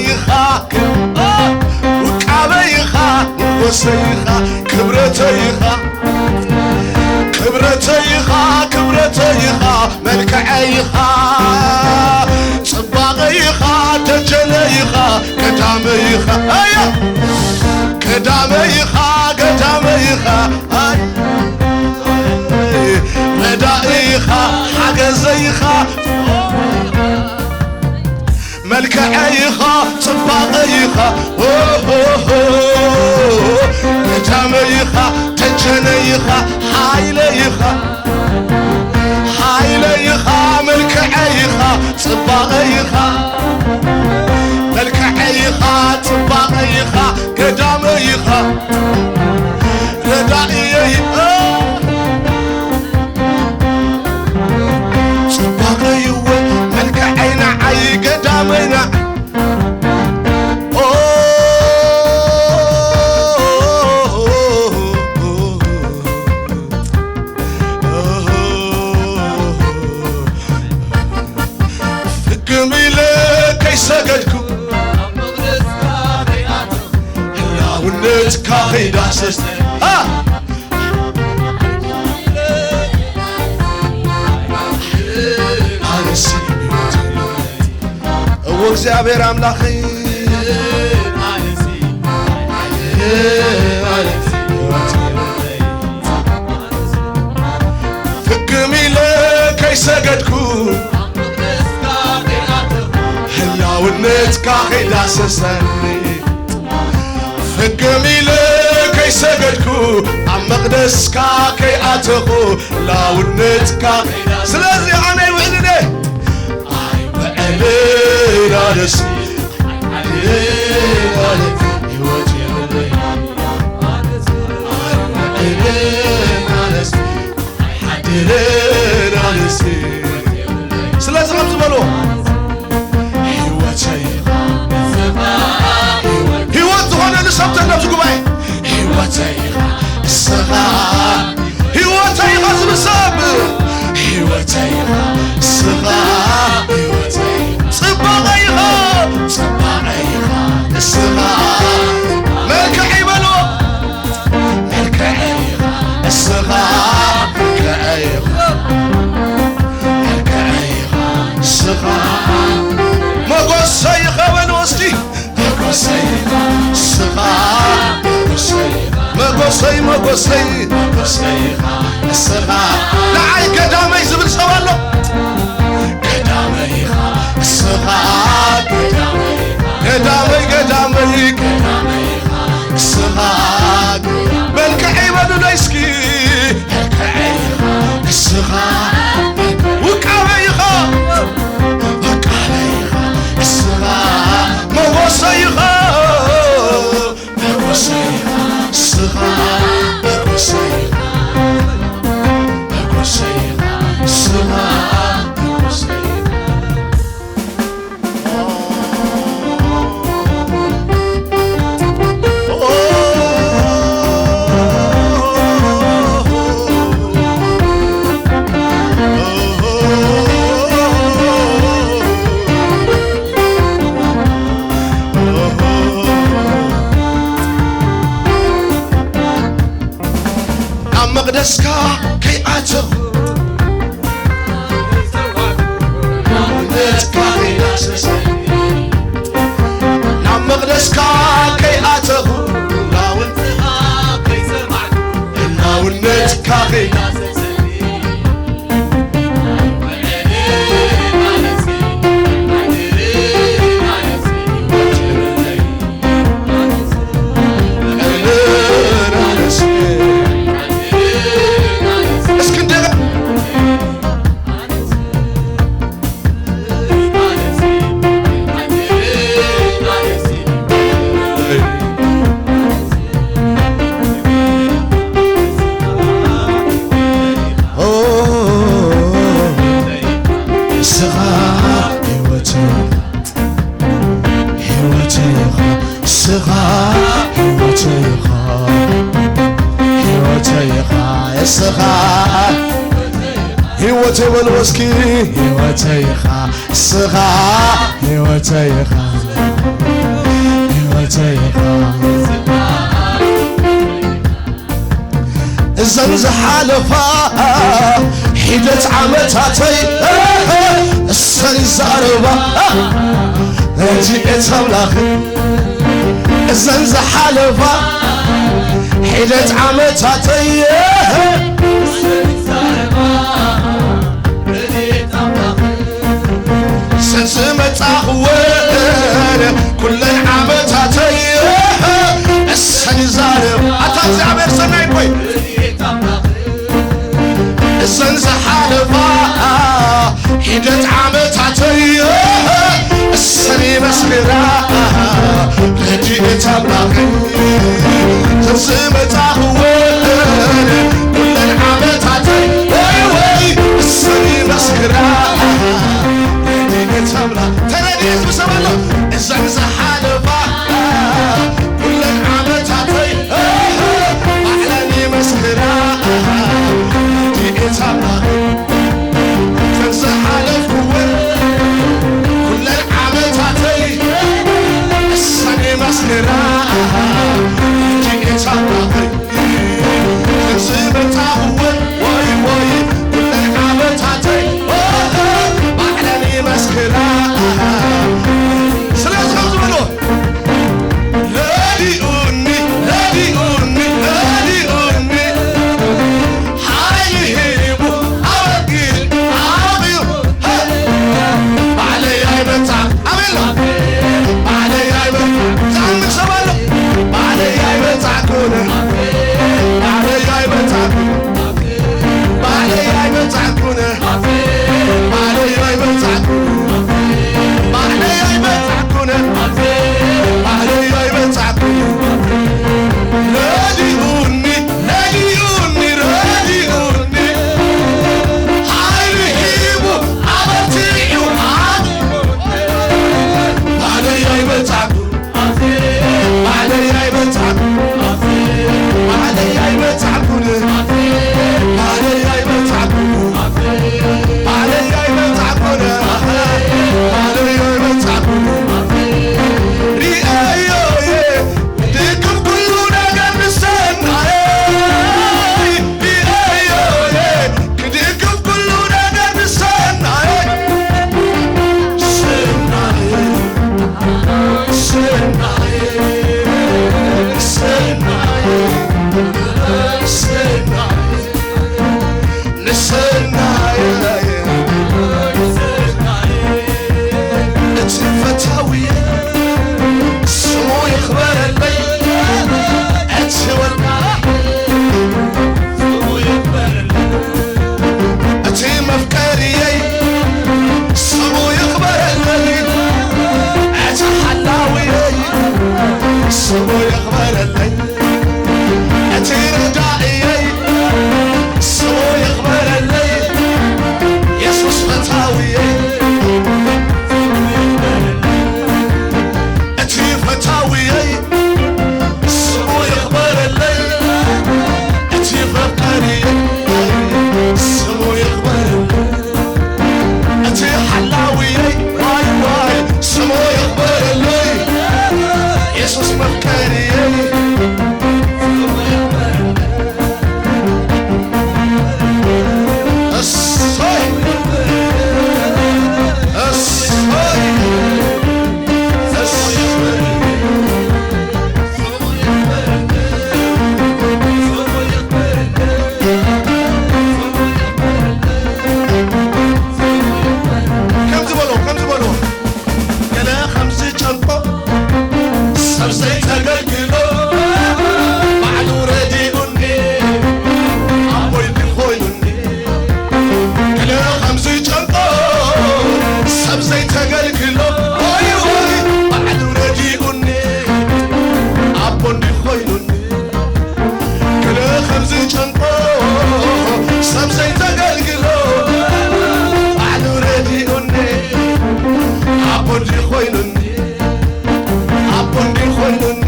ኢኻ፣ ውቃበ ኢኻ፣ ሞገሰ ኢኻ፣ ክብረተ ኢኻ፣ ክብረተ ኢኻ፣ ክብረተ ኢኻ፣ መልክዐ ኢኻ፣ ጽባቐ ኢኻ፣ ደጀነ ኢኻ፣ ገዳመ ኢኻ፣ ኣያ፣ ገዳመ ኢኻ፣ ገዳመ ኢኻ፣ ኣይ፣ ረዳኢ ኢኻ፣ ሓገዘ ኢኻ። መልክዐይ ኢኻ፣ ጽባቐይ ኢኻ፣ ኦሆሆ። ገዳመይ ኢኻ፣ ደጀነይ ኢኻ፣ ሓይለይ ኢኻ፣ ሓይለይ ኢኻ፣ መልክዐይ ኢኻ፣ ጽባቐይ ኢኻ፣ መልክዐይ ኢኻ፣ ጽባቐይ ኢኻ፣ ገዳመይ ኢኻ፣ ረዳኢየይ ኢኻ። ጽባቐይ እወ፣ መልክዐይ ንዓይ፣ ገዳመይ ንዓይ። ኦ፣ ፍግም ኢለ ከይሰገድኩ፣ ህላውነትካ ከይዳሰስኩ፣ ሃ! እዎ እግዚኣብሔር ኣምላኸይ፣ ፍግም ኢለ ከይሰገድኩ፣ ህላውነትካ ከይዳሰሰኒ፣ ፍግም ኢለ ከይሰገድኩ፣ ኣብ መቕደስካ ከይኣተኹ፣ ህላውነትካ። ስለዚ ኣነ ይውዕልን እየ። ኣይውዕልን ኣነሲ፣ ኣይውዕልን ኣነሲ፣ ህይወት የብለይ። ኣይውዕልን ኣነሲ፣ ኣይሓድርን ኣነሲ። ስለዚ ከም ዝበልዎ፣ ህይወተይ ኢኻ፣ ህይወት ዝኾነ ንሰብ ተሎ ኣብዚ ጉባኤ፣ ህይወተይ ኢኻ እስኻ፣ ህይወተይ ኢኻ ዝብል ሰብ፣ ህይወተይ ኢኻ እስኻ፣ ህይወተይ ኢኻ፣ ጽባቐይ ኢኻ፣ ጽባቐይ ኢኻ እስኻ፣ መልክዐይ በልዎ፣ መልክዐይ ኢኻ እስኻ፣ መልክዐይ ኢኻ፣ መልክዐይ ኢኻ እስኻ፣ መጎሰይ ኢኻ በልዎ እስኪ። መጎሰይ ኢኻ እስኻ፣ መጎሰይ ኢኻ፣ መጎሰይ፣ መጎሰይ፣ መጎሰይ ኢኻ እስኻ። ንዓይ ገዳመይ ዝብል ሰብ ኣሎ? ገዳመይ ኢኻ እስኻ፣ ገዳመይ፣ ገዳመይ፣ ገዳመይ፣ ገዳመይ ኢኻ እስኻ። መልክዐይ በሉለይ እስኪ። መልክዐይ ኢኻ እስኻ፣ ውቃበይ ኢኻ፣ ውቃበይ ኢኻ እስኻ፣ መጎሰይ ኢኻ፣ መጎሰይ ኢኻ እስኻ፣ መጎሰይ ኢኻ፣ መጎሰይ ኢኻ እስኻ፣ መጎሰይ ኢኻ። ናብ መቕደስካ ከይኣተኹ፣ ህላውነትካ ከይዳሰሰኒ፣ ናብ መቕደስካ ከይኣተኹ፣ ህላውነትካ ከይሰማዕኩ፣ ህላውነትካ ከይዳሰሰኒ፣ እስኪ እንደገና። ንስኻ ህይወት ህይወተይ ኢኻ፣ እስኻ ህይወተይ ኢኻ፣ ህይወተይ ኢኻ፣ እስኻ ህይወተይ በልዎ እስኪ። ህይወተይ ኢኻ፣ እስኻ ህይወተይ ኢኻ፣ ዝሓለፋ ሒደት ዓመታተይ እሰን ይዛረባ ረድኤት ኣምላኽ እዘን ዝሓለፋ ሒደት ዓመታተይ ሰንስ መጻኽወን ኩለን ዓመታተይ እሰን ይዛረብ ኣታ እግዚኣብሔር ሰናይ ኮይ እዘን ዝሓለፋ ሒደት ዓመታተይ እሰን ይመስክራ ረድኤት ኣምላኽ ዝመጻኽወን ኩለን ዓመታተይ ወይ ወይ እሰን ይመስክራ ረድኤት ኣምላኽ ተረድኤት ምሰባሎ እዘን ዝሓለፋ ኩለን ዓመታተይ ባዕለን ይመስክራ ረድኤት ኣምላኽ ዝሓለፍኩወን ኩለን ዓመታተይ እሰን ይመስክራ ረድኤት ኣምላኽ ዝመጻኽወን ወይ ወይ ኩለን ዓመታተይ ባዕለን ይመስክራ ስለዚ ከም ዝበሎ ረዲኡኒ ረዲኡኒ ረዲኡኒ ሓይሊ ሂቡ ኣበጊ ኣቢሩ ባዕለይ ኣይመጻ ኣቤላ ባዕለይ ኣይመጻ ዛሚ ሰባሎ ባዕለይ ኣይመጻኩነ ባዕለይ ኣይመጻኩነ ባዕለይ ኣይመጻኩነ ባዕለይ ኣይመጻኩነ ባዕለይ ኣይመጻኩነ ባዕለይ ኣይመጻኩነ ረዲኡኒ ረዲኡኒ ረዲኡኒ ሓይሊ ሂቡ ኣበርቲዑ ባዕለይ ኣይመጻኩነ ባዕለይ ኣይመጻኩ ባዕለይ ኣይመጻኩን ባዕለይ ኣይመጻኩ ባዕለይ ኣይመጻኩን ባዕለይ ኣይመጻኩ ሪኣዮ እየ ድግም ኩሉ ነገር ንሰናየ ሪኣዮ እየ ክድግም ኩሉ ነገር ንሰናየ ሰናየ እቲ መፍቀርየይ ስሙ ይኽበረለይ እቲ ሓላውየይ ስሙ ይኽበረለይ እቲ ረዳእየይ ስሙ ይኽበረለይ የሱስ ፈታውየይ እቲ ፈታውየይ ስሙ ይኽበረለይ እቲ ፈቃሪ ስሙ ይኽበረለይ እቲ ሓላውየይ ዋይ ዋይ ስሙ ይኽበረለይ የሱስ መፍቀሪየይ እሰይ እሰይ እሰይ ከምዚ በሎ ከምዚ በሎ ገለ ከምዚ ጨንቆ ሰብ ዘይተገልግሎ ባዕሉ ረዲኡኒ ኣቦይ ኮይኑኒ ገለ ከምዚ ጨንቆ ሰብ ዘይተገልግሎ ወይ ወይ ባዕሉ ረዲኡኒ ኣቦ እንዲ ኮይኑኒ ገለ ከምዚ ጨንቆ ሰብ ዘይተገልግሎ ባዕሉ ረዲኡኒ ኣቦ እንዲ ኮይኑኒ ኣቦ እንዲ ኮይኑኒ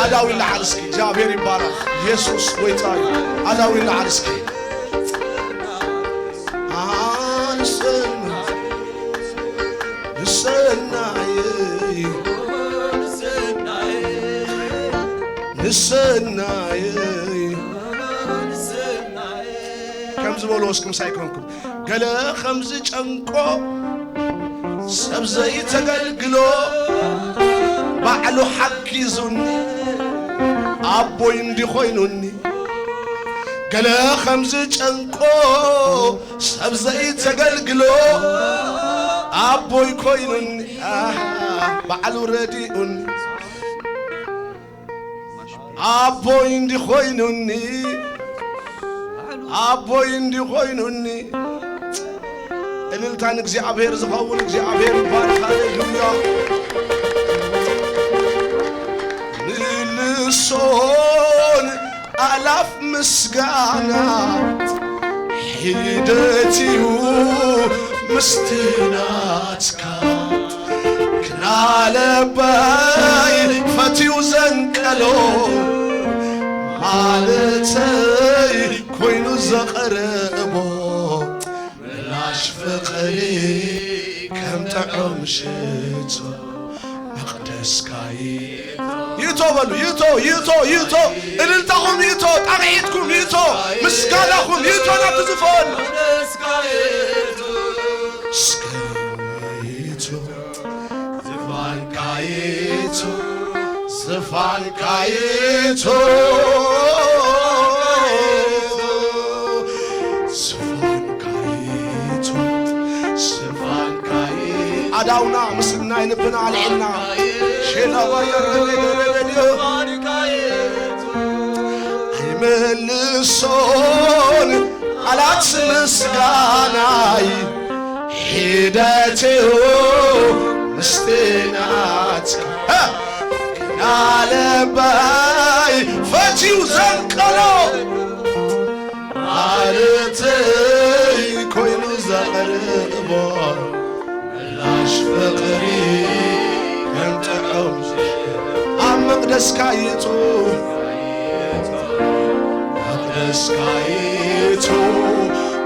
ኣዳው ይለዓል እስኪ፣ እግዚኣብሔር ይባረኽ። ኢየሱስ ጎይታ እዩ። ኣዳው ይለዓል እስኪ። ኣንስን ንሰናይ ንሰናይ ከም ዝበልዎ እስኪ ምሳይ ኮንኩም። ገለ ከም ዝጨንቆ ሰብ ዘይተገልግሎ ባዕሉ ሓጊዙኒ ኣቦይ እንዲ ኮይኑኒ። ገለ ከም ዝጨንቆ ሰብ ዘይተገልግሎ ኣቦይ ኮይኑኒ። ኣሃ፣ ባዕሉ ረዲኡኒ ኣቦይ እንዲ ኮይኑኒ፣ ኣቦይ እንዲ ኮይኑኒ። እልልታ ንእግዚኣብሔር ዝኸውን እግዚኣብሔር ይባርክ። ሃሌሉያ። ምልሶን ኣላፍ ምስጋና ሒደት እዩ ምስቲ ናትካ ክናለባይ ፈትዩ ዘንቀሎ ማለተይ ኮይኑ ዘቐረቦ ምላሽ ፍቕሪ ከም ጥዑም ሽቶ መቕደስካ ይእቶ በሉ። ይእቶ፣ ይእቶ፣ ይእቶ። እልልታኹም ይእቶ፣ ጣቕዒትኩም ይእቶ፣ ምስጋናኹም ይእቶ ናብቲ ዝፋን። እስከ ይእቶ፣ ዝፋንካ ይእቶ፣ ዝፋንካ ይእቶ። ስፋንካይቶ፣ ስፋንካይ-፣ ኣዳውና ምስናይ ልብና ኣልዒልና፣ ሼላ ባያ ረበ ገረበ ድዮ። ኣይመልሶን ቃላት ምስጋናይ፣ ሒደትዮ ምስቲ ናትካ። ናለባይ ፈትዩ ዘንቀሎ ማለተይ ኮይኑ ዘቕርቦ ምላሽ ፍቕሪ ከም ጥዑም ኣብ መቕደስካ ይእቱ፣ መቕደስካ ይእቱ፣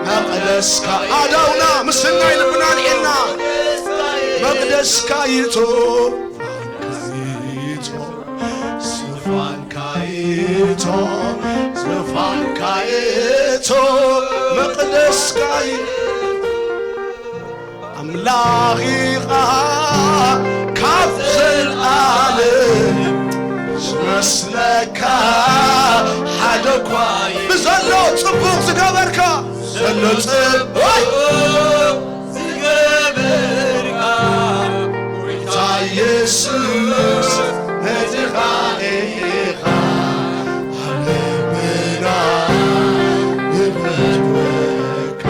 መቕደስካ ኣዳውና ምስናይ ልብና ኣልዒልና መቕደስካ ይእቱ። ዝፋንካይቶ፣ ዝፋንካይቶ፣ መቕደስካይ ኣምላኺኻ ካብ ዘልኣለም ዝመስለካ ሓደ እኳ ብዘሎ ጽቡቕ ዝገበርካ ዘሎ ጽቡቕ ዝገበርካ ጎይታ ኢየሱስ ነዚኻ ኢኻ ኣብ ልብና ንፈትወካ።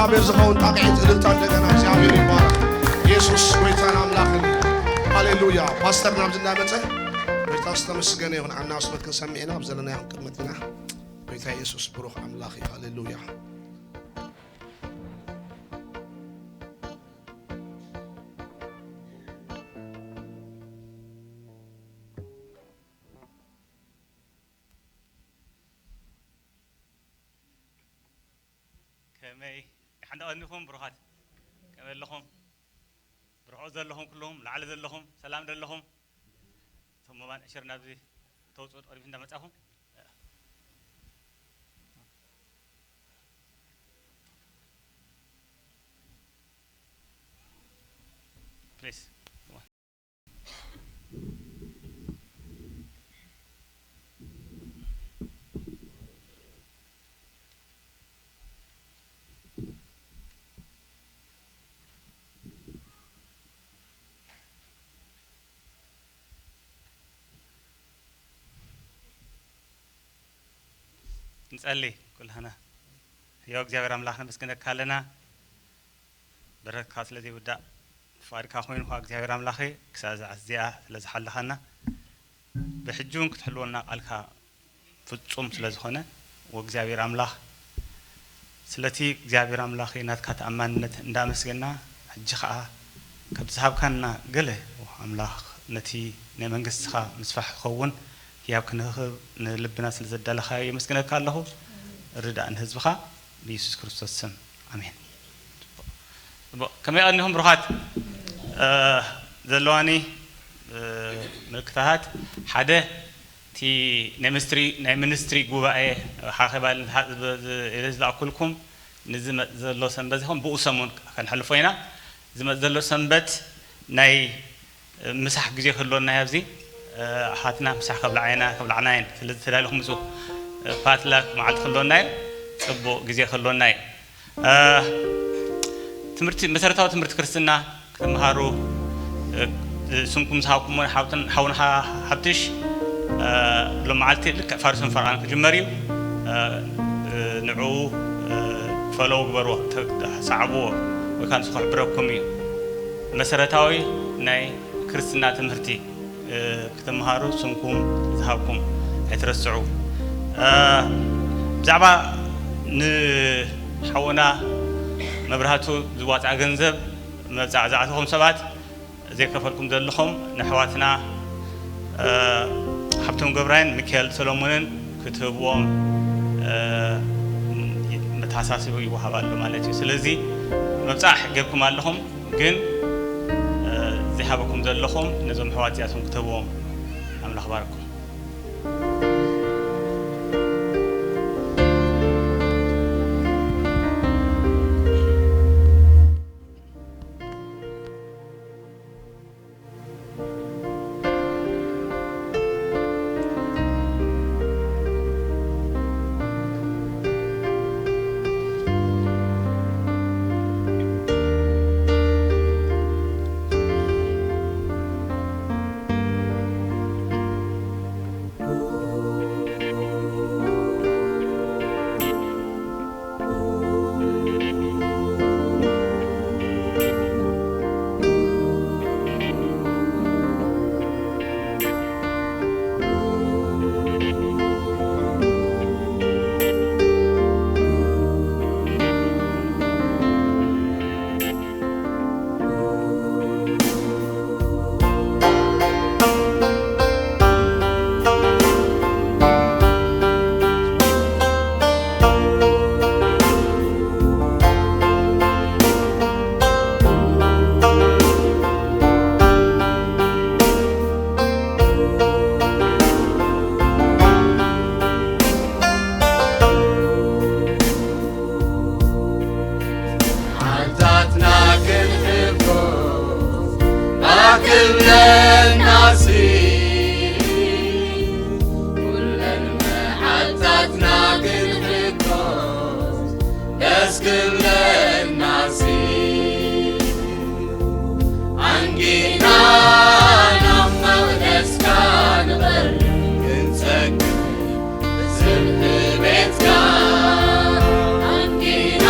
እግዚኣብሔር ዝኸውን ጣቕዒት እልልታ እንደገና እግዚኣብሔር ይባረክ። ኢየሱስ ጎይታን ኣምላኽን። ሃሌሉያ። ፓስተር ናብዚ እንዳመጸ ጎይታ ዝተመስገነ ይኹን። ኣናውንስመንት ክንሰምዕ ኢና። ኣብ ዘለናዮ ክንቅመጥ ኢና። ጎይታ ኢየሱስ ብሩኽ ኣምላኽ እዩ። ሃሌሉያ። ከመይ ሓንዳ ቀኒኹም ብሩኻት? ከመይ ኣለኹም? ብርሑቕ ዘለኹም ኩሉኹም፣ ላዕሊ ዘለኹም፣ ሰላም ደለኹም? እቶም መባን ዕሽር ናብዚ ተውፅኡ፣ ቅድሚት እንዳመጻኹም። ፕሊስ። ንጸሊ ኩላህና። ህያው እግዚኣብሔር ኣምላኽ ነመስግነካ ኣለና። በረከትካ ስለ ዘይውዳእ ፍቓድካ ኮይኑ ኳ እግዚኣብሔር ኣምላኸ ክሳብ እዛ እዚኣ ስለ ዝሓለኻና ብሕጂ እውን ክትሕልወና ቃልካ ፍጹም ስለ ዝኾነ ወእግዚኣብሔር ኣምላኽ ስለቲ እግዚኣብሔር ኣምላኽ ናትካ ተኣማንነት እንዳመስገና ሕጂ ኸዓ ካብ ዝሃብካና ገለ ኣምላኽ ነቲ ናይ መንግስትኻ ምስፋሕ ክኸውን ህያብ ክንረኽብ ንልብና ስለ ዘዳለኻዮ የመስግነካ ኣለኹ። ርዳእ ንህዝብኻ ብኢየሱስ ክርስቶስ ስም ኣሜን። ጽቡቕ። ከመይ ቀኒኹም ብሩኻት? እ፣ ዘለዋኒ፣ እ፣ ምልክታታት ሓደ እቲ ናይ ምስትሪ፣ ናይ ሚኒስትሪ ጉባኤ ሓኼባ ኢለ ዝለኣኩልኩም ንዝመጽእ ዘሎ ሰንበት ይኹን ብኡ ሰሙን ከነሕልፎ ኢና። ዝመጽእ ዘሎ ሰንበት ናይ ምሳሕ ግዜ ክህልወና እዩ። ኣብዚ ኣሓትና ምሳሕ ከብልዓ ኢና፣ ከብልዓና እየን። ስለዚ ተዳሊኹም ምጹ። ፓትላክ መዓልቲ ክህልወና እዩ፣ ጽቡቕ ግዜ ክህልወና እዩ። እ፣ ትምህርቲ፣ መሰረታዊ ትምህርቲ ክርስትና ክትምሃሩ፣ እ፣ ስምኩም ዝሃብኩሞ ሓውትን-፣ ሓውና ሓ-፣ ሓብትሽ፣ እ፣ ሎም መዓልቲ ልክዕ ፋርሱን ፈርቓን ክጅመር እዩ። እ፣ እ፣ ንዕኡ፣ እ፣ ፈሎው ግበርዎ፣ ተ-፣ ሰዓብዎ፣ ወይ ከዓ ንሱ ክሕብረኩም እዩ። መሰረታዊ ናይ ክርስትና ትምህርቲ፣ እ፣ ክትምሃሩ ስምኩም ዝሃብኩም ኣይትረስዑ። እ፣ ብዛዕባ ንሓውና መብራህቱ ዝዋፅኣ ገንዘብ መብፃዕፃዕትኹም ሰባት ዘይከፈልኩም ዘለኹም ንኣሕዋትና፣ እ፣ ሃብቶም ገብራይን ሚካኤል ሰሎሞንን ክትህብዎም፣ እ፣ መተሓሳስቢ ይወሃብ ኣሎ ማለት እዩ። ስለዚ መብጻሕ ጌርኩም ኣለኹም፣ ግን፣ እ፣ ዘይሃበኩም ዘለኹም ነዞም ኣሕዋት እዚኣቶም ክትህብዎም። ኣምላኽ ባርኩም። ሓታትና ክንሕጎስ ኣክብለናሲ፣ ኩለን መሓታትና ክንሕጎስ ደስ ክብለናሲ፣ ኣንጊና ናብ መቕደስካ ንቐርብ ክንሰግድ ስም ቤትካ ኣንጊና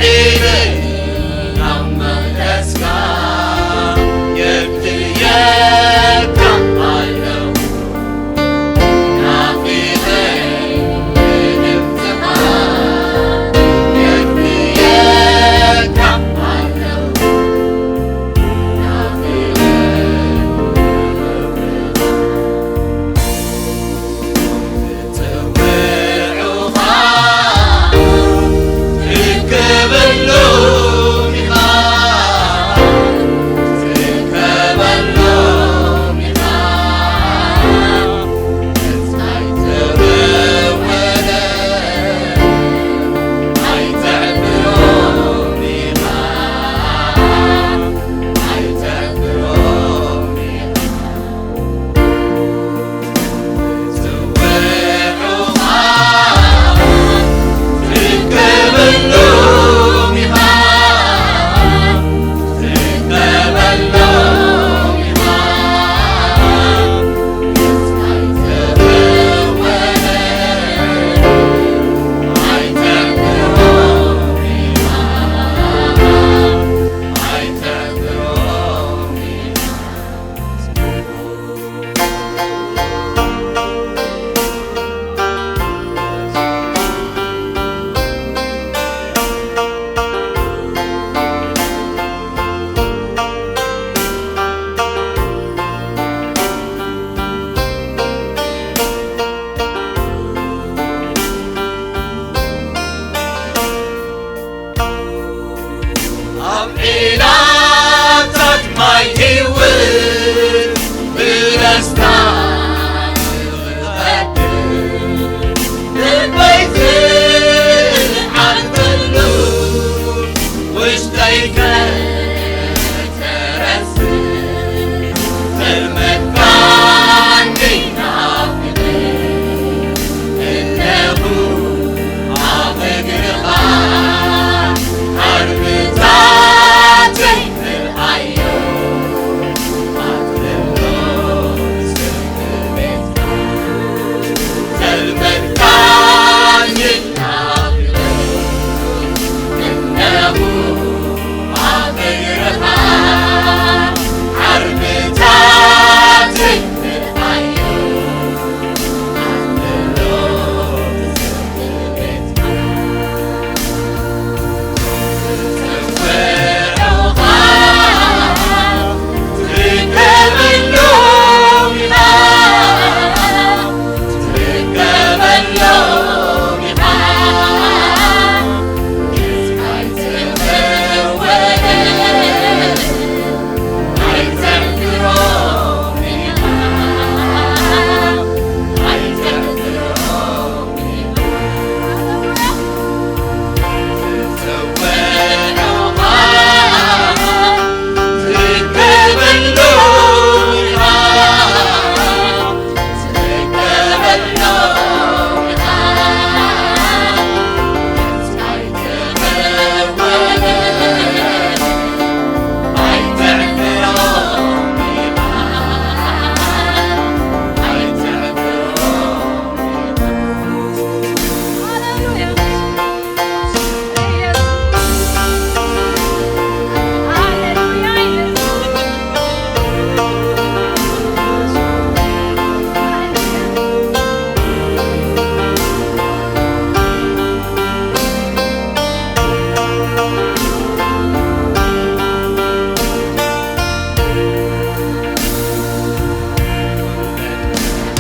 ኢለ ናብ መቕደስካ የብትየካ ኣለኹ። ናፊቐ ንድምፅኻ የብትየካ ኣለኹ። ናፊቐ ንድምፅኻ ኣብ ዒላታት ማይ ህይወት ብደስታ ትቐድም። ልበይ ዝዓርፈሉ ውሽጠይ ከ ተረስእ። ተልመድካኒ ናፍቐ እነኹ ኣብ እግርኻ ዓርብታተይ ምርኣዮ። ኣትለሎ ስርቂ ቤትካ ተልመድካኒ ናፍቐ እነኹ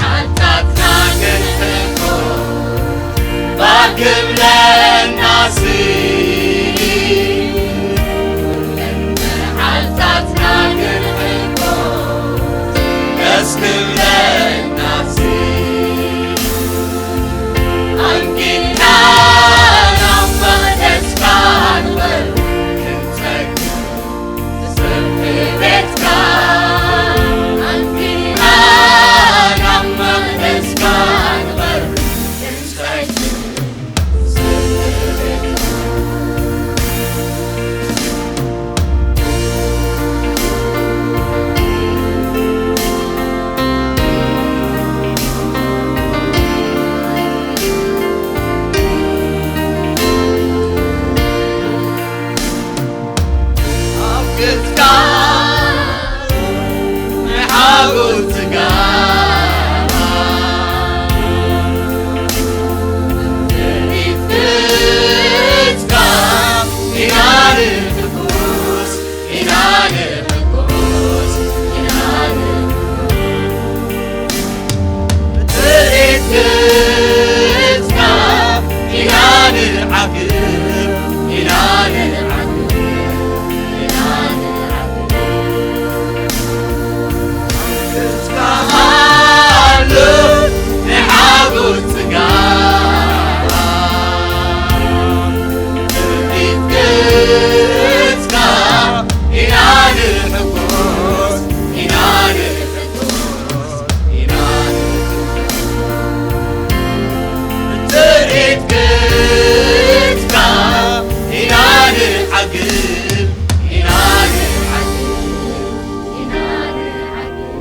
ሓጣትና ክንሕቆ ባክ ብለናሲ። ኩለን መዓልታትና ክንሕቆ ደስ ክብለናሲ። ኣንጊድና ናብ መቕደስካ ንቐርብ ክንሰግድ። ገጽካ ናይ ሓጎስ ጽጋብ ትርኢት ገጽካ ኢና ንሕጎስ፣ ኢና ንሕጎስ፣ ኢና ንሕጎስ። ብትርኢት ገጽካ ኢና ንዓግብ፣ ኢና ንዓግብ፣ ኢና ንዓግብ። ገጽካ ኣሎ ናይ ሓጎስ ጽጋብ፣ ብትርኢት ገጽካ ኢና ንሕጎስ፣ ኢና ንሕጎስ። ኢና ንሕጎስ። ብትርኢት ገጽካ ኢና ንዓግብ፣ ኢና ንዓግብ፣ ኢና ንዓግብ።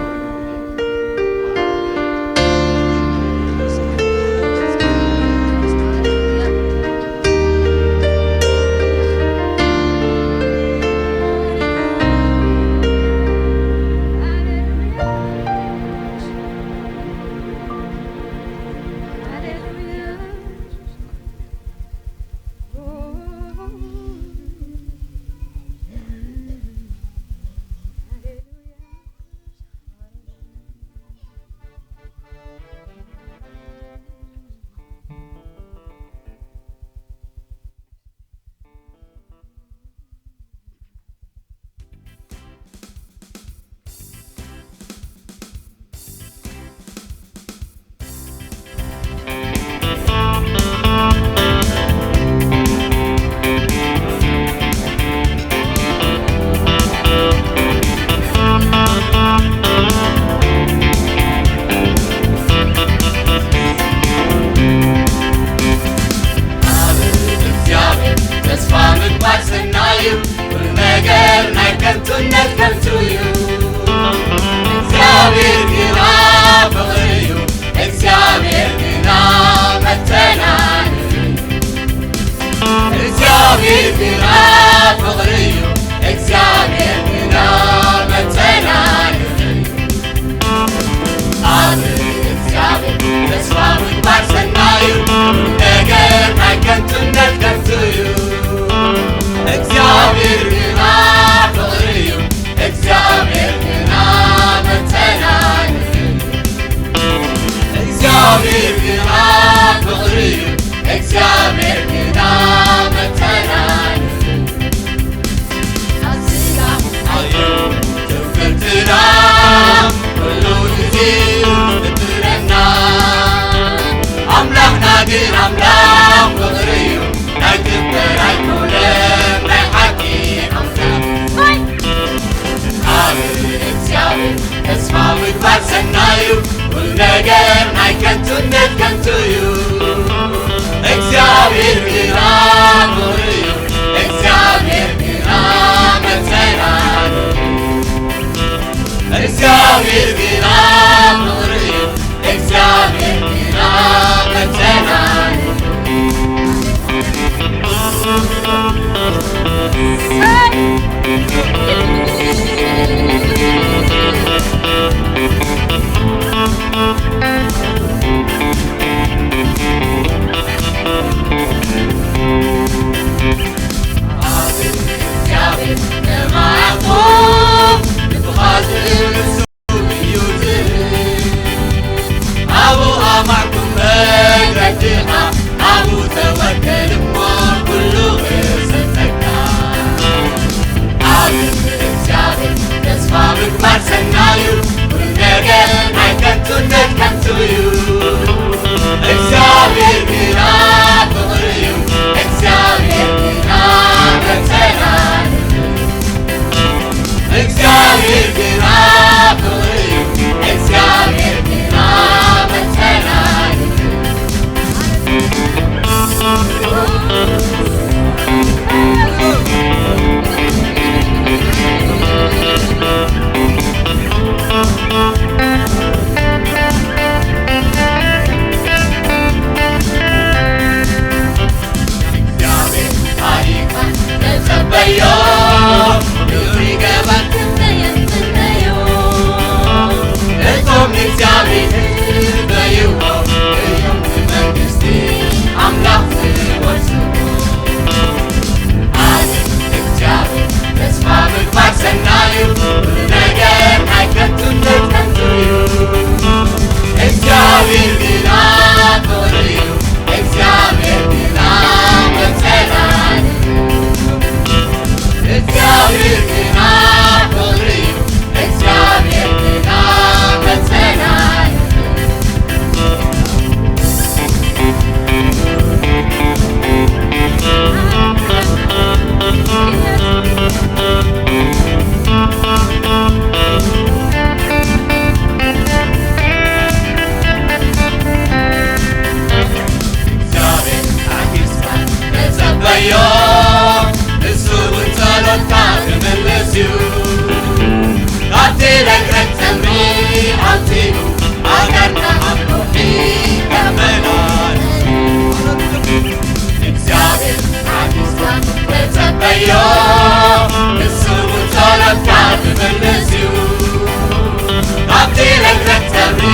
ኣብ እግዚኣብሔር ተስፋ ምግባር ሰናይ እዩ። ኩሉ ነገር ናይ ከንቱነት ከንቱ እዩ። እግዚኣብሔር ግና ፍቕሪ እዩ። እግዚኣብሔር ግና መተላለፊ እዩ። እግዚኣብሔር ግና ፍቕሪ እዩ። እግዚኣብሔር ግና መተላለፊ እዩ። ኣብ እግዚኣብሔር ተስፋ ምግባር ሰናይ እዩ። ነገር ናይ ከንቱነት ከንቱ እዩ። እግዚኣብሔር ግና ፍቕሪ እዩ። እግዚኣብሔር ግና መተላለፊ እዩ። እግዚኣብሔር ግና ፍቕሪ እዩ። እግዚኣብሔር ግና መተላለፊ እዩ። ኣዝያ ኣዩ ትፍትና ኩሉ ግዜ ትብረና። ኣምላኽና ግን ኣምላኽ ፍቕሪ እዩ። ናይ ግበር ኣይኮነን ናይ ሓቂ ኣምላኽ። ኣብ እግዚኣብሔር ተስፋ ምግባር ሰናይ እዩ። ኩሉ ነገር ናይ ከንቱነት ከንቱ እዩ። እግዚኣብሔር ግና ፍቕሪ እዩ። እግዚኣብሔር ግና መተላለፊ እዩ። እግዚኣብሔር ግና ፍቕሪ እዩ። እግዚኣብሔር ግና መተላለፊ እዩ።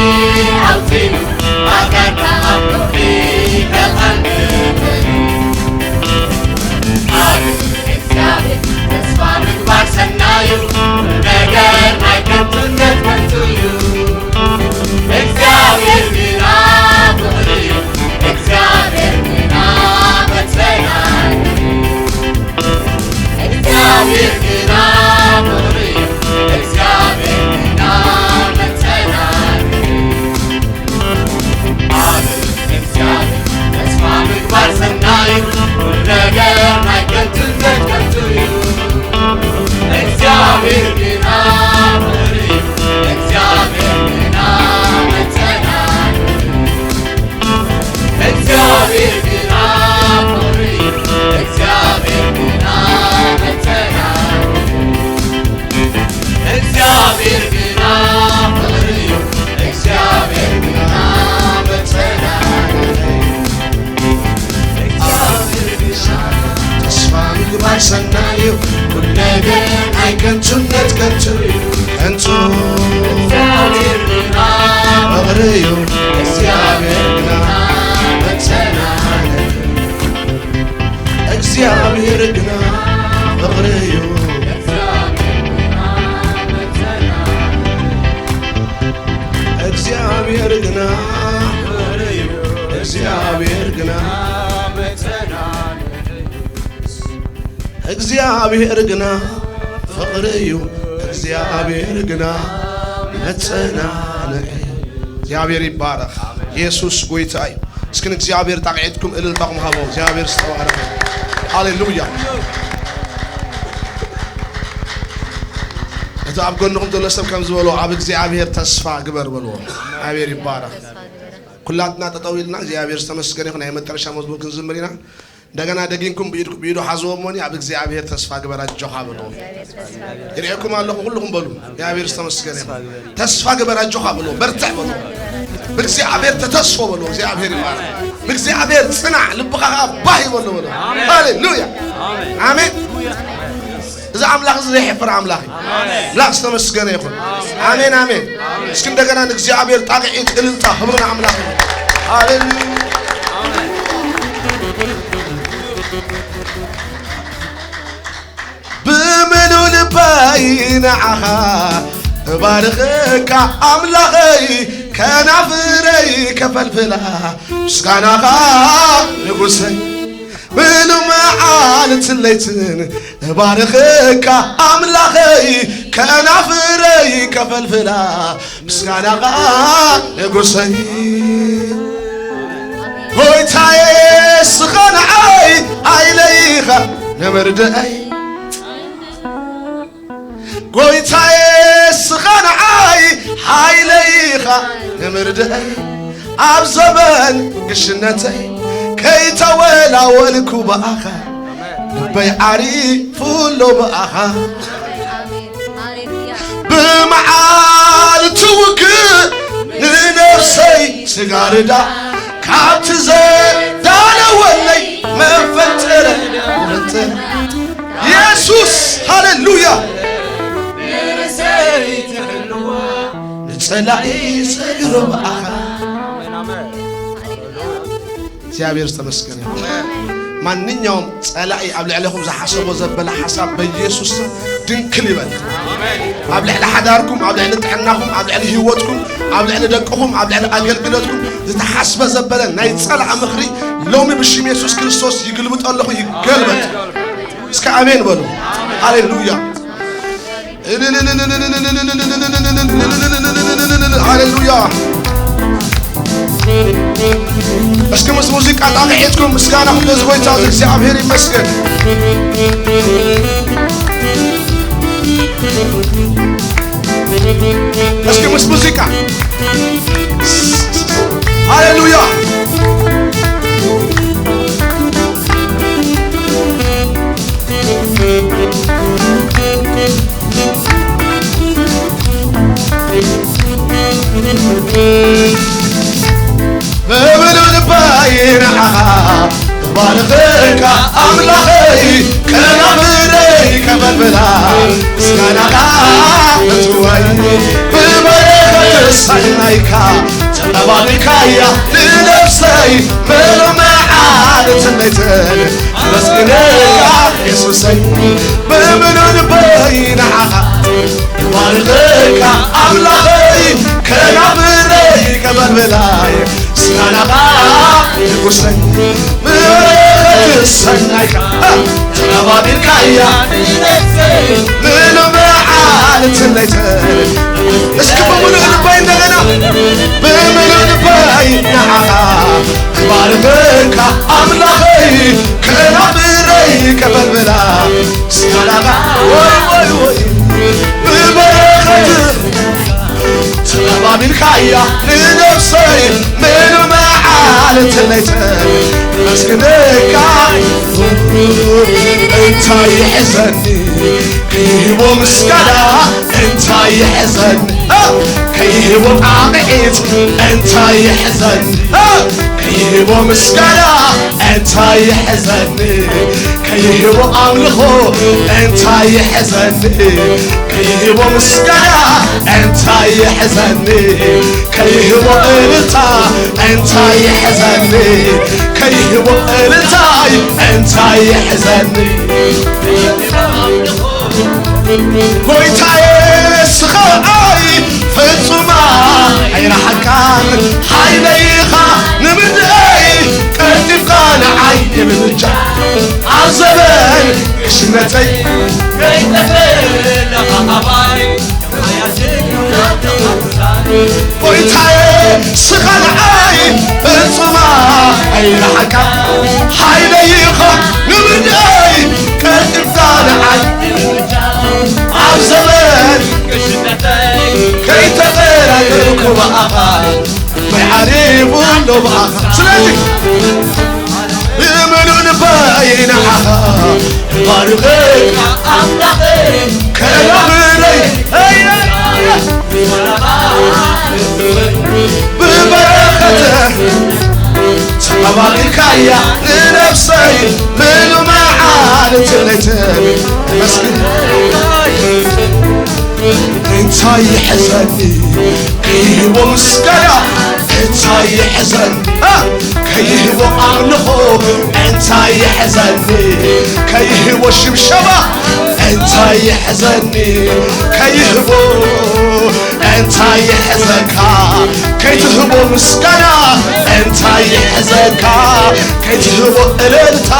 ኣውጺኡ ኣጋርካ ኣብ ነውሪ ከቐንጥጥ። ኣብ እግዚኣብሔር ተስፋ ምግባር ሰናዩ፣ ነገር ናይ ከንቱነት ከንቱ እዩ። እግዚኣብሔር ግና ፍቕሪ እዩ፣ እግዚኣብሔር ግና መጸናኒ። እግዚኣብሔር ግና ፍቕሪ እዩ፣ እግዚኣብሔር ግና መጸናኒ። ኣብ እግዚኣብሔር ተስፋ ምግባር ሰናይ እዩ፣ ኩሉ ነገር ናይ ከንቱነት ከንቱ እዩ። እግዚኣብሔር ግና ፍቕሪ እዩ፣ እግዚኣብሔር ግና መጸናኒ። እግዚኣብሔር ግና ፍቕሪ እዩ፣ እግዚኣብሔር ግና መጸናኒ። እግዚኣብሔር ግና ፍቕሪ እዩ፣ እግዚኣብሔር ግና መጸናኒ። እግዚኣብሔር ግና ተስፋ ምግባር ሰናይ እዩ፣ ኩሉ ነገር ናይ ከንቱነት ከንቱ እዩ፣ ከንቱ። እግዚኣብሔር ግና ፍቕሪ እዩ፣ እግዚኣብሔር ግና መጸናኒ። እግዚኣብሔር ግና ፍቕሪ እዩ። እግዚኣብሔር ግና ፍቕሪ እዩ። እግዚኣብሔር ግና መጸናኒ። እግዚኣብሔር ግና ፍቕሪ እዩ። እግዚኣብሔር ግና መጸናንዒ። እግዚኣብሔር ይባረኽ። ኢየሱስ ጎይታ እዩ። እስኪ ንእግዚኣብሔር ጣቕዒትኩም እልልታኹም ሃቦ። እግዚኣብሔር ዝተባረኸ። ሃሌሉያ። እቲ ኣብ ጎንኹም ዘሎ ሰብ ከም ዝበሎ፣ ኣብ እግዚኣብሔር ተስፋ ግበር በልዎ። እግዚኣብሔር ይባረኽ። ኩላትና ጠጠው ኢልና እግዚኣብሔር ዝተመስገነ ይኹን ናይ መጨረሻ መዝሙር ክንዝምር ኢና። እንደገና ደጊምኩም ብኢድኩ-፣ ብኢዱ ሓዝዎ እሞኒ ኣብ እግዚኣብሔር ተስፋ ግበር ኣጆኻ በልዎ። ይርእየኩም ኣለኹ፣ ኩልኹም በሉ። እግዚኣብሔር ዝተመስገነ ይኹን። ተስፋ ግበር ኣጆኻ በልዎ፣ በርትዕ በልዎ። ብእግዚኣብሔር ተተስፎ በልዎ፣ እግዚኣብሔር ይባረኽ። ብእግዚኣብሔር ጽናዕ፣ ልብኻ ኸኣ ባህ ይበሎ በልዎ። ሃሌሉያ። ኣሜን። እዚ ኣምላኽ እዚ ዘይሕፍር ኣምላኽ እዩ። ኣምላኽ ዝተመስገነ ይኹን። ኣሜን፣ ኣሜን። እስኪ እንደገና ንእግዚኣብሔር ጣቕዒት እልልታ ህብሩና ኣምላኽ እዩ። ሃሌሉያ። ብምሉእ ልበይ ንዓኻ እባርኸካ ኣምላኸይ፣ ከናፍረይ ከፈልፍላ ምስጋናኻ ንጉሰይ። ምሉእ መዓልትን ለይትን እባርኸካ ኣምላኸይ፣ ከናፍረይ ከፈልፍላ ምስጋናኻ ንጉሰይ። ጎይታዬ ንስኻ ንዓይ ሓይለይ ኢኻ ንመርድኣይ። ጎይታዬ ንስኻ ንዓይ ሓይለይ ኢኻ ንመርድኣይ። ኣብ ዘበን ግሽነተይ ከይተወላወልኩ ብኣኻ፣ ልበይ ዓሪፉ ኣሎ ብኣኻ። ብመዓልቲ ውግእ ንነፍሰይ ስጋርዳ ካብቲ ዘዳለወለይ መፈንጠረ መፈንጠረ። ኢየሱስ፣ ሃሌሉያ። ንጸላኢ ሰግሮ ብኣኻ። እግዚኣብሔር ዝተመስገነ ይኹን። ማንኛውም ጸላኢ ኣብ ልዕለኹም ዝሓሰቦ ዘበለ ሓሳብ በኢየሱስ ስም ድንክል ይበል። ኣብ ልዕሊ ሓዳርኩም፣ ኣብ ልዕሊ ጥዕናኹም፣ ኣብ ልዕሊ ህይወትኩም፣ ኣብ ልዕሊ ደቅኹም፣ ኣብ ልዕሊ ኣገልግሎትኩም ዝተሓስበ ዘበለ ናይ ጸላኢ ምኽሪ ሎሚ ብሽም የሱስ ክርስቶስ ይግልብጠለኹ፣ ይገልበጥ። እስከ ኣሜን በሉ። ሃሌሉያ። ሃሌሉያ። እስኪ ምስ ሙዚቃ ጣቕዒትኩም ምስጋናኹም ነዚ ጎይታ እዚ እግዚኣብሔር ይመስገን። እስኪ ምስ ሙዚቃ ሃሌሉያ። ብምሉእ ልበይ ንዓኻ እባርኸካ ኣምላኸይ፣ ከናፍረይ ከፈልፍላ ምስጋናኻ እትዋይ። ብበረኸት ሰናይካ ተቐባቢልካያ ንነፍሰይ፣ ምሉእ መዓልትን ለይትን ኣመስግነካ የሱሰይ። ብምሉእ ልበይ ንዓኻ ባርኸካ ኣምላኸይ፣ ከናብረይ ከበልበላይ ምስጋናኻ ንጉሰይ። ምሕረት ሰናይካ ተቐባቢልካያ ምሉእ መዓልትን ለይትን። እስኪ ብምሉእ ልበይ እንደገና፣ ብምሉእ ልበይ ንዓኻ ክባርኸካ ኣምላኸይ፣ ከናብረይ ከበልበላ ምስጋናኻ። ወይ ወይ ወይ ብበረኸት ተቐባቢልካያ ንነፍሰይ፣ ምሉእ መዓልትን ለይትን ኣመስግነካ። እንታይ ይሕዘኒ ከይህቦ ምስጋና፣ እንታይ ይሕዘኒ ከይህቦ ጣቕዒት፣ እንታይ ይሕዘኒ ከይህቦ ምስጋና፣ እንታይ ይሕዘኒ ከይህቦ ኣምልኾ፣ እንታይ ይሕዘኒ ከይህቦ ምስጋና፣ እንታይ ይሕዘኒ ከይህቦ እልልታ፣ እንታይ ይሕዘኒ ከይህቦ እልልታይ፣ እንታይ ይሕዘኒ። ጎይታዬ ስኻይ ፍጹማ ኣይረሓካን፣ ሓይለይኻ ንምድረይ ቀልጢፍካ ንዓይ ንምብጃ፣ ኣብ ዘበን ሽነተይ ከይተፈለኻ ኣባይ ሓያል ጅግና ተቐብሳን። ጎይታዬ ስኻ ንዓይ ፍጹማ ኣይረሓካ፣ ሓይለይኻ ንምድረይ ቀልጢፍካ ንዓይ ኣብ ዘመን ከይተጠራጠርኩ ብኣኻ መዓሪፉ ኣሎ ብኣኻ። ስለዚ ብምሉእ ልበይ ንዓኻ ባርኸካ ኣምላኸይ ከናብረይ ብበረኸት ተቐባቢልካያ ንነፍሰይ ምሉእ መዓልትን ለይትን። መስግን እንታይ ይሕዘኒ ከይህቦ ምስጋና፣ እንታይ ይሕዘኒ እ፣ ከይህቦ ኣምልኾ፣ እንታይ ይሕዘኒ ከይህቦ ሽብሸባ፣ እንታይ ይሕዘኒ ከይህቦ፣ እንታይ ይሕዘካ ከይትህቦ ምስጋና፣ እንታይ ይሕዘካ ከይትህቦ እልልታ፣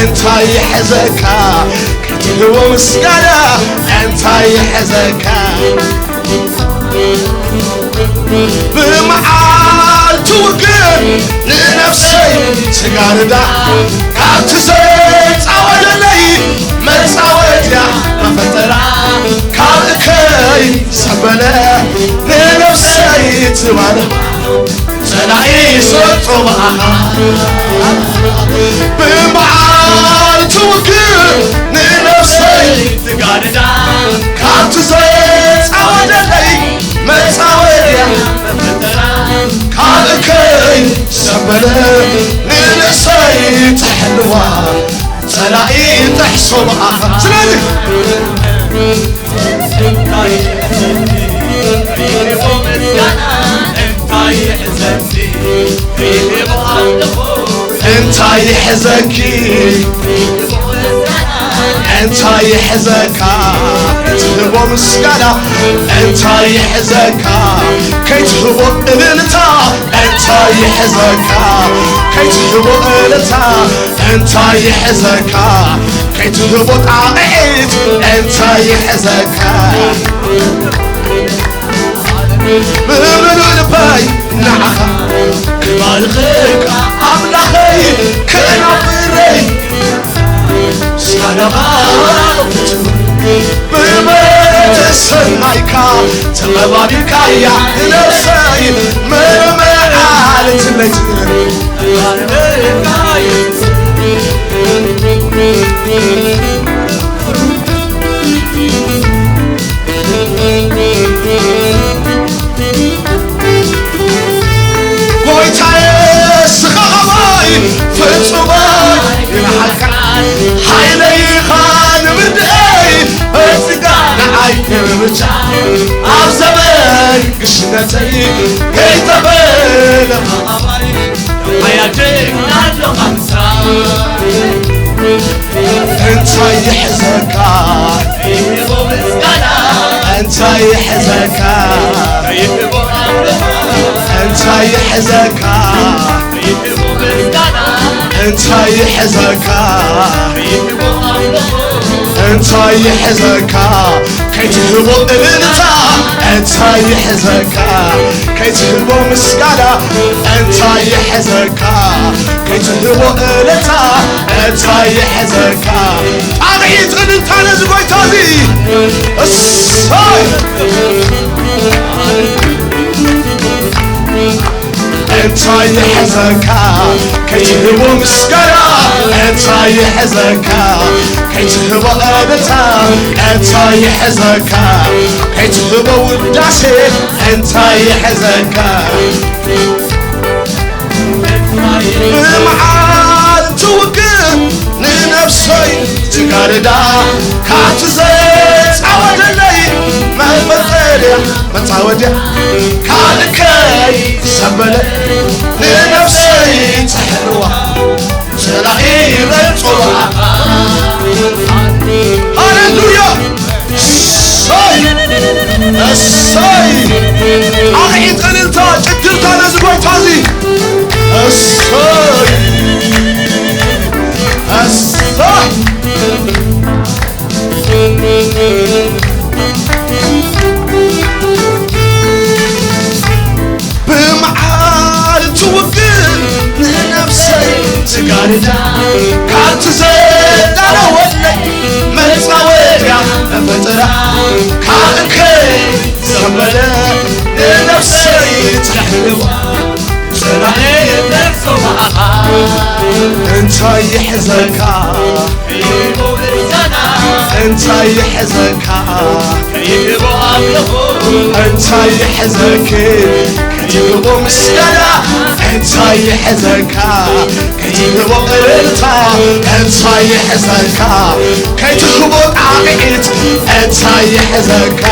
እንታይ ይሕዘካ ከይትህቦ ምስጋና፣ እንታይ ይሕዘካ። ብመዓልቲ ውግእ ንነፍሰይ ትጋርዳ፣ ካብቲ ዘጻወደለይ መጻወድያ መፈጠራ፣ ካብ እከይ ዘበለ ንነፍሰይ ትባርኽ፣ ጸላኢ ስረጾ ብኣኻ። ብመዓልቲ ውግእ ንነፍሰይ ትጋርዳ፣ ካብቲ ዘጻወደለይ መጻወድያ መፈጠራ፣ ካብ እከይ ዘበለ ንርእሰይ ትሕልዋ፣ ጸላኢ ጥሕሶ ብኣኻ። ስለዚ እንታይ ይሕዘኪ እንታይ ይሕዘካ ትህቦ ምስጋና እንታይ ይሕዘካ ከይትህቦ እልልታ እንታይ ይሕዘካ ከይትህቦ እልልታ እንታይ ይሕዘካ ከይትህቦ ጣቕዒት እንታይ ይሕዘካ ብምሉእ ልበይ ንዓኻ ክባርኸካ ኣምላኸይ ከናብረይ ሳላኻ ብመተሰናይካ ተቐባቢልካያ ንነብሰይ መመዓልትነትን ጎይታዬ እስኻ ኸማይ ፍጹማይ ይንሓልካ ሓይለይኻ ንምድረይ በስጋ ንዓይ ንምብቻ ኣብ ዘመን ግሽነተይ ከይተበለ ኣባይ ኣያደግ ኣሎ ሓምሳ እንታይ ይሕዘካ እንታይ ይሕዘካ እንታይ ይሕዘካ እንታይ ይሕዘካ እንታይ ይሕዘካ ከይትህቦ እልልታ እንታይ ይሕዘካ ከይትህቦ ምስጋና እንታይ ይሕዘካ ከይትህቦ እልልታ እንታይ ይሕዘካ ጣቕዒት እልልታ ነዚ ጎይታ እዚ እሰይ እንታይ ይሕዘካ ከይትህቦ ምስጋና እንታይ ይሕዘካ ከይትህቦ እልልታ እንታይ ይሕዘካ ከይትህቦ ውዳሴ እንታይ ይሕዘካ ብመዓልቲ ውግእ ንነፍሰይ ትጋርዳ ካብቲ ዘጻወደለይ መፈጠርያ መጻወድያ ካልከይ ሰበለ ንነፍሰይ ትሕልዋ ጸላኢ ረጽዋ ሃሌሉያ እሰይ እሰይ ኣቕዒት እልልታ ጭድርታ ነዚ ጎይታ እዚ እሰይ እሰይ ብመዓልቲ ውግእ ንነፍሰይ ትጋርዳ ካብቲ ዘዳለወለይ መጻወድያ መፈጠራ ካልከይ ዘመነ ንነፍሰይ ትሕልዋ ሰላየ ነፍሶ መዓኻ እንታይ ይሕዘካ እንታይ ይሕዘካ እንታይ ይሕዘኪ ከይትህቦ ምስጋና እንታይ ይሕዘካ ከይትህቦ እልልታ እንታይ ይሕዘካ ከይትህቦ ጣቕዒት እንታይ ይሕዘካ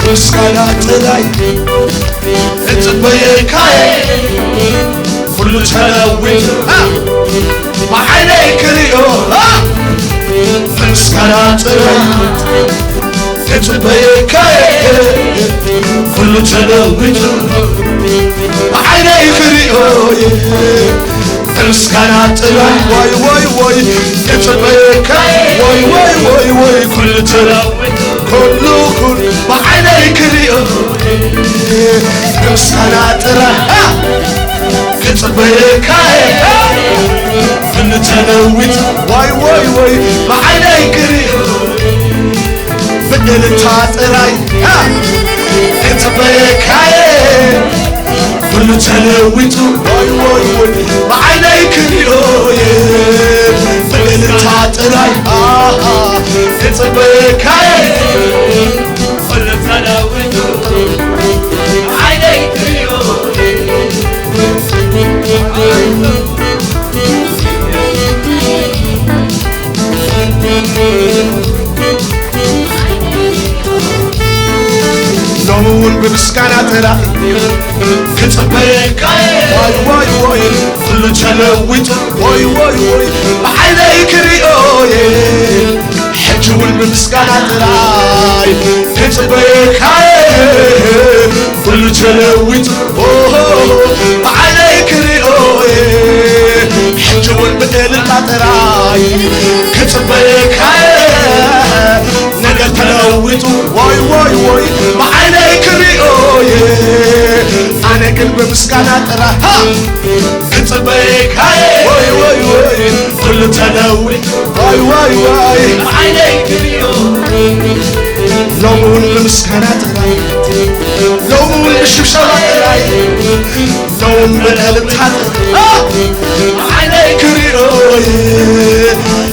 ምስጋና ጥራይ እጽበየካየ ኩሉ ተለዊጡ ብዓይነይ ክሪኦ ምስጋና ጥራይ እጽበየካየ ኩሉ ተለዊጡ ብዓይነይ ክሪኦ ምስጋና ጥራይ ወይ ወይ ወይ እጽበየካየ ወይ ወይ ወይ ወይ ኩሉ ተለዊጡ ኩሉ ኩሉ ብዓይነይ ክሪኦ ምስጋና ጥራይ ክጽበየካ ብንተለዊት ወይ ወይ ወይ ብዓይነይ ክሪኦ ብእልልታ ጥራይ ክጽበየካየ ኩሉ ተለዊጡ ወይ ወይ ወይ ብዓይነይ ክሪኦ ብእልልታ ጥራይ ክጽበየካየ ኩሉ ተለዊጡ ዓይነይ ክሪኦ ሎሚ እውን ብምስጋና ጥራይ ክጽበየካ ወይ ወይ ወይ ኩሉ ተለዊጡ ወይ ወይ ወይ ብዓይነይ ክሪኦ እየ ሕጂ እውን ብምስጋና ጥራይ ክጽበየካ ኩሉ ተለዊጡ ብዓይነይ ክሪኦ ሕጂ እውን ብእልልታ ጥራይ ክጽበየካ ነገር ተለዊጡ ወይ ወይ ወይ ብዓይነይ ክሪኦ ኣነ ግን ብምስጋና ጥራይ ክጽበየካ ወይ ወይ ወይ ኩሉ ተለዊጡ ወይ ወይ ወይ ዓይነይ ክሪኦ ሎሚ እውን ብምስጋና ጥራይ ሎሚ እውን ብሽብሸባ ጥራይ ሎሚ እውን ብእልልታ ጥራይ ዓይነይ ክሪኦ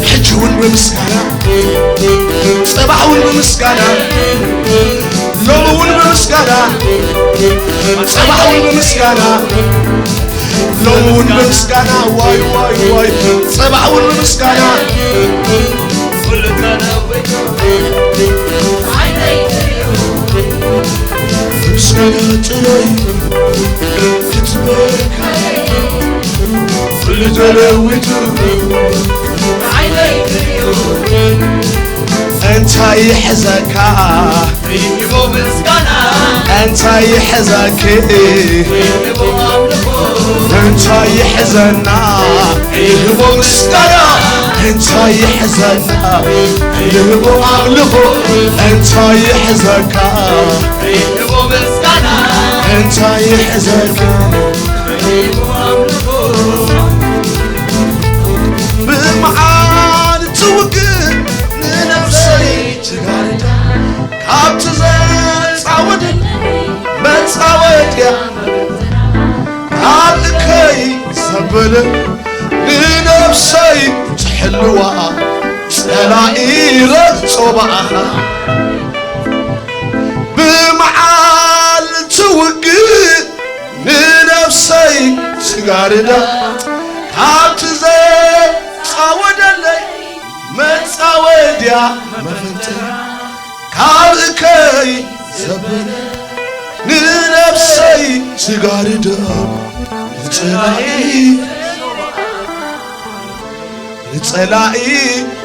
ሕጂ እውን ብምስጋና ጽባሕ እውን ብምስጋና ሎሚ እውን ብምስጋና ጽባሕ እውን ብምስጋና ሎሚ እውን ብምስጋና ዋይ ዋይ ዋይ ጽባሕ እውን ብምስጋና ኩሉ ተለዊጡ ዓይነ ጥሎይ ክትበካ ኩሉ ተለዊጡ ዓይነይ ክሪኦ እንታይ ይሕዘካ ይህቦ ምስጋና እንታይ ይሕዘኪ ይህቦ ኣምልኾ እንታይ ይሕዘና ይህቦ ምስጋና እንታይ ይሕዘና ይህቦ ኣምልኾ እንታይ ይሕዘካ ይህቦ ምስጋና እንታይ ይሕዘካ ይህቦ ኣምልኾ ብመዓልቲ ውግእ ንነፍሰይ ትጋርዳ ካብቲ ዘጻወደኒ መጻወድያ ኣብ እከይ ዘበለ ንነፍሰይ ትሕልዋ ጸላኢ ረግጾ ብኣኻ ብመዓልቲ ውግእ ንነፍሰይ ስጋርዳ ካብቲ ዘጻወደለይ መጻወድያ መፈንጠያ ካብ እከይ ዘበለ ንነፍሰይ ስጋርዳ ንጸላኢ ንጸላኢ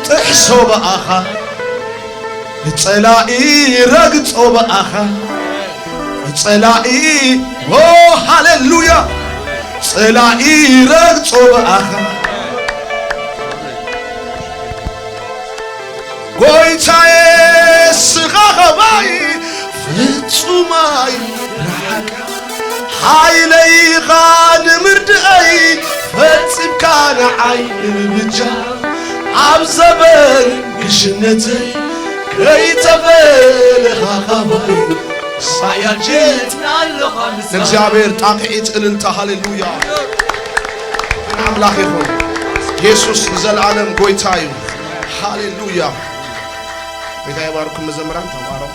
ጥሕሶ ብኣኻ ንጸላኢ ረግጾ ብኣኻ ንጸላኢ ኦ ሃሌሉያ ጸላኢ ረግጾ ብኣኻ ጎይታዬ ስኻ ኸባይ ፍጹማይ ረሓቃ ሓይለይኻ ንምርድኣይ ፈጺምካ ንዓይ ንምብጃ ኣብ ዘበን ግሽነተይ ከይተፈለኻ ኻባይ ሳያጅት ንእግዚኣብሔር ጣቕዒት እልልታ ሃሌሉያ ኣምላኽ ይኹን የሱስ ንዘለዓለም ጎይታ እዩ ሃሌሉያ ጎይታ ይባርኩም መዘምራን ተባረኹ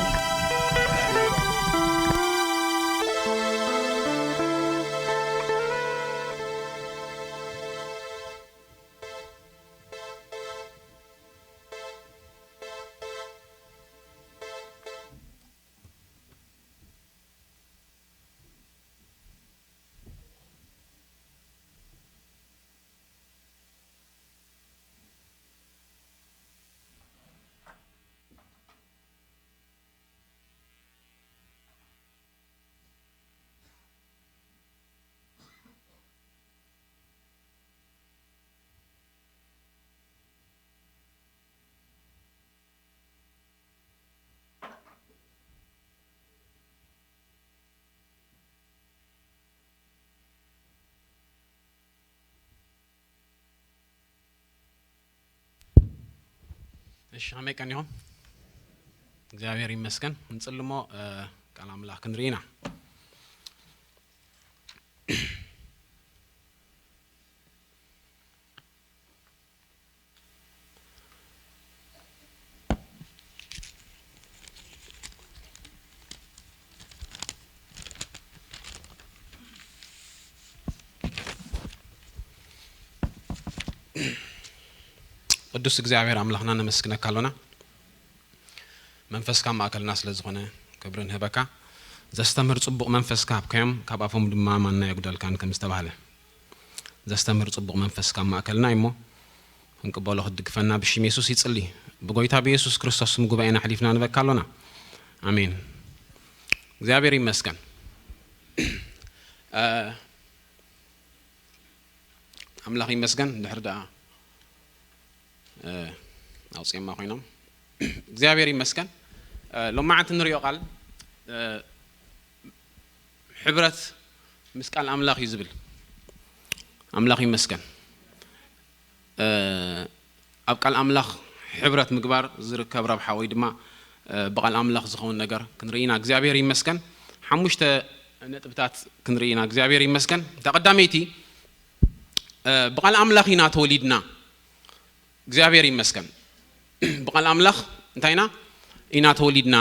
እሺ ከመይ ቀኒኹም እግዚኣብሔር ይመስገን ንፅሊ እሞ ቃል ኣምላኽ ክንርኢ ኢና ቅዱስ እግዚኣብሔር ኣምላኽና ነመስግነካ ኣሎና መንፈስካ ማእከልና ስለ ዝኾነ ክብሪ ንህበካ ዘስተምህር ጽቡቕ መንፈስካ ሃብካዮም ካብ ኣፎም ድማ ማና የጉደልካን ከም ዝተባህለ ዘስተምህር ጽቡቕ መንፈስካ ማእከልና እሞ ክንቅበሎ ክትድግፈና ብሽም የሱስ ይጽሊ ብጎይታ ብየሱስ ክርስቶስ ስም ጉባኤና ኣሕሊፍና ንበካ ኣሎና ኣሜን እግዚኣብሔር ይመስገን ኣምላኽ ይመስገን ድሕሪ ደኣ ኣውፅኦማ ኮይኖም እግዚኣብሔር ይመስገን ሎማዓንቲ ንሪኦ ቃል ሕብረት ምስ ቃል ኣምላኽ እዩ ዝብል ኣምላኽ ይመስገን ኣብ ቃል ኣምላኽ ሕብረት ምግባር ዝርከብ ረብሓ ወይ ድማ ብቃል ኣምላኽ ዝኸውን ነገር ክንርኢ ኢና እግዚኣብሔር ይመስገን ሓሙሽተ ነጥብታት ክንርኢ ኢና እግዚኣብሔር ይመስገን እታ ቀዳመይቲ ብቃል ኣምላኽ ኢና ተወሊድና እግዚኣብሔር ይመስገን ብቃል ኣምላኽ እንታይ ኢና ኢና ተወሊድና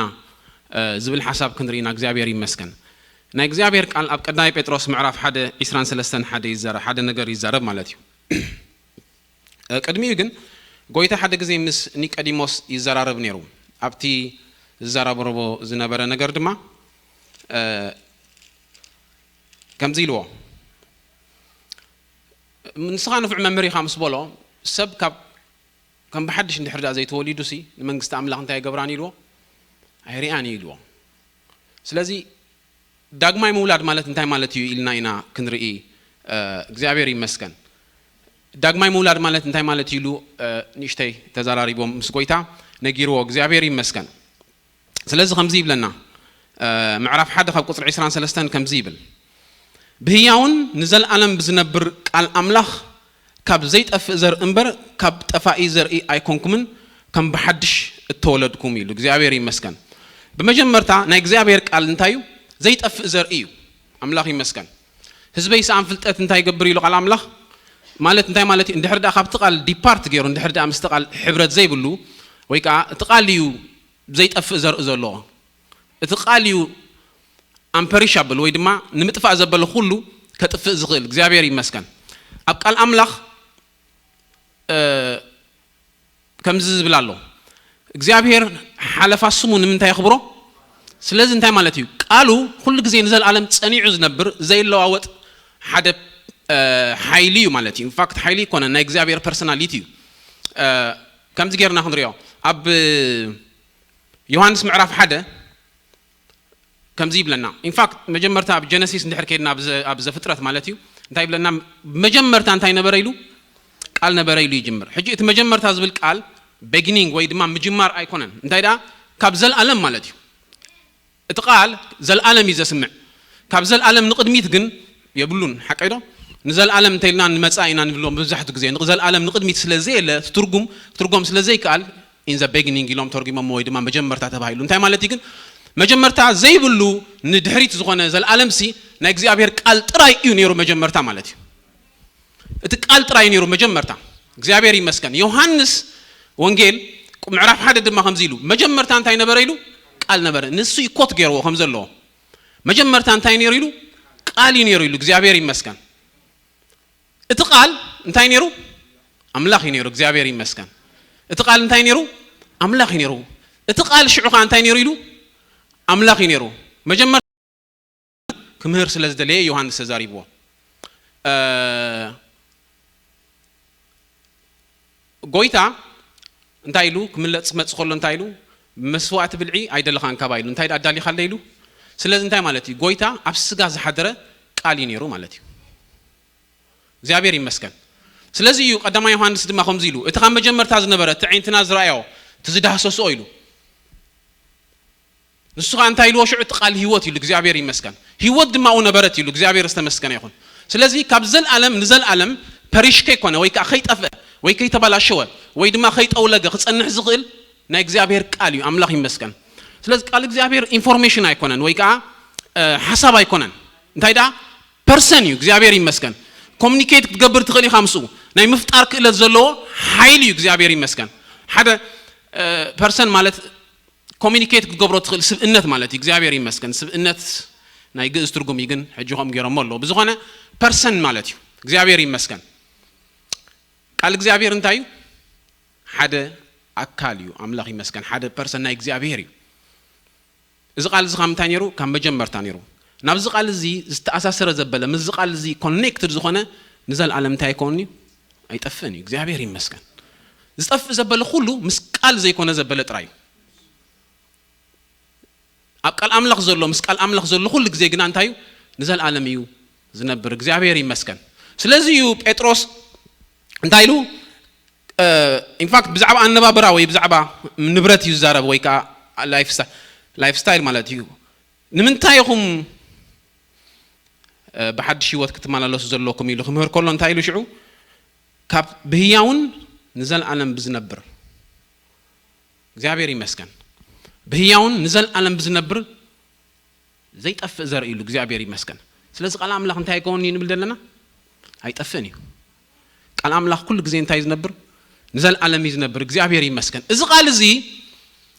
ዝብል ሓሳብ ክንርኢ ኢና እግዚኣብሔር ይመስገን ናይ እግዚኣብሔር ቃል ኣብ ቀዳማይ ጴጥሮስ ምዕራፍ ሓደ ዕስራን ሰለስተን ሓደ ይዛረብ ሓደ ነገር ይዛረብ ማለት እዩ ቅድሚኡ ግን ጎይታ ሓደ ግዜ ምስ ኒቀዲሞስ ይዘራረብ ነይሩ ኣብቲ ዝዘራረቦ ዝነበረ ነገር ድማ ከምዚ ኢልዎ፣ ንስኻ ንፉዕ መምህር ኢኻ ምስ በሎ፣ ሰብ ካብ ከም ብሓድሽ እንድሕር ደኣ ዘይተወሊዱሲ ንመንግስቲ ኣምላኽ እንታይ ይገብራን ኢልዎ? ኣይሪኣን እዩ ኢልዎ። ስለዚ ዳግማይ ምውላድ ማለት እንታይ ማለት እዩ ኢልና ኢና ክንርኢ። እግዚኣብሔር ይመስገን። ዳግማይ ምውላድ ማለት እንታይ ማለት እዩ ኢሉ ንእሽተይ ተዘራሪቦም ምስ ጎይታ ነጊርዎ። እግዚኣብሔር ይመስገን። ስለዚ ከምዚ ይብለና፣ ምዕራፍ ሓደ ካብ ቁፅሪ ዕስራን ሰለስተን ከምዚ ይብል፣ ብህያውን ንዘለኣለም ብዝነብር ቃል ኣምላኽ ካብ ዘይጠፍእ ዘርኢ እምበር ካብ ጠፋኢ ዘርኢ ኣይኮንኩምን፣ ከም ብሓድሽ እተወለድኩም ኢሉ። እግዚኣብሔር ይመስገን። ብመጀመርታ ናይ እግዚኣብሔር ቃል እንታይ እዩ? ዘይጠፍእ ዘርኢ እዩ። ኣምላኽ ይመስገን። ህዝበይ ሰኣን ፍልጠት እንታይ ይገብር ኢሉ ቃል ኣምላኽ? ማለት እንታይ ማለት እዩ? እንድሕር ደኣ ካብቲ ቃል ዲፓርት ገይሩ፣ እንድሕር ደኣ ምስቲ ቃል ሕብረት ዘይብሉ፣ ወይ ከዓ እቲ ቃል እዩ ዘይጠፍእ ዘርኢ ዘለዎ፣ እቲ ቃል እዩ ኣምፐሪሻብል ወይ ድማ ንምጥፋእ ዘበለ ኩሉ ከጥፍእ ዝኽእል። እግዚኣብሔር ይመስገን። ኣብ ቃል ኣምላኽ ከምዚ ዝብል ኣሎ፣ እግዚኣብሔር ሓለፋ ስሙ ንምንታይ የኽብሮ? ስለዚ እንታይ ማለት እዩ? ቃሉ ኩሉ ግዜ ንዘለኣለም ጸኒዑ ዝነብር ዘይለዋወጥ ሓደ ሓይሊ እዩ ማለት እዩ። ኢንፋክት ሓይሊ ይኮነ፣ ናይ እግዚኣብሔር ፐርሶናሊቲ እዩ። ከምዚ ጌርና ክንሪኦ፣ ኣብ ዮሃንስ ምዕራፍ ሓደ ከምዚ ይብለና። ኢንፋክት መጀመርታ ኣብ ጀነሲስ እንድሕር ከይድና፣ ኣብ ዘፍጥረት ማለት እዩ፣ እንታይ ይብለና? መጀመርታ እንታይ ነበረ ኢሉ? ቃል ነበረ ኢሉ ይጅምር። ሕጂ እቲ መጀመርታ ዝብል ቃል ቤጊኒንግ ወይ ድማ ምጅማር ኣይኮነን። እንታይ ደኣ? ካብ ዘልኣለም ማለት እዩ። እቲ ቃል ዘልኣለም እዩ ዘስምዕ። ካብ ዘልኣለም ንቕድሚት ግን የብሉን። ሓቀይ ዶ? ንዘልኣለም እንተኢልና ንመጻኢ ኢና ንብሎ መብዛሕትኡ ግዜ። ዘልኣለም ንቕድሚት ስለ ዘየለ፣ ትርጉም ትርጎም ስለ ዘይከኣል፣ ኢን ዘ ቤጊኒንግ ኢሎም ተርጉሞሞ ወይ ድማ መጀመርታ ተባሂሉ። እንታይ ማለት እዩ ግን? መጀመርታ ዘይብሉ ንድሕሪት ዝኾነ ዘልኣለም ሲ ናይ እግዚኣብሔር ቃል ጥራይ እዩ ነይሩ መጀመርታ ማለት እዩ። እቲ ቃል ጥራይ ነይሩ መጀመርታ። እግዚኣብሔር ይመስገን። ዮሃንስ ወንጌል ምዕራፍ ሓደ ድማ ከምዚ ኢሉ፣ መጀመርታ እንታይ ነበረ ኢሉ? ቃል ነበረ። ንሱ እዩ ኮት ገይርዎ ከም ዘለዎ። መጀመርታ እንታይ ነይሩ ኢሉ? ቃል እዩ ነይሩ ኢሉ። እግዚኣብሔር ይመስገን። እቲ ቃል እንታይ ነይሩ? ኣምላኽ እዩ ነይሩ። እግዚኣብሔር ይመስገን። እቲ ቃል እንታይ ነይሩ? ኣምላኽ እዩ ነይሩ። እቲ ቃል ሽዑ ከዓ እንታይ ነይሩ ኢሉ? ኣምላኽ እዩ ነይሩ። መጀመርታ ክምህር ስለ ዝደለየ ዮሃንስ ተዛሪብዎ። ጎይታ እንታይ ኢሉ ክምለጽ ክመጽእ ከሎ እንታይ ኢሉ? መስዋእቲ ብልዒ ኣይደለኻን ካባ ኢሉ። እንታይ ኣዳሊኻለ ኢሉ? ስለዚ እንታይ ማለት እዩ? ጎይታ ኣብ ስጋ ዝሓደረ ቃል እዩ ነይሩ ማለት እዩ። እግዚኣብሔር ይመስገን። ስለዚ እዩ ቀዳማይ ዮሃንስ ድማ ከምዚ ኢሉ፣ እቲ ካብ መጀመርታ ዝነበረ፣ እቲ ዓይንትና ዝረኣዮ፣ እቲ ዝዳህሰስኦ ኢሉ። ንሱ ኸዓ እንታይ ኢልዎ ሽዑ? እቲ ቃል ህይወት ኢሉ። እግዚኣብሔር ይመስገን። ህይወት ድማ ኣብኡ ነበረት ኢሉ። እግዚኣብሔር ዝተመስገነ ይኹን። ስለዚ ካብ ዘልኣለም ንዘልኣለም ፐሪሽ ከይኮነ ወይ ከዓ ከይጠፍአ ወይ ከይተባላሸወ ወይ ድማ ከይጠውለገ ክጸንሕ ዝኽእል ናይ እግዚኣብሔር ቃል እዩ። ኣምላኽ ይመስገን። ስለዚ ቃል እግዚኣብሔር ኢንፎርሜሽን ኣይኮነን ወይ ከዓ ሓሳብ ኣይኮነን። እንታይ ደኣ? ፐርሰን እዩ። እግዚኣብሔር ይመስገን። ኮሚኒኬት ክትገብር ትኽእል ኢኻ ምስኡ። ናይ ምፍጣር ክእለት ዘለዎ ሓይሊ እዩ። እግዚኣብሔር ይመስገን። ሓደ ፐርሰን ማለት ኮሚኒኬት ክትገብሮ ትኽእል ስብእነት ማለት እዩ። እግዚኣብሔር ይመስገን። ስብእነት ናይ ግእዝ ትርጉም እዩ፣ ግን ሕጂ ከምኡ ገይሮሞ ኣለዉ። ብዝኾነ ፐርሰን ማለት እዩ። እግዚኣብሔር ይመስገን። ቃል እግዚኣብሔር እንታይ እዩ? ሓደ ኣካል እዩ። ኣምላኽ ይመስገን። ሓደ ፐርሰን ናይ እግዚኣብሔር እዩ። እዚ ቃል እዚ ካብ ምንታይ ነይሩ? ካብ መጀመርታ ነይሩ። ናብዚ ቃል እዚ ዝተኣሳሰረ ዘበለ፣ ምስዚ ቃል እዚ ኮኔክትድ ዝኾነ ንዘለኣለም እንታይ ኣይከውን እዩ? ኣይጠፍእን እዩ። እግዚኣብሔር ይመስገን። ዝጠፍእ ዘበለ ኩሉ ምስ ቃል ዘይኮነ ዘበለ ጥራይ እዩ። ኣብ ቃል ኣምላኽ ዘሎ፣ ምስ ቃል ኣምላኽ ዘሎ ኩሉ ግዜ ግና እንታይ እዩ? ንዘለኣለም እዩ ዝነብር። እግዚኣብሔር ይመስገን። ስለዚ እዩ ጴጥሮስ እንታይ ኢሉ? ኢንፋክት ብዛዕባ ኣነባብራ ወይ ብዛዕባ ንብረት እዩ ዝዛረብ ወይ ከዓ ላይፍ ስታይል ማለት እዩ። ንምንታይ ኢኹም ብሓድሽ ህይወት ክትመላለሱ ዘለኩም ኢሉ ክምህር ከሎ እንታይ ኢሉ ሽዑ? ካብ ብህያውን ንዘለኣለም ብዝነብር እግዚኣብሔር ይመስገን። ብህያውን ንዘለኣለም ብዝነብር ዘይጠፍእ ዘርኢ ኢሉ እግዚኣብሔር ይመስገን። ስለዚ ቃል ኣምላኽ እንታይ ኣይከውን እዩ ንብል ዘለና? ኣይጠፍእን እዩ። ቃል ኣምላኽ ኩሉ ግዜ እንታይ ዝነብር? ንዘለኣለም እዩ ዝነብር። እግዚኣብሔር ይመስገን። እዚ ቃል እዚ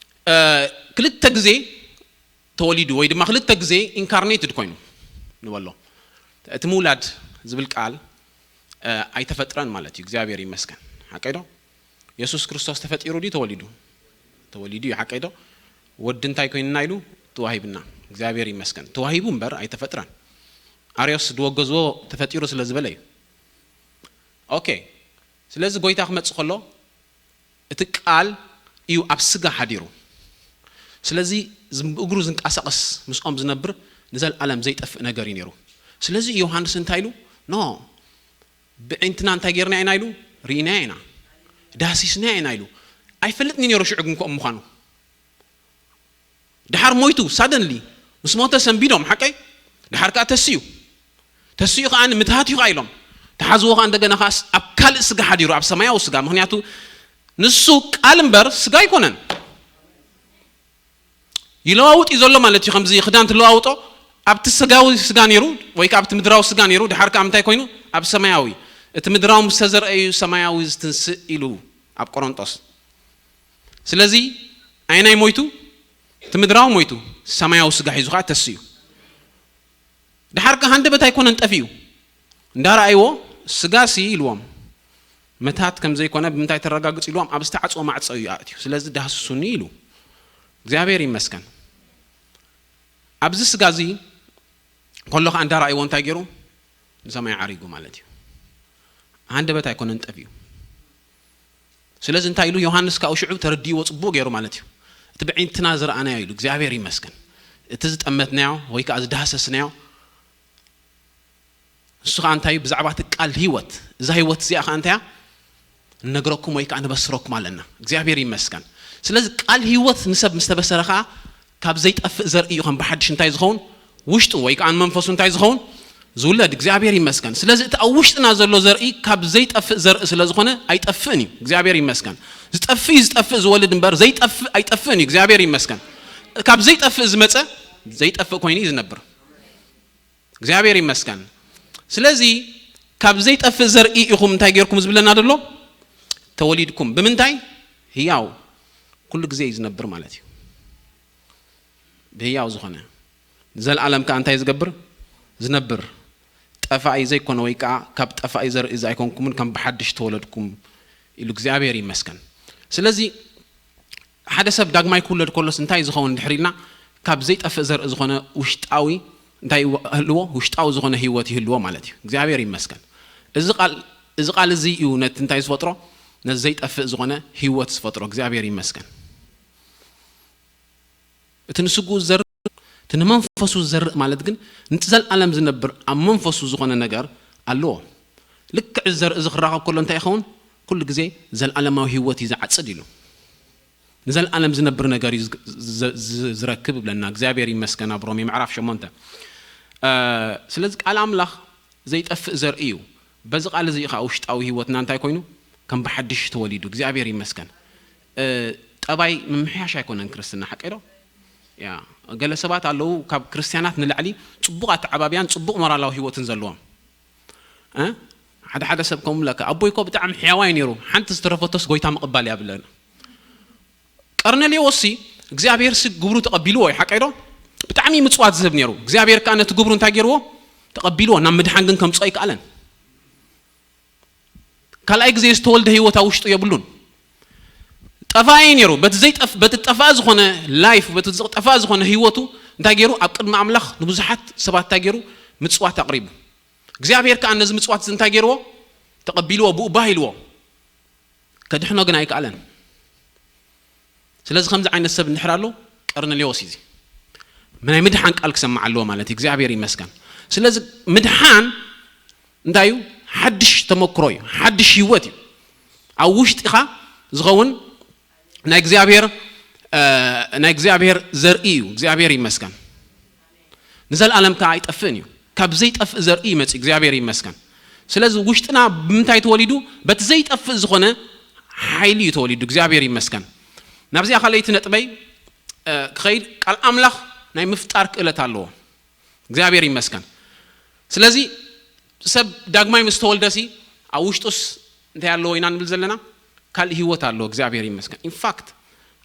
ክልተ ግዜ ተወሊዱ ወይ ድማ ክልተ ግዜ ኢንካርኔትድ ኮይኑ ንበሎ። እቲ ምውላድ ዝብል ቃል ኣይተፈጥረን ማለት እዩ። እግዚኣብሔር ይመስገን። ሓቀይ ዶ? የሱስ ክርስቶስ ተፈጢሩ ድዩ ተወሊዱ? ተወሊዱ እዩ። ሓቀይ ዶ? ወዲ እንታይ ኮይንና ኢሉ ተዋሂብና። እግዚኣብሔር ይመስገን። ተዋሂቡ እምበር ኣይተፈጥረን። ኣርዮስ ዝወገዝዎ ተፈጢሩ ስለ ዝበለ እዩ። ኦኬ፣ ስለዚ ጎይታ ክመጽእ ከሎ እቲ ቃል እዩ ኣብ ስጋ ሓዲሩ። ስለዚ ዝም-፣ ብእግሩ ዝንቀሳቐስ ምስኦም ዝነብር ንዘለኣለም ዘይጠፍእ ነገር እዩ ነይሩ። ስለዚ ዮሃንስ እንታይ ኢሉ? ኖ፣ ብዒንትና እንታይ ጌርና ኢና ኢሉ? ርኢና ኢና፣ ዳህሲስና ኢና ኢሉ። ኣይፈልጥን ነይሩ ሽዑ ግን ከምኡ ምዃኑ። ድሓር ሞይቱ ሳደንሊ ምስ ሞተ ሰንቢዶም ሓቀይ። ድሓር ከኣ ተስዩ፣ ተስዩ ከኣ ምትሃት እዩ ከኣ ኢሎም ተሓዝዎ። ከኣ እንደገና ከኣ ኣብ ካልእ ስጋ ሓዲሩ፣ ኣብ ሰማያዊ ስጋ። ምክንያቱ ንሱ ቃል እምበር ስጋ ኣይኮነን። ይለዋውጥ እዩ ዘሎ ማለት እዩ። ከምዚ ክዳን ትለዋውጦ፣ ኣብቲ ስጋዊ ስጋ ነይሩ ወይ ከኣ ኣብቲ ምድራዊ ስጋ ነይሩ፣ ድሓር ከኣ ምንታይ ኮይኑ? ኣብ ሰማያዊ። እቲ ምድራዊ ምስ ተዘርአ እዩ ሰማያዊ ዝትንስእ ኢሉ ኣብ ቆሮንጦስ። ስለዚ ኣየናይ ሞይቱ? እቲ ምድራዊ ሞይቱ፣ ሰማያዊ ስጋ ሒዙ ከኣ ተስዩ። ድሓር ከ ሃንደበት ኣይኮነን ጠፊኡ። እንዳረኣይዎ፣ ስጋሲ ኢልዎም፣ መታት ከም ዘይኮነ ብምንታይ ተረጋግጽ ኢልዎም፣ ኣብ ዝተዓጽወ ማዕጾ እዩ ኣእትዩ። ስለዚ ዳህስሱኒ ኢሉ። እግዚኣብሔር ይመስገን። ኣብዚ ስጋ እዚ ከሎ ከኣ እንዳረኣይዎ እንታይ ገይሩ? ንሰማይ ዓሪጉ ማለት እዩ። ሃንደበት ኣይኮነን ጠፊኡ። ስለዚ እንታይ ኢሉ? ዮሃንስ ካብኡ ሽዑ ተረዲእዎ ጽቡቕ ገይሩ ማለት እዩ። እቲ ብዒንትና ዝረኣናዮ ኢሉ፣ እግዚኣብሔር ይመስገን። እቲ ዝጠመትናዮ ወይ ከኣ ዝዳህሰስናዮ፣ ንሱ ከኣ እንታይ እዩ? ብዛዕባ እቲ ቃል ህይወት፣ እዛ ህይወት እዚኣ ከኣ እንታይ እያ? ንነግረኩም ወይ ከኣ ንበስረኩም ኣለና። እግዚኣብሔር ይመስገን። ስለዚ ቃል ህይወት ንሰብ ምስ ተበሰረ ከኣ ካብ ዘይጠፍእ ዘርኢ እዩ ከም ብሓድሽ እንታይ ዝኸውን? ውሽጡ ወይ ከኣ ንመንፈሱ እንታይ ዝኸውን? ዝውለድ። እግዚኣብሔር ይመስገን። ስለዚ እቲ ኣብ ውሽጥና ዘሎ ዘርኢ ካብ ዘይጠፍእ ዘርኢ ስለ ዝኾነ ኣይጠፍእን እዩ። እግዚኣብሔር ይመስገን። ዝጠፍእ እዩ ዝጠፍእ ዝወልድ እምበር ዘይጠፍእ ኣይጠፍእን እዩ። እግዚኣብሔር ይመስገን። ካብ ዘይጠፍእ ዝመጸ ዘይጠፍእ ኮይኑ እዩ ዝነብር። እግዚኣብሔር ይመስገን። ስለዚ ካብ ዘይጠፍእ ዘርኢ ኢኹም እንታይ ጌርኩም ዝብለና ዘሎ? ተወሊድኩም። ብምንታይ? ህያው። ኩሉ ግዜ እዩ ዝነብር ማለት እዩ። ብህያው ዝኾነ። ንዘለኣለም ከኣ እንታይ ዝገብር? ዝነብር። ጠፋኢ ዘይኮነ ወይ ከኣ ካብ ጠፋኢ ዘርኢ ዘይኮንኩምን ከም ብሓድሽ ተወለድኩም ኢሉ እግዚኣብሔር ይመስገን። ስለዚ ሓደ ሰብ ዳግማይ ክውለድ ከሎስ እንታይ ዝኸውን ድሕር ኢልና? ካብ ዘይጠፍእ ዘርኢ ዝኾነ ውሽጣዊ እንታይ ይህልዎ? ውሽጣዊ ዝኾነ ህይወት ይህልዎ ማለት እዩ። እግዚኣብሔር ይመስገን። እዚ ቃል፣ እዚ ቃል እዚ እዩ ነቲ እንታይ ዝፈጥሮ? ነዚ ዘይጠፍእ ዝኾነ ህይወት ዝፈጥሮ። እግዚኣብሔር ይመስገን። እቲ ንስግኡ ዝዘርእ፣ እቲ ንመንፈሱ ዝዘርእ ማለት ግን ነቲ ዘልኣለም ዝነብር ኣብ መንፈሱ ዝኾነ ነገር ኣለዎ። ልክዕ እዚ ዘርኢ እዚ ክራኸብ ከሎ እንታይ ይኸውን? ኩሉ ግዜ ዘልኣለማዊ ህይወት እዩ ዝዓጽድ ኢሉ። ንዘልኣለም ዝነብር ነገር እዩ ዝ-፣ ዝ-፣ ዝ-፣ ዝረክብ ይብለና። እግዚኣብሔር ይመስገን ኣብ ሮሜ ምዕራፍ ሸሞንተ። እ፣ ስለዚ ቃል ኣምላኽ ዘይጠፍእ ዘርኢ እዩ። በዚ ቃል እዚ ከዓ ውሽጣዊ ህይወትና እንታይ ኮይኑ? ከም ብሓድሽ ተወሊዱ። እግዚኣብሔር ይመስገን። እ፣ ጠባይ ምምሕያሽ ኣይኮነን ክርስትና፣ ሓቀይ ዶ? ያ፣ ገለ ሰባት ኣለዉ ካብ ክርስትያናት ንላዕሊ ጽቡቕ ኣተዓባብያን ጽቡቕ ሞራላዊ ህይወትን ዘለዎም። እ? ሓደ ሓደ ሰብ ከምኡ ብለካ፣ "ኣቦይ እኮ ብጣዕሚ ሕያዋይ ነይሩ፣ ሓንቲ ዝተረፈቶስ ጎይታ ምቕባል እያ" ብለና። ቀርኔሌዎስሲ እግዚኣብሔርሲ ግብሩ ተቐቢልዎ እዩ፣ ሓቀይ ዶ? ብጣዕሚ ምጽዋት ዝህብ ነይሩ። እግዚኣብሔር ከኣ ነቲ ግብሩ እንታይ ገይርዎ? ተቐቢልዎ። ናብ ምድሓን ግን ከምጽኦ ኣይከኣለን። ካልኣይ ግዜ ዝተወልደ ህይወት ኣብ ውሽጡ የብሉን። ጠፋኢ ነይሩ። በቲ ዘይጠፍ-፣ በቲ ጠፋኢ ዝኾነ ላይፍ፣ በቲ ጠፋኢ ዝኾነ ህይወቱ እንታይ ገይሩ? ኣብ ቅድሚ ኣምላኽ ንብዙሓት ሰባት እንታይ ገይሩ? ምጽዋት ኣቕሪቡ። እግዚኣብሔር ከኣ ነዚ ምጽዋት እዚ እንታይ ገይርዎ? ተቐቢልዎ፣ ብኡ ባህ ኢልዎ። ከድሕኖ ግን ኣይከኣለን። ስለዚ ከምዚ ዓይነት ሰብ እንድሕር ኣሎ፣ ቀርኔሌዎስ እዩ እዚ። ናይ ምድሓን ቃል ክሰምዕ ኣለዎ ማለት እዩ። እግዚኣብሔር ይመስገን። ስለዚ ምድሓን እንታይ እዩ? ሓድሽ ተመክሮ እዩ፣ ሓድሽ ህይወት እዩ። ኣብ ውሽጢኻ ዝኸውን ናይ እግዚኣብሔር፣ እ፣ ናይ እግዚኣብሔር ዘርኢ እዩ። እግዚኣብሔር ይመስገን። ንዘለኣለም ከኣ ኣይጠፍእን እዩ። ካብ ዘይጠፍእ ዘርኢ ይመጽእ። እግዚኣብሔር ይመስገን። ስለዚ ውሽጥና ብምንታይ ተወሊዱ? በቲ ዘይጠፍእ ዝኾነ ሓይሊ እዩ ተወሊዱ። እግዚኣብሔር ይመስገን። ናብዚኣ ካልኣይቲ ነጥበይ፣ እ፣ ክኸይድ፣ ቃል ኣምላኽ ናይ ምፍጣር ክእለት ኣለዎ። እግዚኣብሔር ይመስገን። ስለዚ ሰብ ዳግማይ ምስ ተወልደሲ ኣብ ውሽጡስ እንታይ ኣለዎ ኢና ንብል ዘለና? ካልእ ህይወት ኣለዎ። እግዚኣብሔር ይመስገን። ኢንፋክት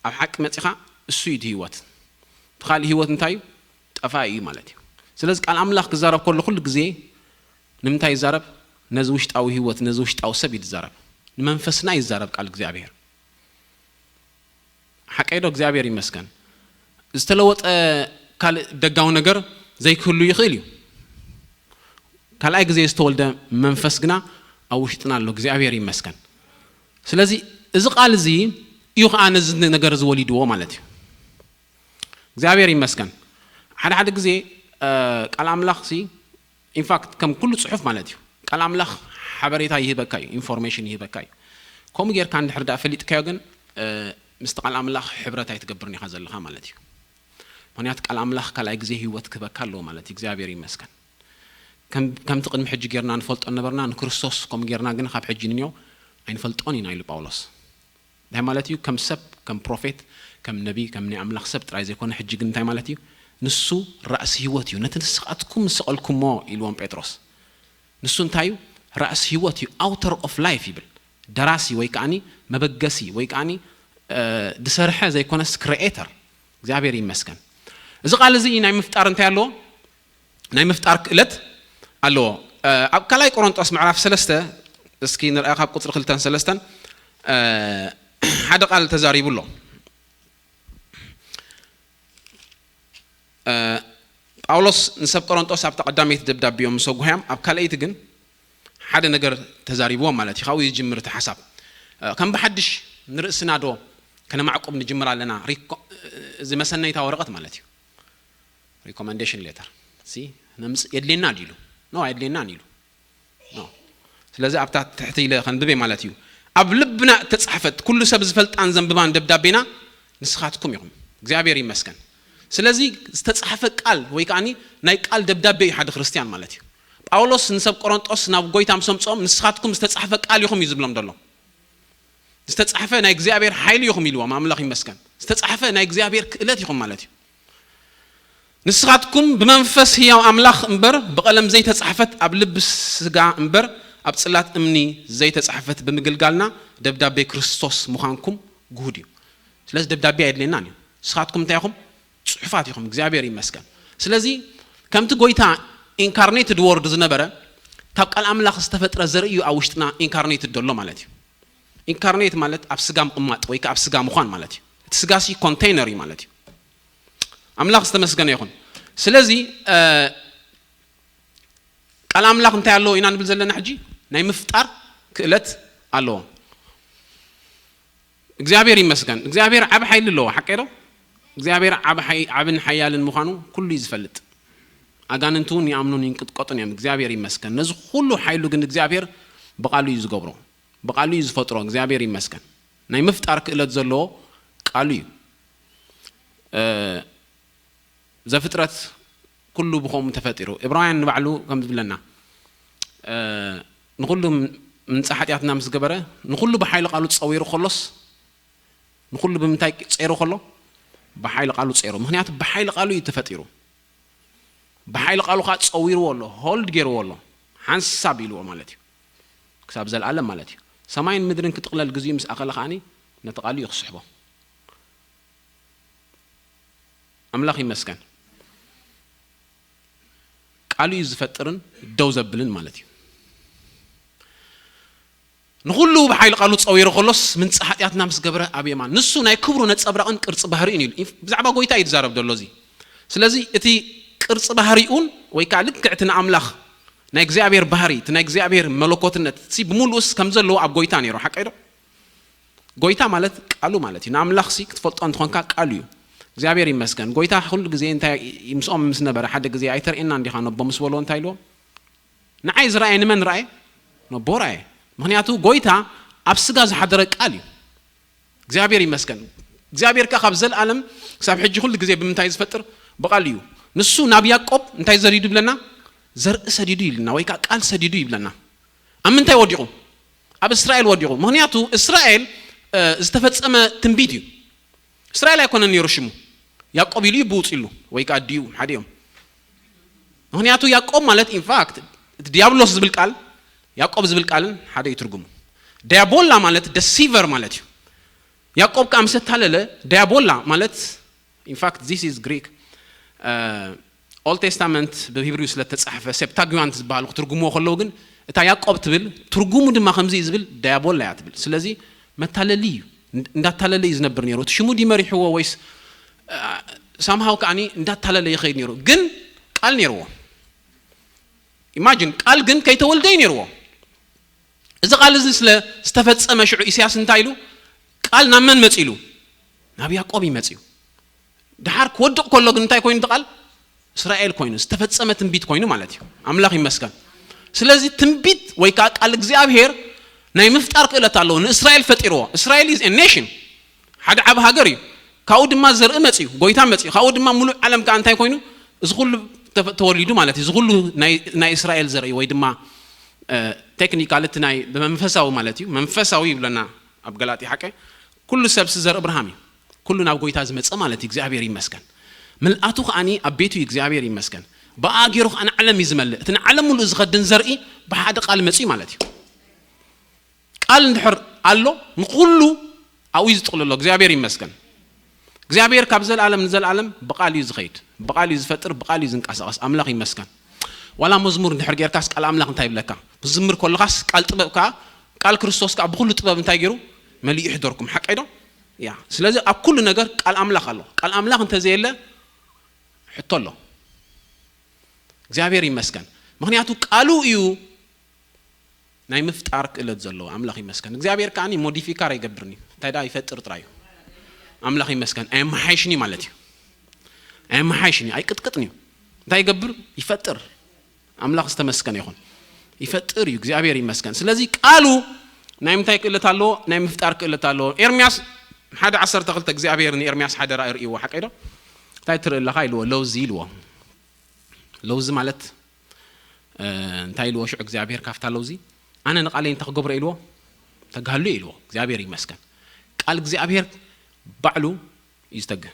ኣብ ሓቂ መጺኻ እሱ እዩ እቲ ህይወት። እቲ ካልእ ህይወት እንታይ እዩ? ጠፋኢ እዩ ማለት እዩ። ስለዚ ቃል ኣምላኽ ክዛረብ ከሎ ኩሉ ግዜ ንምንታይ ይዛረብ? ነዚ ውሽጣዊ ህይወት፣ ነዚ ውሽጣዊ ሰብ እዩ ዝዛረብ። ንመንፈስና እዩ ዝዛረብ ቃል እግዚኣብሔር። ሓቀይ ዶ? እግዚኣብሔር ይመስገን። ዝተለወጠ ካልእ ደጋዊ ነገር ዘይክህሉ ይኽእል እዩ። ካልኣይ ግዜ ዝተወልደ መንፈስ ግና ኣብ ውሽጥና ኣሎ። እግዚኣብሔር ይመስገን። ስለዚ እዚ ቃል እዚ እዩ ከዓ ነዚ ነገር እዚ ወሊድዎ ማለት እዩ። እግዚኣብሔር ይመስገን። ሓደ ሓደ ግዜ ቃል ኣምላኽ ሲ ኢንፋክት ከም ኩሉ ፅሑፍ ማለት እዩ። ቃል ኣምላኽ ሓበሬታ ይህበካ እዩ፣ ኢንፎርሜሽን ይህበካ እዩ። ከምኡ ጌርካ እንድሕር ዳ ፈሊጥካዮ ግን ምስቲ ቃል ኣምላኽ ሕብረት ኣይትገብርን ኢኻ ዘለኻ ማለት እዩ። ምክንያቱ ቃል ኣምላኽ ካልኣይ ግዜ ህይወት ክህበካ ኣለዎ ማለት እዩ። እግዚኣብሔር ይመስገን። ከምቲ ቅድሚ ሕጂ ጌርና ንፈልጦ ነበርና፣ ንክርስቶስ ከምኡ ጌርና ግን ካብ ሕጂ ንንዮ ኣይንፈልጦን ኢና ኢሉ ጳውሎስ። እንታይ ማለት እዩ? ከም ሰብ፣ ከም ፕሮፌት፣ ከም ነቢ፣ ከም ናይ ኣምላኽ ሰብ ጥራይ ዘይኮነ፣ ሕጂ ግን እንታይ ማለት እዩ? ንሱ ራእሲ ህይወት እዩ። ነቲ ንስኻትኩም ዝሰቐልኩሞ ኢልዎም ጴጥሮስ። ንሱ እንታይ እዩ? ራእሲ ህይወት እዩ። ኣውተር ኦፍ ላይፍ ይብል። ደራሲ ወይ ከዓኒ መበገሲ ወይ ከዓኒ ድሰርሐ ዘይኮነስ ክሪኤተር እግዚኣብሔር ይመስገን። እዚ ቃል እዚ ናይ ምፍጣር እንታይ ኣለዎ? ናይ ምፍጣር ክእለት ኣለዎ። ኣብ ካልኣይ ቆሮንጦስ ምዕራፍ ሰለስተ እስኪ ንርኣ፣ ካብ ቁፅሪ ክልተን ሰለስተን ሓደ ቃል ተዛሪቡ ኣሎ። ጳውሎስ ንሰብ ቆሮንጦስ ኣብታ ቀዳመይቲ ደብዳቤኦም ምስ ኣጉህያም ኣብ ካልኣይቲ ግን ሓደ ነገር ተዛሪብዎም ማለት እዩ። ካብኡ ይጅምር እቲ ሓሳብ። ከም ብሓድሽ ንርእስና ዶ ከነማዕቁብ ንጅምር ኣለና? እዚ መሰነይታ ወረቐት ማለት እዩ። ሪኮመንዴሽን ሌተር ሲ ነምጽእ የድልየና ድዩ ኢሉ? ኖ፣ ኣየድልየናን ኢሉ። ኖ። ስለዚ ኣብታ ትሕቲ ኢለ ከንብቤ ማለት እዩ። ኣብ ልብና እተጻሕፈት ኩሉ ሰብ ዝፈልጣን ዘንብባን ደብዳቤና ንስኻትኩም ኢኹም። እግዚኣብሔር ይመስገን። ስለዚ ዝተጻሕፈ ቃል ወይ ከዓኒ ናይ ቃል ደብዳቤ እዩ ሓደ ክርስትያን ማለት እዩ። ጳውሎስ ንሰብ ቆሮንጦስ ናብ ጎይታ ምስ ኣምጽኦም ንስኻትኩም ዝተጻሕፈ ቃል ኢኹም እዩ ዝብሎም ዘሎ። ዝተጻሕፈ ናይ እግዚኣብሔር ሓይሊ ኢኹም ኢልዎም። ኣምላኽ ይመስገን። ዝተጻሕፈ ናይ እግዚኣብሔር ክእለት ኢኹም ማለት እዩ። ንስኻትኩም ብመንፈስ ህያው ኣምላኽ እምበር ብቐለም ዘይተጻሕፈት ኣብ ልቢ ስጋ እምበር ኣብ ጽላት እምኒ ዘይተጻሕፈት ብምግልጋልና ደብዳቤ ክርስቶስ ምዃንኩም ግሁድ እዩ። ስለዚ ደብዳቤ ኣየድልየናን እዩ። ንስኻትኩም እንታይ ኢኹም? ጽሑፋት ኢኹም። እግዚኣብሔር ይመስገን። ስለዚ ከምቲ ጎይታ ኢንካርኔትድ ወርድ ዝነበረ ካብ ቃል ኣምላኽ ዝተፈጥረ ዘርኢ እዩ ኣብ ውሽጥና ኢንካርኔትድ ዘሎ ማለት እዩ። ኢንካርኔት ማለት ኣብ ስጋ ምቕማጥ ወይ ከዓ ኣብ ስጋ ምዃን ማለት እዩ። እቲ ስጋ ሲ ኮንቴይነር እዩ ማለት እዩ። ኣምላኽ ዝተመስገነ ይኹን። ስለዚ ቃል ኣምላኽ እንታይ ኣለዎ ኢና ንብል ዘለና ሕጂ? ናይ ምፍጣር ክእለት ኣለዎ። እግዚኣብሔር ይመስገን። እግዚኣብሔር ዓብ ሓይሊ ኣለዎ፣ ሓቀይ ዶ? እግዚኣብሔር ዓብ ሓይ-፣ ዓብን ሓያልን ምዃኑ ኩሉ እዩ ዝፈልጥ። ኣጋንንት እውን ይኣምኑን ይንቅጥቀጡን እዮም። እግዚኣብሔር ይመስገን። ነዚ ኩሉ ሓይሉ ግን እግዚኣብሔር ብቃሉ እዩ ዝገብሮ። ብቃሉ እዩ ዝፈጥሮ። እግዚኣብሔር ይመስገን። ናይ ምፍጣር ክእለት ዘለዎ ቃሉ እዩ። ዘፍጥረት ኩሉ ብኸምኡ ተፈጢሩ። ዕብራውያን ንባዕሉ ከም ዝብለና ንኹሉ ምንጻ ሓጢኣትና ምስ ገበረ ንኹሉ ብሓይሊ ቃሉ ጸዊሩ ከሎስ ንኹሉ ብምንታይ ጸይሩ ከሎ? ብሓይሊ ቃሉ ጸይሩ። ምክንያቱ ብሓይሊ ቃሉ እዩ ተፈጢሩ። ብሓይሊ ቃሉ ከዓ ጸዊርዎ ኣሎ፣ ሆልድ ገይርዎ ኣሎ፣ ሓንሳብ ኢልዎ ማለት እዩ። ክሳብ ዘለኣለም ማለት እዩ። ሰማይን ምድርን ክጥቕለል ግዜኡ ምስ ኣኸለ ከዓኒ ነቲ ቃሉ እዩ ክስሕቦ። ኣምላኽ ይመስገን። ቃሉ እዩ ዝፈጥርን ደው ዘብልን ማለት እዩ። ንኹሉ ብሓይሊ ቃሉ ጸዊሩ ከሎስ ምንጻ ሓጢኣትና ምስ ገበረ ኣብ የማን። ንሱ ናይ ክብሩ ነጸብራቕን ቅርጺ ባህሪኡን እዩ። ብዛዕባ ጎይታ እዩ ዝዛረብ ዘሎ እዚ። ስለዚ እቲ ቅርጺ ባህሪኡን ወይ ከዓ ልክዕ እቲ ንኣምላኽ ናይ እግዚኣብሔር ባህሪ፣ እቲ ናይ እግዚኣብሔር መለኮትነት ሲ ብምሉእስ ከም ዘለዎ ኣብ ጎይታ ነይሩ። ሓቀይ ዶ? ጎይታ ማለት ቃሉ ማለት እዩ። ንኣምላኽ ሲ ክትፈልጦ እንተኾንካ ቃሉ እዩ። እግዚኣብሔር ይመስገን። ጎይታ ኩሉ ግዜ እንታይ ምስኦም ምስ ነበረ ሓደ ግዜ ኣይተርእየና እንዲኻ ነቦ ምስ በልዎ እንታይ ኢልዎም? ንዓይ ዝረኣየ ንመን ረኣየ? ነቦ ረኣየ። ምክንያቱ ጎይታ ኣብ ስጋ ዝሓደረ ቃል እዩ። እግዚኣብሔር ይመስገን። እግዚኣብሔር ከ ካብ ዘለኣለም ክሳብ ሕጂ ኩሉ ግዜ ብምንታይ ዝፈጥር? ብቃል እዩ። ንሱ ናብ ያዕቆብ እንታይ ዘሪዱ ይብለና? ዘርኢ ሰዲዱ ይብለና ወይ ከዓ ቃል ሰዲዱ ይብለና። ኣብ ምንታይ ወዲቑ? ኣብ እስራኤል ወዲቑ። ምክንያቱ እስራኤል ዝተፈጸመ ትንቢት እዩ። እስራኤል ኣይኮነን ነይሩ ሽሙ። ያዕቆብ ኢሉ እዩ ብውፅ ኢሉ ወይ ከዓ ድዩ ሓደ እዮም። ምክንያቱ ያዕቆብ ማለት ኢንፋክት እቲ ዲያብሎስ ዝብል ቃል ያዕቆብ ዝብል ቃልን ሓደ እዩ ትርጉሙ። ዲያቦላ ማለት ደሲቨር ማለት እዩ። ያዕቆብ ከዓ ምስ ኣታለለ ዲያቦላ ማለት ኢንፋክት ዚስ ኢዝ ግሪክ። ኦልድ ቴስታመንት ብሂብሪው ስለ ተጻሕፈ ሴፕታጊዋንት ዝበሃሉ ክትርጉምዎ ከለዉ ግን እታ ያዕቆብ ትብል ትርጉሙ ድማ ከምዚ እዩ ዝብል ዳያቦላ እያ ትብል። ስለዚ መታለሊ እዩ። እንዳታለለ እዩ ዝነብር ነይሩ። እቲ ሽሙ ድዩ መሪሕዎ ወይስ ሳምሃው ከዓኒ እንዳታለለ ይኸይድ ነይሩ። ግን ቃል ነይርዎ። ኢማጂን፣ ቃል ግን ከይተወልደ እዩ ነይርዎ። እዚ ቃል እዚ ስለ ዝተፈጸመ ሽዑ ኢሳያስ እንታይ ኢሉ? ቃል ናብ መን መጺኡ ኢሉ? ናብ ያዕቆብ እዩ መጺኡ። ድሓር ክወድቕ ከሎ ግን እንታይ ኮይኑ እቲ ቃል? እስራኤል ኮይኑ፣ ዝተፈጸመ ትንቢት ኮይኑ ማለት እዩ። ኣምላኽ ይመስገን። ስለዚ ትንቢት ወይ ከዓ ቃል እግዚኣብሔር ናይ ምፍጣር ክእለት ኣለዎ። ንእስራኤል ፈጢርዎ። እስራኤል is a nation፣ ሓደ ዓብ ሃገር እዩ። ካብኡ ድማ ዘርኢ መጽዩ፣ ጎይታ መጽዩ። ካብኡ ድማ ሙሉእ ዓለም ከዓ እንታይ ኮይኑ? እዚ ኩሉ ተፈ- ተወሊዱ ማለት እዩ። እዚ ኩሉ ናይ ናይ እስራኤል ዘርኢ ወይ ድማ ቴክኒካል እቲ ናይ ብመንፈሳዊ ማለት እዩ። መንፈሳዊ ይብለና ኣብ ገላትያ ሓቀ። ኩሉ ሰብሲ ዘርኢ እብርሃም እዩ። ኩሉ ናብ ጎይታ ዝመጸ ማለት እዩ። እግዚኣብሔር ይመስገን። ምልኣቱ ከዓኒ ኣብ ቤቱ እዩ። እግዚኣብሔር ይመስገን። ብኣ ገይሩ ከዓ ንዓለም እዩ ዝመልእ። እቲ ንዓለም ሙሉእ ዝኸድን ዘርኢ ብሓደ ቃል መጽዩ ማለት እዩ። ቃል እንድሕር ኣሎ ንኩሉ ኣብኡ እዩ ዝጥቕልሎ። እግዚኣብሔር ይመስገን። እግዚኣብሔር ካብ ዘለኣለም ንዘለኣለም ብቃል እዩ ዝኸይድ፣ ብቃል እዩ ዝፈጥር፣ ብቃል እዩ ዝንቀሳቐስ። ኣምላኽ ይመስገን። ዋላ መዝሙር እንድሕር ጌርካስ ቃል ኣምላኽ እንታይ ይብለካ? ዝምር ከለኻስ ቃል ጥበብ ከዓ፣ ቃል ክርስቶስ ከዓ ብኩሉ ጥበብ እንታይ ገይሩ? መሊኡ ይሕደርኩም። ሓቀይ ዶ? ያ ስለዚ ኣብ ኩሉ ነገር ቃል ኣምላኽ ኣሎ። ቃል ኣምላኽ እንተዘየለ ሕቶ ኣሎ። እግዚኣብሔር ይመስገን። ምክንያቱ ቃሉ እዩ ናይ ምፍጣር ክእለት ዘለዎ። ኣምላኽ ይመስገን። እግዚኣብሔር ከዓኒ ሞዲፊካር ኣይገብርን እዩ። እንታይ ደኣ ይፈጥር ጥራይ እዩ። ኣምላኽ ይመስገን። ኣየመሓይሽን እዩ ማለት እዩ። ኣየመሓይሽን እዩ፣ ኣይቅጥቅጥን እዩ። እንታይ ይገብር? ይፈጥር። ኣምላኽ ዝተመስገነ ይኹን። ይፈጥር እዩ። እግዚኣብሔር ይመስገን። ስለዚ ቃሉ ናይ ምንታይ ክእለት ኣለዎ? ናይ ምፍጣር ክእለት ኣለዎ። ኤርምያስ ሓደ ዓሰርተ ክልተ እግዚኣብሔር ንኤርምያስ ሓደ ራእይ ርእይዎ። ሓቀይ ዶ? እንታይ ትርኢ ኣለኻ ኢልዎ። ለውዚ ኢልዎ። ለውዚ ማለት እንታይ ኢልዎ ሽዑ እግዚኣብሔር ካብታ ለውዚ? ኣነ ንቓለይ እንታይ ክገብሮ ኢልዎ? ተጋሉ ኢልዎ። እግዚኣብሔር ይመስገን። ቃል እግዚኣብሔር ባዕሉ እዩ ዝተግህ።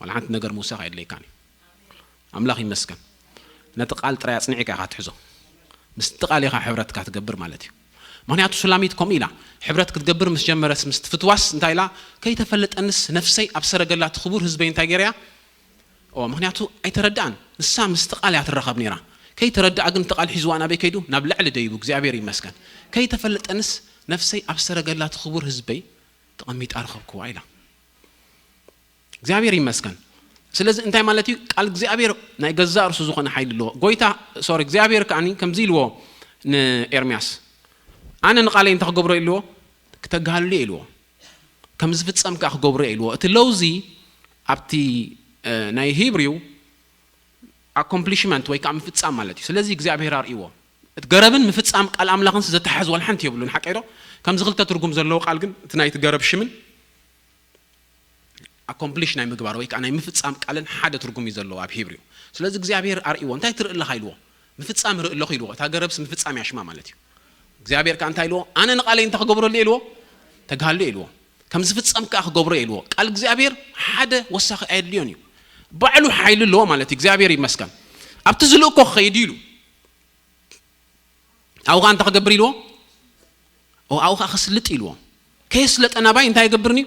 ዋላ ሓንቲ ነገር ምውሳኽ ኣየድለይካን እዩ። ኣምላኽ ይመስገን። ነቲ ቃል ጥራይ ኣጽኒዕካ ኢኻ ትሕዞ። ምስቲ ቃል ኢኻ ሕብረትካ ትገብር ማለት እዩ። ምክንያቱ ሱላሚት ከምኡ ኢላ ሕብረት ክትገብር ምስ ጀመረስ፣ ምስ ትፍትዋስ እንታይ ኢላ? ከይተፈለጠንስ ነፍሰይ ኣብ ሰረገላ እቲ ክቡር ህዝበይ እንታይ ገይረያ? ኦ ምክንያቱ ኣይተረድኣን። ንሳ ምስቲ ቃል እያ ትራኸብ ነይራ። ከይተረድኣ ግን እቲ ቃል ሒዝዋ ናበይ ከይዱ? ናብ ላዕሊ ደይቡ። እግዚኣብሔር ይመስገን። ከይተፈለጠንስ ነፍሰይ ኣብ ሰረገላ እቲ ክቡር ህዝበይ ተቐሚጣ ረኸብክዋ ኢላ። እግዚኣብሔር ይመስገን። ስለዚ እንታይ ማለት እዩ? ቃል እግዚኣብሔር ናይ ገዛእ ርእሱ ዝኾነ ሓይሊ ኣለዎ። ጎይታ ሶሪ እግዚኣብሔር ከዓኒ ከምዚ ኢልዎ ንኤርምያስ፣ ኣነ ንቓለይ እንታይ ክገብሮ ኢልዎ? ክተጋልሎ ኢልዎ። ከም ዝፍጸም ከኣ ክገብሮ ኢልዎ። እቲ ለውዚ ኣብቲ ናይ ሂብሪው ኣኮምፕሊሽመንት ወይ ከዓ ምፍጻም ማለት እዩ። ስለዚ እግዚኣብሔር ኣርእይዎ። እቲ ገረብን ምፍጻም ቃል ኣምላኽን ዘተሓዝ ዋላ ሓንቲ የብሉን። ሓቀይ ዶ? ከምዚ ክልተ ትርጉም ዘለዎ ቃል ግን እቲ ናይቲ ገረብ ሽምን ኣኮምፕሊሽ ናይ ምግባር ወይ ከዓ ናይ ምፍጻም ቃልን ሓደ ትርጉም እዩ ዘለዎ ኣብ ሂብሪው። ስለዚ እግዚኣብሔር ኣርእይዎ። እንታይ ትርኢ ኣለኻ ኢልዎ? ምፍጻም ርኢ ኣለኹ ኢልዎ። እታ ገረብስ ምፍጻም እያ ሽማ ማለት እዩ። እግዚኣብሔር ከዓ እንታይ ኢልዎ? ኣነ ንቓለይ እንታይ ክገብረሉ ኢልዎ? ተጋሃሉ ኢልዎ። ከም ዝፍጸም ከዓ ክገብሮ ኢልዎ። ቃል እግዚኣብሔር ሓደ ወሳኺ ኣየድልዮን እዩ። ባዕሉ ሓይሊ ኣለዎ ማለት እዩ። እግዚኣብሔር ይመስገን። ኣብቲ ዝልእኮ ክኸይድ ኢሉ ኣብኡ ከዓ እንታይ ክገብር ኢልዎ? ኣብኡ ከዓ ክስልጥ ኢልዎ። ከየስለጠ ናባይ እንታይ ይገብርን እዩ?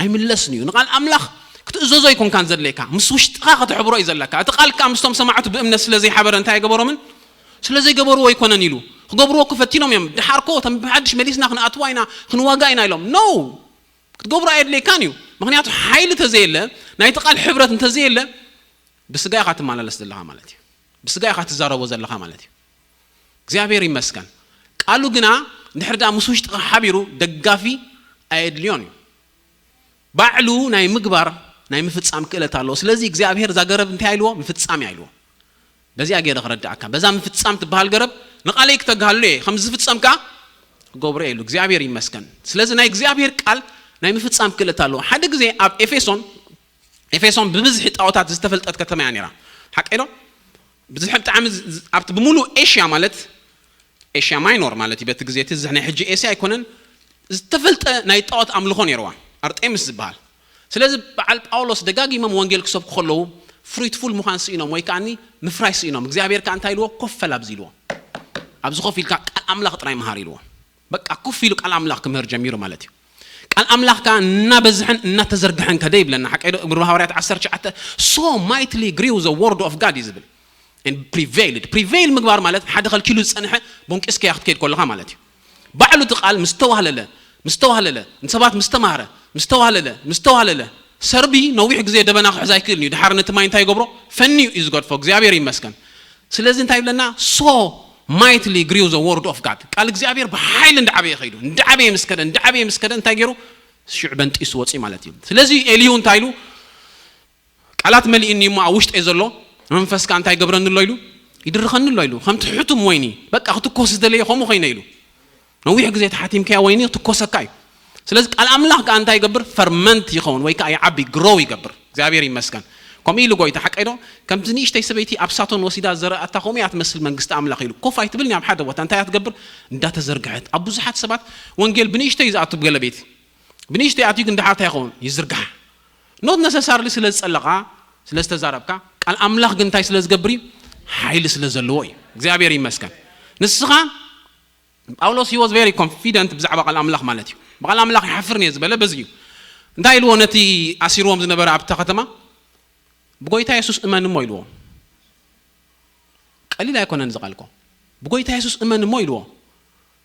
ኣይምለስን እዩ። ንቃል ኣምላኽ ክትእዘዞ ኣይኮንካን ዘድለካ፣ ምስ ውሽጥኻ ከተሕብሮ እዩ ዘለካ። እቲ ቃል ከዓ ምስቶም ሰማዕቱ ብእምነት ስለ ዘይሓበረ እንታይ ኣይገበሮምን? ስለ ዘይገበርዎ ኣይኮነን ኢሉ። ክገብርዎ እኮ ፈቲኖም እዮም። ድሓር እኮ ተም ብሓድሽ መሊስና ክንኣትዋ ኢና፣ ክንዋጋ ኢና ኢሎም። ኖ፣ ክትገብሮ ኣየድለየካን እዩ። ምክንያቱ ሓይሊ ተዘየለ፣ ናይቲ ቃል ሕብረት እንተዘየለ፣ ብስጋ ኢኻ ትመላለስ ዘለኻ ማለት እዩ። ብስጋ ኢኻ ትዛረቦ ዘለኻ ማለት እዩ። እግዚኣብሔር ይመስገን። ቃሉ ግና እንድሕር ደኣ ምስ ውሽጥኻ ሓቢሩ ደጋፊ ኣየድልዮን እዩ። ባዕሉ ናይ ምግባር ናይ ምፍጻም ክእለት ኣለዎ። ስለዚ እግዚኣብሔር እዛ ገረብ እንታይ ኢልዎ? ምፍጻም እያ ኢልዎ። በዚኣ ገይረ ክረድኣካ። በዛ ምፍጻም ትበሃል ገረብ ንቓለይ ክተግሃሉ እየ፣ ከም ዝፍጸም ከኣ ክገብሮ እየ ኢሉ። እግዚኣብሔር ይመስገን። ስለዚ ናይ እግዚኣብሔር ቃል ናይ ምፍጻም ክእለት ኣለዎ። ሓደ ግዜ ኣብ ኤፌሶን፣ ኤፌሶን ብብዝሒ ጣዖታት ዝተፈልጠት ከተማ እያ ነይራ። ሓቀይ ዶ? ብዝሒ ብጣዕሚ ዝ- ዝ- ኣብቲ ብምሉእ ኤሽያ ማለት ኤሽያ ማይኖር ማለት እዩ። በቲ ግዜ እቲ እዚ ናይ ሕጂ ኤስያ ኣይኮነን። ዝተፈልጠ ናይ ጣዖት ኣምልኾ ነይርዋ፣ ኣርጤምስ ዝበሃል። ስለዚ በዓል ጳውሎስ ደጋጊሞም ወንጌል ክሰብኩ ከለዉ ፍሩትፉል ምዃን ስኢኖም ወይ ከዓኒ ምፍራይ ስኢኖም። እግዚኣብሔር ከኣ እንታይ ኢልዎ? ኮፍ በል ኣብዚ ኢልዎ። ኣብዚ ኮፍ ኢልካ ቃል ኣምላኽ ጥራይ መሃር ኢልዎ። በቃ ኮፍ ኢሉ ቃል ኣምላኽ ክምህር ጀሚሩ ማለት እዩ። ቃል ኣምላኽ ከኣ እናበዝሐን እናተዘርግሐን ከደ ይብለና። ሓቀይ ዶ? ግብረ ሃዋርያት ዓሰርተ ትሽዓተ so mightily grew the word of God እዩ ዝብል። And prevailed። ፕሪቬይል ምግባር ማለት ሓደ ከልኪሉ ዝጸንሐ ቦንቂስካያ ክትከይድ ከለኻ ማለት እዩ። ባዕሉ እቲ ቃል ምስ ተዋህለለ፣ ምስ ተዋህለለ፣ ንሰባት ምስ ተማህረ፣ ምስ ተዋህለለ፣ ምስ ተዋህለለ፣ ሰርቢ ነዊሕ ግዜ ደበና ክሕዝ ኣይክእልን እዩ። ድሓር ነቲ ማይ እንታይ ይገብሮ? ፈንዩ እዩ ዝገድፎ። እግዚኣብሔር ይመስገን። ስለዚ እንታይ ይብለና? So mightily grew the word of God። ቃል እግዚኣብሔር ብሓይሊ እንዳዓበየ ከይዱ፣ እንዳዓበየ ምስ ከደ፣ እንዳዓበየ ምስ ከደ እንታይ ገይሩ? ሽዑ በንጢሱ ወፂ ማለት እዩ። ስለዚ ኤልዩ እንታይ ኢሉ? ቃላት መሊእኒ እሞ ኣብ ውሽጠይ ዘሎ መንፈስካ እንታይ ገብረኒ ኣሎ ኢሉ? ይድርኸኒ ኣሎ ኢሉ። ከምቲ ሕቱም ወይኒ በቃ ክትኮስ ዝደለየ ከምኡ ኮይነ ኢሉ። ነዊሕ ግዜ ተሓቲምካያ ወይኒ ክትኮሰካ እዩ። ስለዚ ቃል ኣምላኽ ከኣ እንታይ ይገብር? ፈርመንት ይኸውን ወይ ከኣ ይዓቢ፣ ግሮው ይገብር። እግዚኣብሔር ይመስገን። ከምኡ ኢሉ ጎይታ ሓቀይ ዶ? ከምቲ ንእሽተይ ሰበይቲ ኣብ ሳቶን ወሲዳ ዘረኣታ ከምኡ እያ ትመስል መንግስቲ ኣምላኽ ኢሉ። ኮፍ ኣይትብልን ኣብ ሓደ ቦታ እንታይ እያ ትገብር? እንዳተዘርግሐት ኣብ ብዙሓት ሰባት ወንጌል ብንእሽተይ ዝኣቱ ገለ ቤት ብንእሽተይ ኣትዩ ግን ድሓር እንታይ ይኸውን? ይዝርግሓ። ኖት ነሰሳርሊ ስለ ዝጸለኻ ስለ ዝተዛረብካ ቃል ኣምላኽ ግን እንታይ ስለ ዝገብር እዩ? ሓይሊ ስለ ዘለዎ እዩ። እግዚኣብሔር ይመስገን። ንስኻ ጳውሎስ he was very confident ብዛዕባ ቃል ኣምላኽ ማለት እዩ። ብቃል ኣምላኽ ይሓፍርን እየ ዝበለ በዚ እዩ። እንታይ ኢልዎ ነቲ ኣሲርዎም ዝነበረ ኣብታ ከተማ? ብጎይታ የሱስ እመን እሞ ኢልዎ። ቀሊል ኣይኮነን እዚ ቃል እኮ። ብጎይታ የሱስ እመን እሞ ኢልዎ።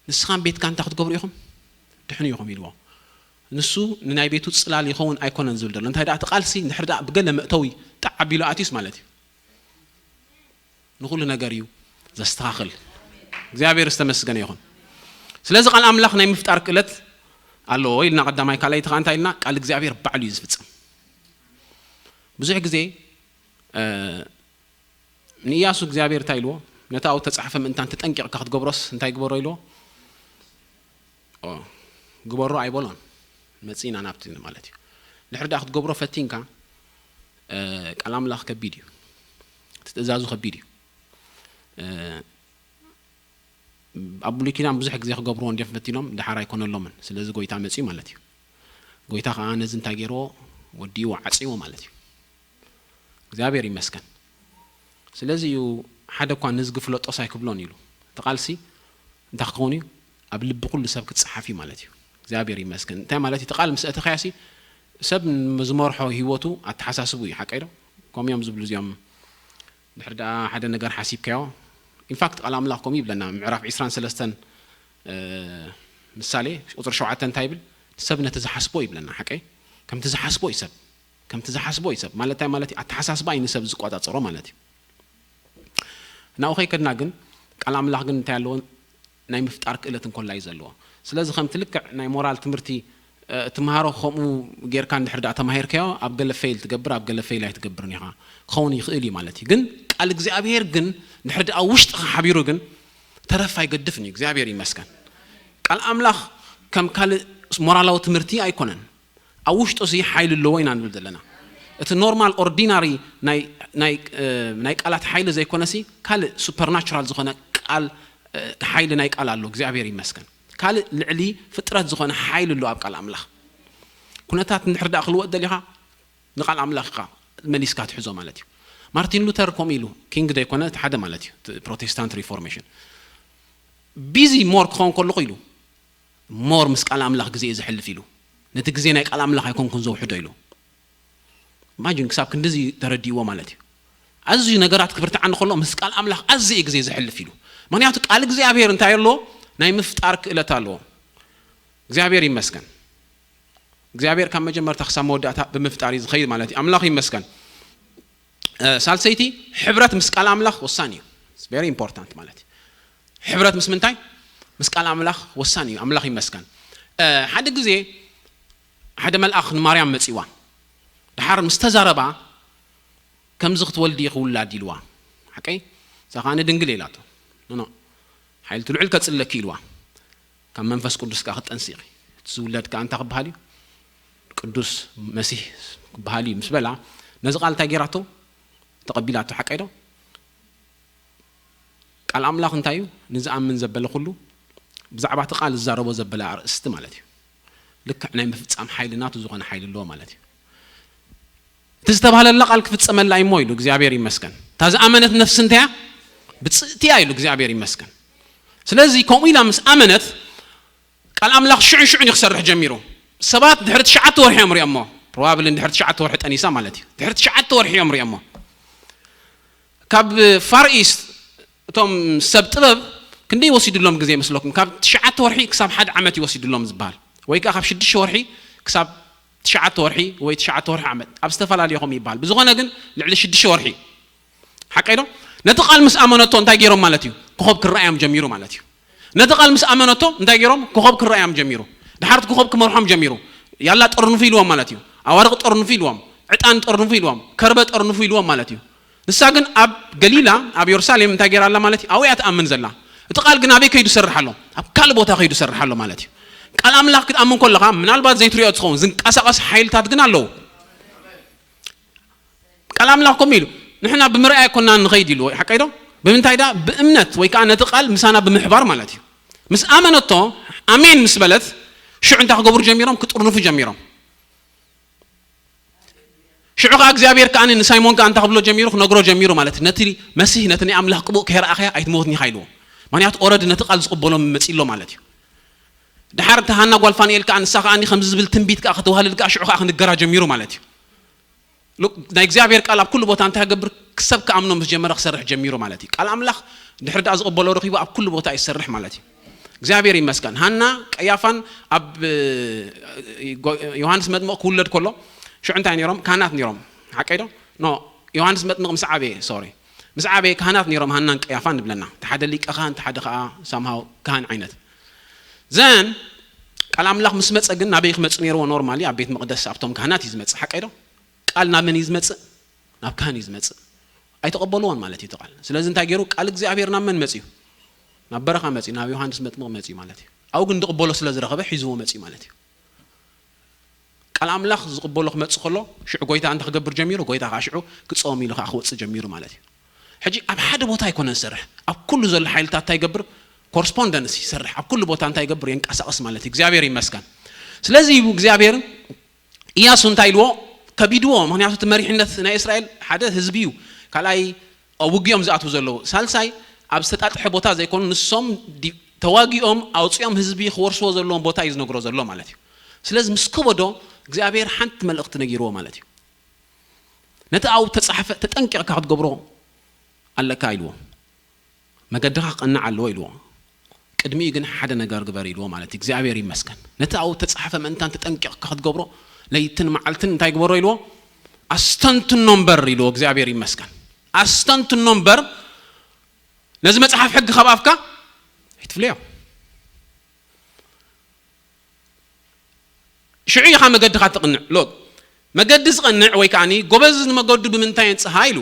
ንስኻን ቤትካ እንታይ ክትገብሩ ኢኹም? ድሕኑ ኢኹም ኢልዎ። ንሱ ንናይ ቤቱ ጽላል ይኸውን ኣይኮነን ዝብል ዘሎ። እንታይ ደኣ እቲ ቃልሲ ንድሕር ደኣ ብገለ መእተዊ ጣዕ ኣቢሉ ኣትዩስ ማለት እዩ። ንኹሉ ነገር እዩ ዘስተኻኽል። እግዚኣብሔር ዝተመስገነ ይኹን። ስለዚ ቃል ኣምላኽ ናይ ምፍጣር ክእለት ኣለዎ ኢልና ቀዳማይ፣ ካልኣይቲ ከኣ እንታይ ኢልና? ቃል እግዚኣብሔር ባዕሉ እዩ ዝፍጽም። ብዙሕ ግዜ ንእያሱ እግዚኣብሔር እንታይ ኢልዎ? ነቲ ኣብኡ ተጻሕፈ ምእንታን ተጠንቂቕካ ክትገብሮስ እንታይ ግበሮ ኢልዎ? ግበሮ ኣይበሎን። መጺእና ናብቲ ማለት እዩ። ድሕሪ ደኣ ክትገብሮ ፈቲንካ ቃል ኣምላኽ ከቢድ እዩ። እቲ ትእዛዙ ከቢድ እዩ። ኣብ ብሉይ ኪዳን ብዙሕ ግዜ ክገብርዎ እንድዮም ፈቲኖም፣ ደሓር ኣይኮነሎምን። ስለዚ ጎይታ መጺኡ ማለት እዩ። ጎይታ ከዓ ነዚ እንታይ ገይርዎ? ወዲእዎ፣ ዓጺዎ ማለት እዩ። እግዚኣብሔር ይመስገን። ስለዚ እዩ ሓደ እኳ ንዝጊ ፍለጦስ ኣይክብሎን ኢሉ። እቲ ቃልሲ እንታይ ክኸውን እዩ? ኣብ ልቢ ኩሉ ሰብ ክጸሓፍ እዩ ማለት እዩ። እግዚኣብሔር ይመስገን። እንታይ ማለት እዩ? እቲ ቃል ምስ ኣእተኻያሲ ሰብ ዝመርሖ ህይወቱ ኣተሓሳስቡ እዩ። ሓቀይ ዶ? ከምኡ እዮም ዝብሉ እዚኦም። ድሕሪ ደኣ ሓደ ነገር ሓሲብካዮ። ኢንፋክት ቃል ኣምላኽ ከምኡ ይብለና። ምዕራፍ ዕስራን ሰለስተን ምሳሌ ቁፅሪ ሸውዓተ እንታይ ይብል? ሰብ ነቲ ዝሓስቦ ይብለና። ሓቀይ? ከምቲ ዝሓስቦ እዩ ሰብ። ከምቲ ዝሓስቦ እዩ ሰብ። ማለት እንታይ ማለት እዩ? ኣተሓሳስባ እዩ ንሰብ ዝቆጻጸሮ ማለት እዩ። ናብኡ ከይከድና ግን ቃል ኣምላኽ ግን እንታይ ኣለዎ? ናይ ምፍጣር ክእለት እንኮላ እዩ ዘለዎ። ስለዚ ከምቲ ልክዕ ናይ ሞራል ትምህርቲ ትምሃሮ ከምኡ ጌርካ እንድሕር ደኣ ተማሂርካዮ ኣብ ገለ ፌል ትገብር ኣብ ገለ ፌል ኣይትገብርን ኢኻ። ክኸውን ይኽእል እዩ ማለት እዩ። ግን ቃል እግዚኣብሔር ግን እንድሕር ደኣ ውሽጥኻ ሓቢሩ ግን ተረፍ ኣይገድፍን እዩ። እግዚኣብሔር ይመስገን። ቃል ኣምላኽ ከም ካልእ ሞራላዊ ትምህርቲ ኣይኮነን። ኣብ ውሽጡ ሲ ሓይሊ ኣለዎ ኢና ንብል ዘለና። እቲ ኖርማል ኦርዲናሪ ናይ ቃላት ሓይሊ ዘይኮነሲ ካልእ ሱፐርናቹራል ዝኾነ ቃል ሓይሊ ናይ ቃል ኣሎ። እግዚኣብሔር ይመስገን። ካልእ ልዕሊ ፍጥረት ዝኾነ ሓይሊ ኣሎ ኣብ ቃል ኣምላኽ። ኩነታት እንድሕር ደኣ ክልወጥ ደሊኻ ንቃል ኣምላኽ ኢኻ መሊስካ ትሕዞ ማለት እዩ። ማርቲን ሉተር ከምኡ ኢሉ፣ ኪንግ ዘይኮነ እቲ ሓደ ማለት እዩ፣ ፕሮቴስታንት ሪፎርሜሽን። ቢዚ ሞር ክኸውን ከለኹ ኢሉ ሞር ምስ ቃል ኣምላኽ ግዜ እዩ ዘሕልፍ ኢሉ። ነቲ ግዜ ናይ ቃል ኣምላኽ ኣይኮንኩን ዘውሕዶ ኢሉ። ኢማጂን ክሳብ ክንድዚ ተረዲእዎ ማለት እዩ። ኣዝዩ ነገራት ክብርትዓኒ ከሎ ምስ ቃል ኣምላኽ ኣዝየ ግዜ ዘሕልፍ ኢሉ። ምክንያቱ ቃል እግዚኣብሔር እንታይ ኣለዎ? ናይ ምፍጣር ክእለት ኣለዎ። እግዚኣብሔር ይመስገን። እግዚኣብሔር ካብ መጀመርታ ክሳብ መወዳእታ ብምፍጣር እዩ ዝኸይድ ማለት እዩ። ኣምላኽ ይመስገን። ሳልሰይቲ፣ ሕብረት ምስ ቃል ኣምላኽ ወሳኒ እዩ። ቨሪ ኢምፖርታንት ማለት እዩ። ሕብረት ምስ ምንታይ? ምስ ቃል ኣምላኽ ወሳኒ እዩ። ኣምላኽ ይመስገን። ሓደ ግዜ ሓደ መልኣኽ ንማርያም መጺዋ። ድሓር ምስ ተዛረባ፣ ከምዚ ክትወልዲ ክውላድ ኢልዋ። ሓቀይ? እዛ ከኣ ንድንግል ኢላቶ። ኖኖ፣ ሓይልቲ ልዑል ከጽለኪ ኢልዋ። ካብ መንፈስ ቅዱስ ከኣ ክጠንሲኺ። እቲ ዝውለድ ከኣ እንታይ ክበሃል እዩ? ቅዱስ መሲሕ ክበሃል እዩ ምስ በላ፣ ነዚ ቃል እንታይ ጌራቶ? ተቐቢላቶ። ሓቀይ ዶ? ቃል ኣምላኽ እንታይ እዩ? ንዝኣምን ዘበለ ኩሉ ብዛዕባ እቲ ቃል ዝዛረቦ ዘበለ ኣርእስቲ ማለት እዩ። ልክዕ ናይ ምፍጻም ሓይሊ ናቱ ዝኾነ ሓይሊ ኣለዎ ማለት እዩ። እቲ ዝተባህለላ ቃል ክፍጸመላ እዩ እሞ ኢሉ እግዚኣብሔር ይመስገን። እታ ዝኣመነት ነፍሲ እንተያ ብጽእትያ ኢሉ እግዚኣብሔር ይመስገን። ስለዚ ከምኡ ኢላ ምስ ኣመነት ቃል ኣምላኽ ሽዑን ሽዑን እዩ ክሰርሕ ጀሚሩ። ሰባት ድሕሪ ትሽዓተ ወርሒ እዮም ሪኦሞ። ፕሮባብሊ ድሕሪ ትሽዓተ ወርሒ ጠኒሳ ማለት እዩ። ድሕሪ ትሽዓተ ወርሒ እዮም ሪኦሞ። ካብ ፋር ኢስት እቶም ሰብ ጥበብ ክንደይ ወሲድሎም ግዜ ይመስለኩም? ካብ ትሽዓተ ወርሒ ክሳብ ሓደ ዓመት ይወሲድሎም ዝበሃል፣ ወይ ከዓ ካብ ሽዱሽተ ወርሒ ክሳብ ትሽዓተ ወርሒ ወይ ትሽዓተ ወርሒ ዓመት ኣብ ዝተፈላለየ ከምኡ ይበሃል። ብዝኾነ ግን ልዕሊ ሽዱሽተ ወርሒ ሓቀይ ዶ? ነቲ ቃል ምስ ኣመነቶ እንታይ ገይሮም ማለት እዩ? ኮኸብ ክረኣዮም ጀሚሩ ማለት እዩ። ነቲ ቃል ምስ ኣመነቶ እንታይ ገይሮም? ኮኸብ ክረኣዮም ጀሚሩ። ድሓርቲ ኮኸብ ክመርሖም ጀሚሩ። ያላ ጥርንፉ ኢልዎም ማለት እዩ። ኣዋርቕ ጥርንፉ ኢልዎም፣ ዕጣን ጥርንፉ ኢልዎም፣ ከርበ ጥርንፉ ኢልዎም ማለት እዩ። ንሳ ግን ኣብ ገሊላ፣ ኣብ የሩሳሌም እንታይ ገይራ ኣላ ማለት እዩ? ኣብኡ እያ ትኣምን ዘላ። እቲ ቃል ግን ኣበይ ከይዱ ይሰርሕ ኣሎ? ኣብ ካልእ ቦታ ከይዱ ይሰርሕ ኣሎ ማለት እዩ። ቃል ኣምላኽ ክትኣምን ከለኻ ምናልባት ዘይትሪኦ ትኸውን ዝንቀሳቐስ ሓይልታት ግን ኣለዉ። ቃል ኣምላኽ ከምኡ ኢሉ፣ ንሕና ብምርኣይ ኣይኮናን ንኸይድ ኢሉ። ሓቀይ ዶ? ብምንታይ ዳ? ብእምነት ወይ ከዓ ነቲ ቃል ምሳና ብምሕባር ማለት እዩ። ምስ ኣመነቶ፣ ኣሜን ምስ በለት፣ ሽዑ እንታይ ክገብሩ ጀሚሮም? ክጥርንፉ ጀሚሮም። ሽዑ ከዓ እግዚኣብሔር ከዓ ንሳይሞን ከዓ እንታይ ክብሎ ጀሚሩ? ክነግሮ ጀሚሩ ማለት እዩ። ነቲ መሲህ፣ ነቲ ናይ ኣምላኽ ቅቡእ ከይረኣኸያ ኣይትመውትን ኢኻ ኢልዎ። ምክንያቱ ኦረዲ ነቲ ቃል ዝቕበሎ መፂ ኣሎ ማለት እዩ። ድሓር እቲ ሃና ጓል ፋንኤል ከዓ ንሳ ከዓ ከምዚ ዝብል ትንቢት ከዓ ከተዋህልል ከዓ ሽዑ ከዓ ክንገራ ጀሚሩ ማለት እዩ። ሉክ፣ ናይ እግዚኣብሔር ቃል ኣብ ኩሉ ቦታ እንታይ ክገብር? ክሰብ ክኣምኖ ምስ ጀመረ ክሰርሕ ጀሚሩ ማለት እዩ። ቃል ኣምላኽ ድሕሪ ደኣ ዝቕበሎ ረኺቡ ኣብ ኩሉ ቦታ ይሰርሕ ማለት እዩ። እግዚኣብሔር ይመስገን። ሃና ቀያፋን ኣብ እ፣ ጎ- ዮሃንስ መጥምቕ ክውለድ ከሎ ሽዑ እንታይ ነይሮም? ካህናት ነይሮም። ሓቀይ ዶ? ኖ፣ ዮሃንስ መጥምቕ ምስ ዓበየ፣ ሶሪ፣ ምስ ዓበየ ካህናት ነይሮም፣ ሃናን ቀያፋን ንብለና። እቲ ሓደ ሊቀ ካህን፣ እቲ ሓደ ከዓ ሳምሃው ካህን ዓይነት። ዘን ቃል ኣምላኽ ምስ መፀ ግን ናበይ ክመፅእ ነይርዎ? ኖርማሊ ኣብ ቤት መቕደስ ኣብቶም ካህናት እዩ ዝመፅእ። ሓቀይ ዶ? ቃል ናብ መን እዩ ዝመፅእ? ናብ ካህን እዩ ዝመፅእ። ኣይተቐበልዎን ማለት እዩ እቲ ቃል። ስለዚ እንታይ ገይሩ? ቃል እግዚኣብሔር ናብ መን መፅዩ? ናብ በረኻ መፅዩ፣ ናብ ዮሃንስ መጥምቕ መፅዩ ማለት እዩ። ኣብኡ ግን ዝቕበሎ ስለ ዝረኸበ ሒዝዎ መፅዩ ማለት እዩ። ቃል ኣምላኽ ዝቕበሎ ክመፅእ ከሎ ሽዑ ጎይታ እንታይ ክገብር ጀሚሩ? ጎይታ ከዓ ሽዑ ክፀውም ኢሉ ከዓ ክወፅእ ጀሚሩ ማለት እዩ። ሕጂ ኣብ ሓደ ቦታ ኣይኮነን ዝሰርሕ፣ ኣብ ኩሉ ዘሎ ሓይልታት እንታይ ይገብር? ኮርስፖንደንስ ይሰርሕ። ኣብ ኩሉ ቦታ እንታይ ይገብር? የንቀሳቕስ ማለት እዩ። እግዚኣብሔር ይመስገን። ስለዚ እዩ እግዚኣብሔር ኢያሱ እንታይ ኢልዎ? ከቢድዎ። ምክንያቱ እቲ መሪሕነት ናይ እስራኤል ሓደ ህዝቢ እዩ፣ ካልኣይ ኣብ ውግኦም ዝኣትዉ ዘለዉ፣ ሳልሳይ ኣብ ዝተጣጥሐ ቦታ ዘይኮኑ ንሶም ዲ- ተዋጊኦም ኣውፂኦም ህዝቢ ክወርስዎ ዘለዎም ቦታ እዩ ዝነግሮ ዘሎ ማለት እዩ። ስለዚ ምስ ከበዶ እግዚኣብሔር ሓንቲ መልእኽቲ ነጊርዎ ማለት እዩ። ነቲ ኣብኡ ተፃሕፈ ተጠንቂቕካ ክትገብሮ ኣለካ ኢልዎ። መገድኻ ክቐንዕ ኣለዎ ኢልዎ። ቅድሚኡ ግን ሓደ ነገር ግበር ኢልዎ ማለት እዩ። እግዚኣብሔር ይመስገን። ነቲ ኣብኡ ተፃሕፈ ምእንታን ተጠንቂቕካ ክትገብሮ ለይትን መዓልትን እንታይ ግበሮ ኢልዎ? ኣስተንትኖ እምበር ኢልዎ። እግዚኣብሔር ይመስገን። ኣስተንትኖ እምበር ነዚ መፅሓፍ ሕጊ ካብ ኣፍካ ኣይትፍለዮ። ሽዑ ኢኻ መገድኻ ትቕንዕ። ሎክ፣ መገዲ ዝቐንዕ ወይ ከዓኒ ጎበዝ ንመገዱ ብምንታይ የንፅሃ ኢሉ?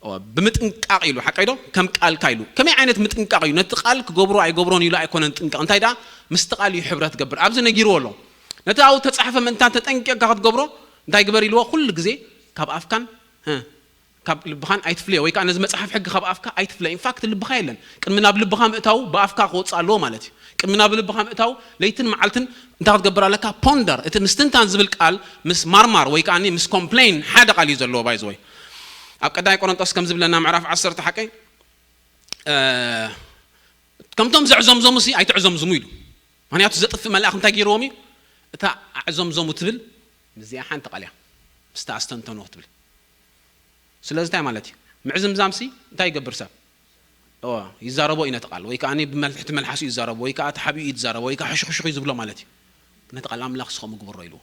እወ፣ ብምጥንቃቕ ኢሉ። ሓቀይ ዶ? ከም ቃልካ ኢሉ። ከመይ ዓይነት ምጥንቃቕ እዩ? ነቲ ቃል ክገብሮ ኣይገብሮን ኢሉ ኣይኮነን ጥንቀቕ። እንታይ ደኣ? ምስቲ ቃል እዩ ሕብረት ገብር። ኣብዚ ነጊርዎ ኣሎ። ነቲ ኣብኡ ተፃሕፈ ምእንታን ተጠንቂቕካ ክትገብሮ እንታይ ግበር ኢልዎ? ኩሉ ግዜ ካብ ኣፍካን እ፣ ካብ ልብኻን ኣይትፍለዮ፣ ወይ ከዓ ነዚ መፅሓፍ ሕጊ ካብ ኣፍካ ኣይትፍለዮ። ኢንፋክት ልብኻ የለን። ቅድሚ ናብ ልብኻ ምእታው ብኣፍካ ክወፅእ ኣለዎ ማለት እዩ። ቅድሚ ናብ ልብኻ ምእታው ለይትን መዓልትን እንታይ ክትገብር ኣለካ? ፖንደር። እቲ ምስትንታን ዝብል ቃል ምስ ማርማር ወይ ከዓ ምስ ኮምፕሌን ሓደ ቃል እዩ ዘለዎ። ባይዘወይ ኣብ ቀዳማይ ቆሮንጦስ ከም ዝብለና ምዕራፍ ዓሰርተ ሓቀይ እ፣ ከምቶም ዘዕዘምዘሙ ሲ ኣይትዕዘምዝሙ ኢሉ። ምክንያቱ ዘጥፍእ መልኣኽ እንታይ ገይርዎም እዩ? እታ ኣዕዘምዘሙ ትብል ምስዚኣ ሓንቲ ቃል እያ፣ ምስታ ኣስተንተኑ ትብል። ስለዚ እንታይ ማለት እዩ? ምዕዝምዛም ሲ እንታይ ይገብር ሰብ? እወ፣ ይዛረቦ እዩ ነቲ ቃል፣ ወይ ከዓ ብመልሕቲ መልሓሱ ይዛረቦ፣ ወይ ከዓ ተሓቢኡ እዩ ዝዛረቦ፣ ወይ ከዓ ሕሹኽሹኽ እዩ ዝብሎ ማለት እዩ። ነቲ ቃል ኣምላኽ ስኸም ግበሮ ኢልዎ።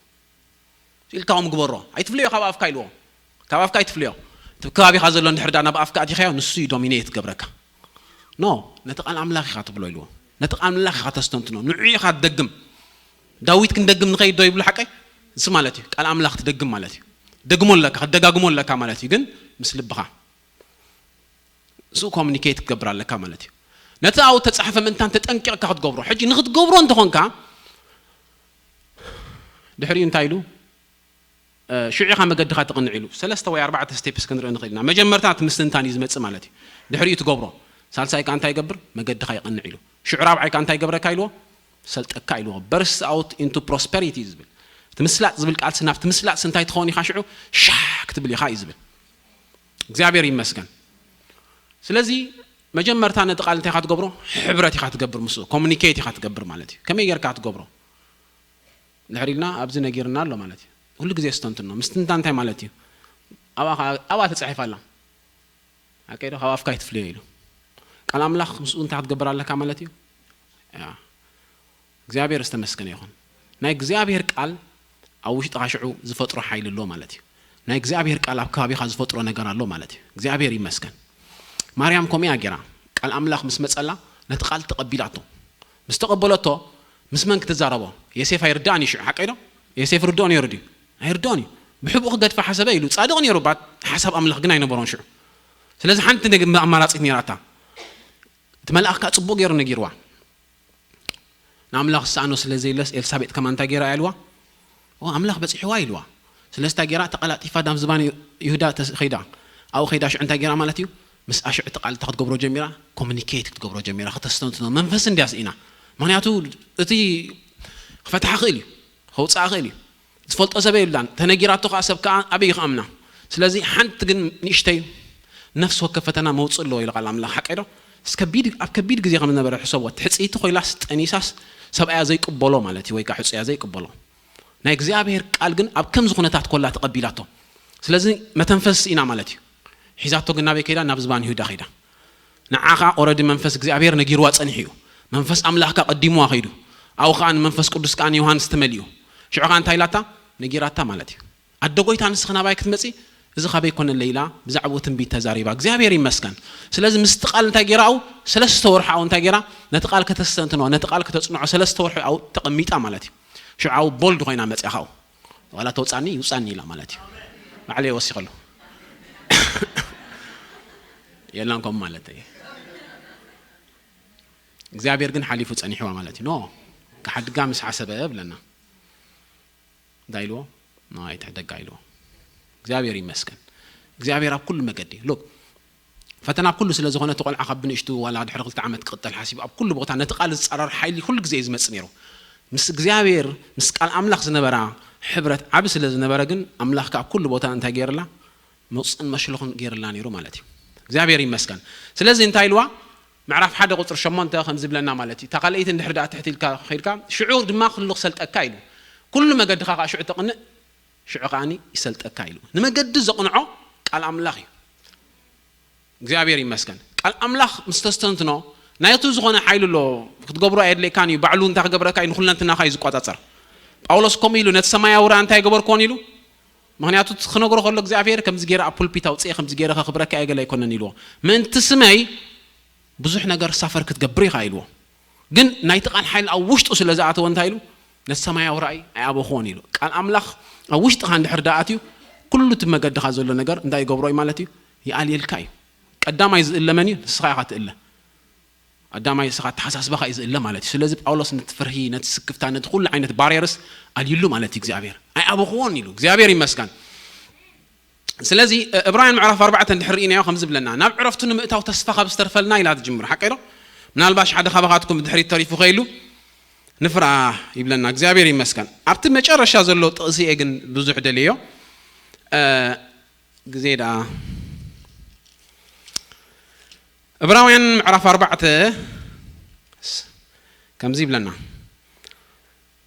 ኢልካ ከም ግበሮ ኣይትፍለዮ፣ ካብ ኣፍካ ኢልዎ። ካብ ኣፍካ ኣይትፍለዮ። እቲ ከባቢኻ ዘሎ እንድሕር ዳ ናብ ኣፍካ ኣቲኻዮ ንሱ እዩ ዶሚኔት ትገብረካ። ኖ፣ ነቲ ቃል ኣምላኽ ኢኻ ትብሎ ኢልዎ። ነቲ ቃል ኣምላኽ ኢኻ ተስተንትኖ፣ ንዑ ኢኻ ትደግም። ዳዊት ክንደግም ንኸይድ ዶ ይብሉ ሓቀይ? ንሱ ማለት እዩ ቃል ኣምላኽ ትደግም ማለት እዩ። ትደግሞ ኣለካ፣ ክትደጋግሞ ኣለካ ማለት እዩ፣ ግን ምስ ልብኻ። ንሱ ኮሚኒኬት ክትገብር ኣለካ ማለት እዩ። ነቲ ኣብኡ ተፃሕፈ ምእንታን ተጠንቂቕካ ክትገብሮ። ሕጂ ንክትገብሮ እንተኾንካ ድሕሪኡ እንታይ ኢሉ? እ፣ ሽዑ ኢኻ መገድኻ ትቕንዕ ኢሉ። ሰለስተ ወይ ኣርባዕተ ስቴፕስ ክንርኢ ንኽእል ኢና። መጀመርታ እቲ ምስትንታን እዩ ዝመጽእ ማለት እዩ። ድሕሪኡ ትገብሮ። ሳልሳይ ከኣ እንታይ ይገብር? መገድኻ ይቐንዕ ኢሉ። ሽዑ ራብዓይ ከኣ እንታይ ይገብረካ ኢልዎ? ሰልጠካ ኢልዎ። በርስ ኣውት ኢንቱ ፕሮስፐሪቲ እዩ ዝብል። እቲ ምስላጥ ዝብል ቃልሲ ናብቲ ምስላጥሲ እንታይ ትኸውን ኢኻ ሽዑ? ሻህ ክትብል ኢኻ እዩ ዝብል። እግዚኣብሔር ይመስገን። ስለዚ መጀመርታ ነቲ ቃል እንታይ ኢኻ ትገብሮ? ሕብረት ኢኻ ትገብር ምስኡ። ኮሚኒኬት ኢኻ ትገብር ማለት እዩ። ከመይ ጌርካ ትገብሮ? ድሕር ኢልና ኣብዚ ነጊርና ኣሎ ማለት እዩ። ኩሉ ግዜ ስተንትኖ። ምስትንታን እንታይ ማለት እዩ? ኣብኣ ኸዓ፣ ኣብኣ ተጻሒፋ ኣላ። ሓቀይ ዶ? ካብ ኣፍካ ኣይትፍለዮ ኢሉ። ቃል ኣምላኽ ምስኡ እንታይ ክትገብር ኣለካ ማለት እዩ? ያ። እግዚኣብሔር ዝተመስገነ ይኹን። ናይ እግዚኣብሔር ቃል ኣብ ውሽጥኻ ሽዑ ዝፈጥሮ ሓይሊ ኣሎ ማለት እዩ። ናይ እግዚኣብሔር ቃል ኣብ ከባቢኻ ዝፈጥሮ ነገር ኣሎ ማለት እዩ። እግዚኣብሔር ይመስገን። ማርያም ከምኡ እያ ገይራ። ቃል ኣምላኽ ምስ መጸላ ነቲ ቃል ተቐቢላቶ። ምስ ተቐበለቶ ምስ መን ክትዛረቦ? የሴፍ ኣይርዳእን እዩ ሽዑ፣ ሓቀይ ዶ? የሴፍ ርድኦ ነይሩ ድዩ? ኣይርድኦን እዩ። ብሕቡእ ክገድፋ ሓሰበ ኢሉ ጻድቕ ነይሩ፣ ባት ሓሳብ ኣምላኽ ግን ኣይነበሮን ሽዑ። ስለዚ ሓንቲ ነገር ኣማራጺት ነይራታ። እቲ መልኣኽ ከኣ ጽቡቕ ገይሩ ነጊርዋ። ንኣምላኽ ዝሰኣኖ ስለ ዘየለስ ኤልሳቤጥ ከማን እንታይ ገይራ እያ ኢልዋ? ኦ ኣምላኽ በጺሕዋ ኢልዋ። ስለዚ እንታይ ገይራ? ተቐላጢፋ ናብ ዝባን ይሁዳ ተስ- ኸይዳ። ኣብኡ ኸይዳ ሽዑ እንታይ ገይራ ማለት እዩ? ምስ ኣሽዑ እቲ ቃል እንታይ ክትገብሮ ጀሚራ? ኮሚኒኬት ክትገብሮ ጀሚራ፣ ከተስተንትኖ። መንፈስ እንድያ ስኢና። ምኽንያቱ እቲ ክፈትሓ ክእል እዩ፣ ከውፅኣ ክእል እዩ። ዝፈልጦ ሰብ የብላን። ተነጊራቶ ከዓ ሰብ ከዓ ኣበይ ክኣምና? ስለዚ ሓንቲ ግን ንእሽተይ ነፍሲ ወከፍ ፈተና መውፅእ ኣለዎ ኢሉ ቃል ኣምላኽ፣ ሓቀይ ዶ? እስከ ቢድ ኣብ ከቢድ ግዜ ከም ዝነበረ ሕሰቦ። ትሕፅይቲ ኮይላስ ጠኒሳስ ሰብኣያ ዘይቅበሎ ማለት እዩ፣ ወይ ከዓ ሕፁያ ዘይቅበሎ። ናይ እግዚኣብሔር ቃል ግን ኣብ ከምዚ ኩነታት ኮላ ተቐቢላቶ። ስለዚ መተንፈስ ስኢና ማለት እዩ። ሒዛቶ ግን ናበይ ከይዳ? ናብ ዝባን ይሁዳ ከይዳ። ንዓ ከዓ ኦረዲ መንፈስ እግዚኣብሔር ነጊርዋ ጸኒሑ እዩ። መንፈስ ኣምላኽ ከዓ ቀዲምዋ ከይዱ፣ ኣብኡ ከዓ ንመንፈስ ቅዱስ ከዓ ንዮሃንስ ተመሊኡ። ሽዑ ከዓ እንታይ ኢላታ? ነጊራታ ማለት እዩ። ኣደ ጎይታ ንስኺ ናባይ ክትመጺ እዚ ካበይ ኮነለይ ኢላ ብዛዕባኡ ትንቢት ተዛሪባ። እግዚኣብሔር ይመስገን። ስለዚ ምስቲ ቃል እንታይ ገይራ? ኣብኡ ሰለስተ ወርሒ ኣብኡ እንታይ ገይራ? ነቲ ቃል ከተስተንትኖ፣ ነቲ ቃል ከተጽንዖ ሰለስተ ወርሒ ኣብኡ ተቐሚጣ ማለት እዩ። ሽዑ ኣብኡ ቦልድ ኮይና መጽያ ካብኡ። ዋላ ተውጻኒ ይውጻኒ ኢላ ማለት እዩ። ባዕለይ ወሲኸሉ። የላን ከምኡ ማለት እዩ። እግዚኣብሔር ግን ሓሊፉ ጸኒሕዋ ማለት እዩ። ኖ፣ ክሓድጋ ምስ ሓሰበ ብለና። እንታይ ኢልዎ? ኖ፣ ኣይትሕደጋ ኢልዎ። እግዚኣብሔር ይመስገን። እግዚኣብሔር ኣብ ኩሉ መገዲ። ሉክ፣ ፈተና ኣብ ኩሉ ስለ ዝኾነ፣ እቲ ቆልዓ ካብ ብንእሽቱ ዋላ ድሕሪ ክልተ ዓመት ክቕጠል ሓሲቡ ኣብ ኩሉ ቦታ ነቲ ቃል ዝጻረር ሓይሊ ኩሉ ግዜ እዩ ዝመጽእ ነይሩ። ምስ እግዚኣብሔር፣ ምስ ቃል ኣምላኽ ዝነበራ ሕብረት ዓቢ ስለ ዝነበረ ግን ኣምላኽ ከኣ ኣብ ኩሉ ቦታ እንታይ ገይርላ? መውጽእን መሽለኹን ገይርላ ነይሩ ማለት እዩ። እግዚኣብሔር ይመስገን። ስለዚ እንታይ ኢልዋ? ምዕራፍ ሓደ ቁጽሪ ሸሞንተ ከም ዝብለና ማለት እዩ። እታ ካልኣይቲ እንድሕር ደኣ ትሕት ኢልካ ኸይድካ፣ ሽዑ ድማ ኩሉ ክሰልጠካ ኢሉ። ኩሉ መገድኻ ከኣ ሽዑ ተቕንእ፣ ሽዑ ከኣኒ ይሰልጠካ ኢሉ። ንመገዲ ዘቕንዖ ቃል ኣምላኽ እዩ። እግዚኣብሔር ይመስገን። ቃል ኣምላኽ ምስ ተስተንትኖ ናይቱ ዝኾነ ሓይሊ ኣሎ። ክትገብሮ ኣየድልየካን እዩ። ባዕሉ እንታይ ክገብረካ እዩ? ንኹለንትናኻ እዩ ዝቆጻጸር። ጳውሎስ ከምኡ ኢሉ፣ ነቲ ሰማያዊ ራእይ እንታይ ገበርክዎን ኢሉ? ምኽንያቱ እቲ ክነግሮ ከሎ እግዚኣብሔር ከምዚ ገይረ ኣብ ፑልፒት ኣውፅኤ ከምዚ ገይረ ከኽብረካ እየ ገለ ኣይኮነን ኢልዎ። ምእንቲ ስመይ ብዙሕ ነገር ሳፈር ክትገብር ኢኻ ኢልዎ። ግን ናይቲ ቃል ሓይሊ ኣብ ውሽጡ ስለ ዝኣተወ እንታይ ኢሉ? ነቲ ሰማያዊ ራእይ ኣይኣበኽዎን ኢሉ። ቃል ኣምላኽ ኣብ ውሽጥኻ እንድሕር ደኣ ኣትዩ ኩሉ እቲ መገድኻ ዘሎ ነገር እንታይ ይገብሮ እዩ ማለት እዩ? ይኣልየልካ እዩ። ቀዳማይ ዝእለ መን እዩ? ንስኻ ኢኻ ትእለ። ቀዳማይ ንስኻ ኣተሓሳስባኻ እዩ ዝእለ ማለት እዩ። ስለዚ ጳውሎስ ነቲ ፍርሂ፣ ነቲ ስክፍታ፣ ነቲ ኩሉ ዓይነት ባርየርስ ኣልዩሉ ማለት እዩ እግዚኣብሔር። ኣይኣበኽዎን ኢሉ። እግዚኣብሔር ይመስገን። ስለዚ እ- እብራውያን ምዕራፍ ኣርባዕተ እንድሕር ርኢናዮ ከምዚ ብለና፣ ናብ ዕረፍቱ ንምእታው ተስፋ ካብ ዝተርፈልና ኢላ ትጅምር። ሓቀይ ዶ? ምናልባሽ ሓደ ካባኻትኩም ብድሕሪት ተሪፉ ከይሉ ንፍራ ይብለና። እግዚኣብሔር ይመስገን። ኣብቲ መጨረሻ ዘሎ ጥቕሲ እየ ግን ብዙሕ ደልዮ እ፣ ግዜ ደኣ እብራውያን ምዕራፍ ኣርባዕተ ስ- ከምዚ ይብለና።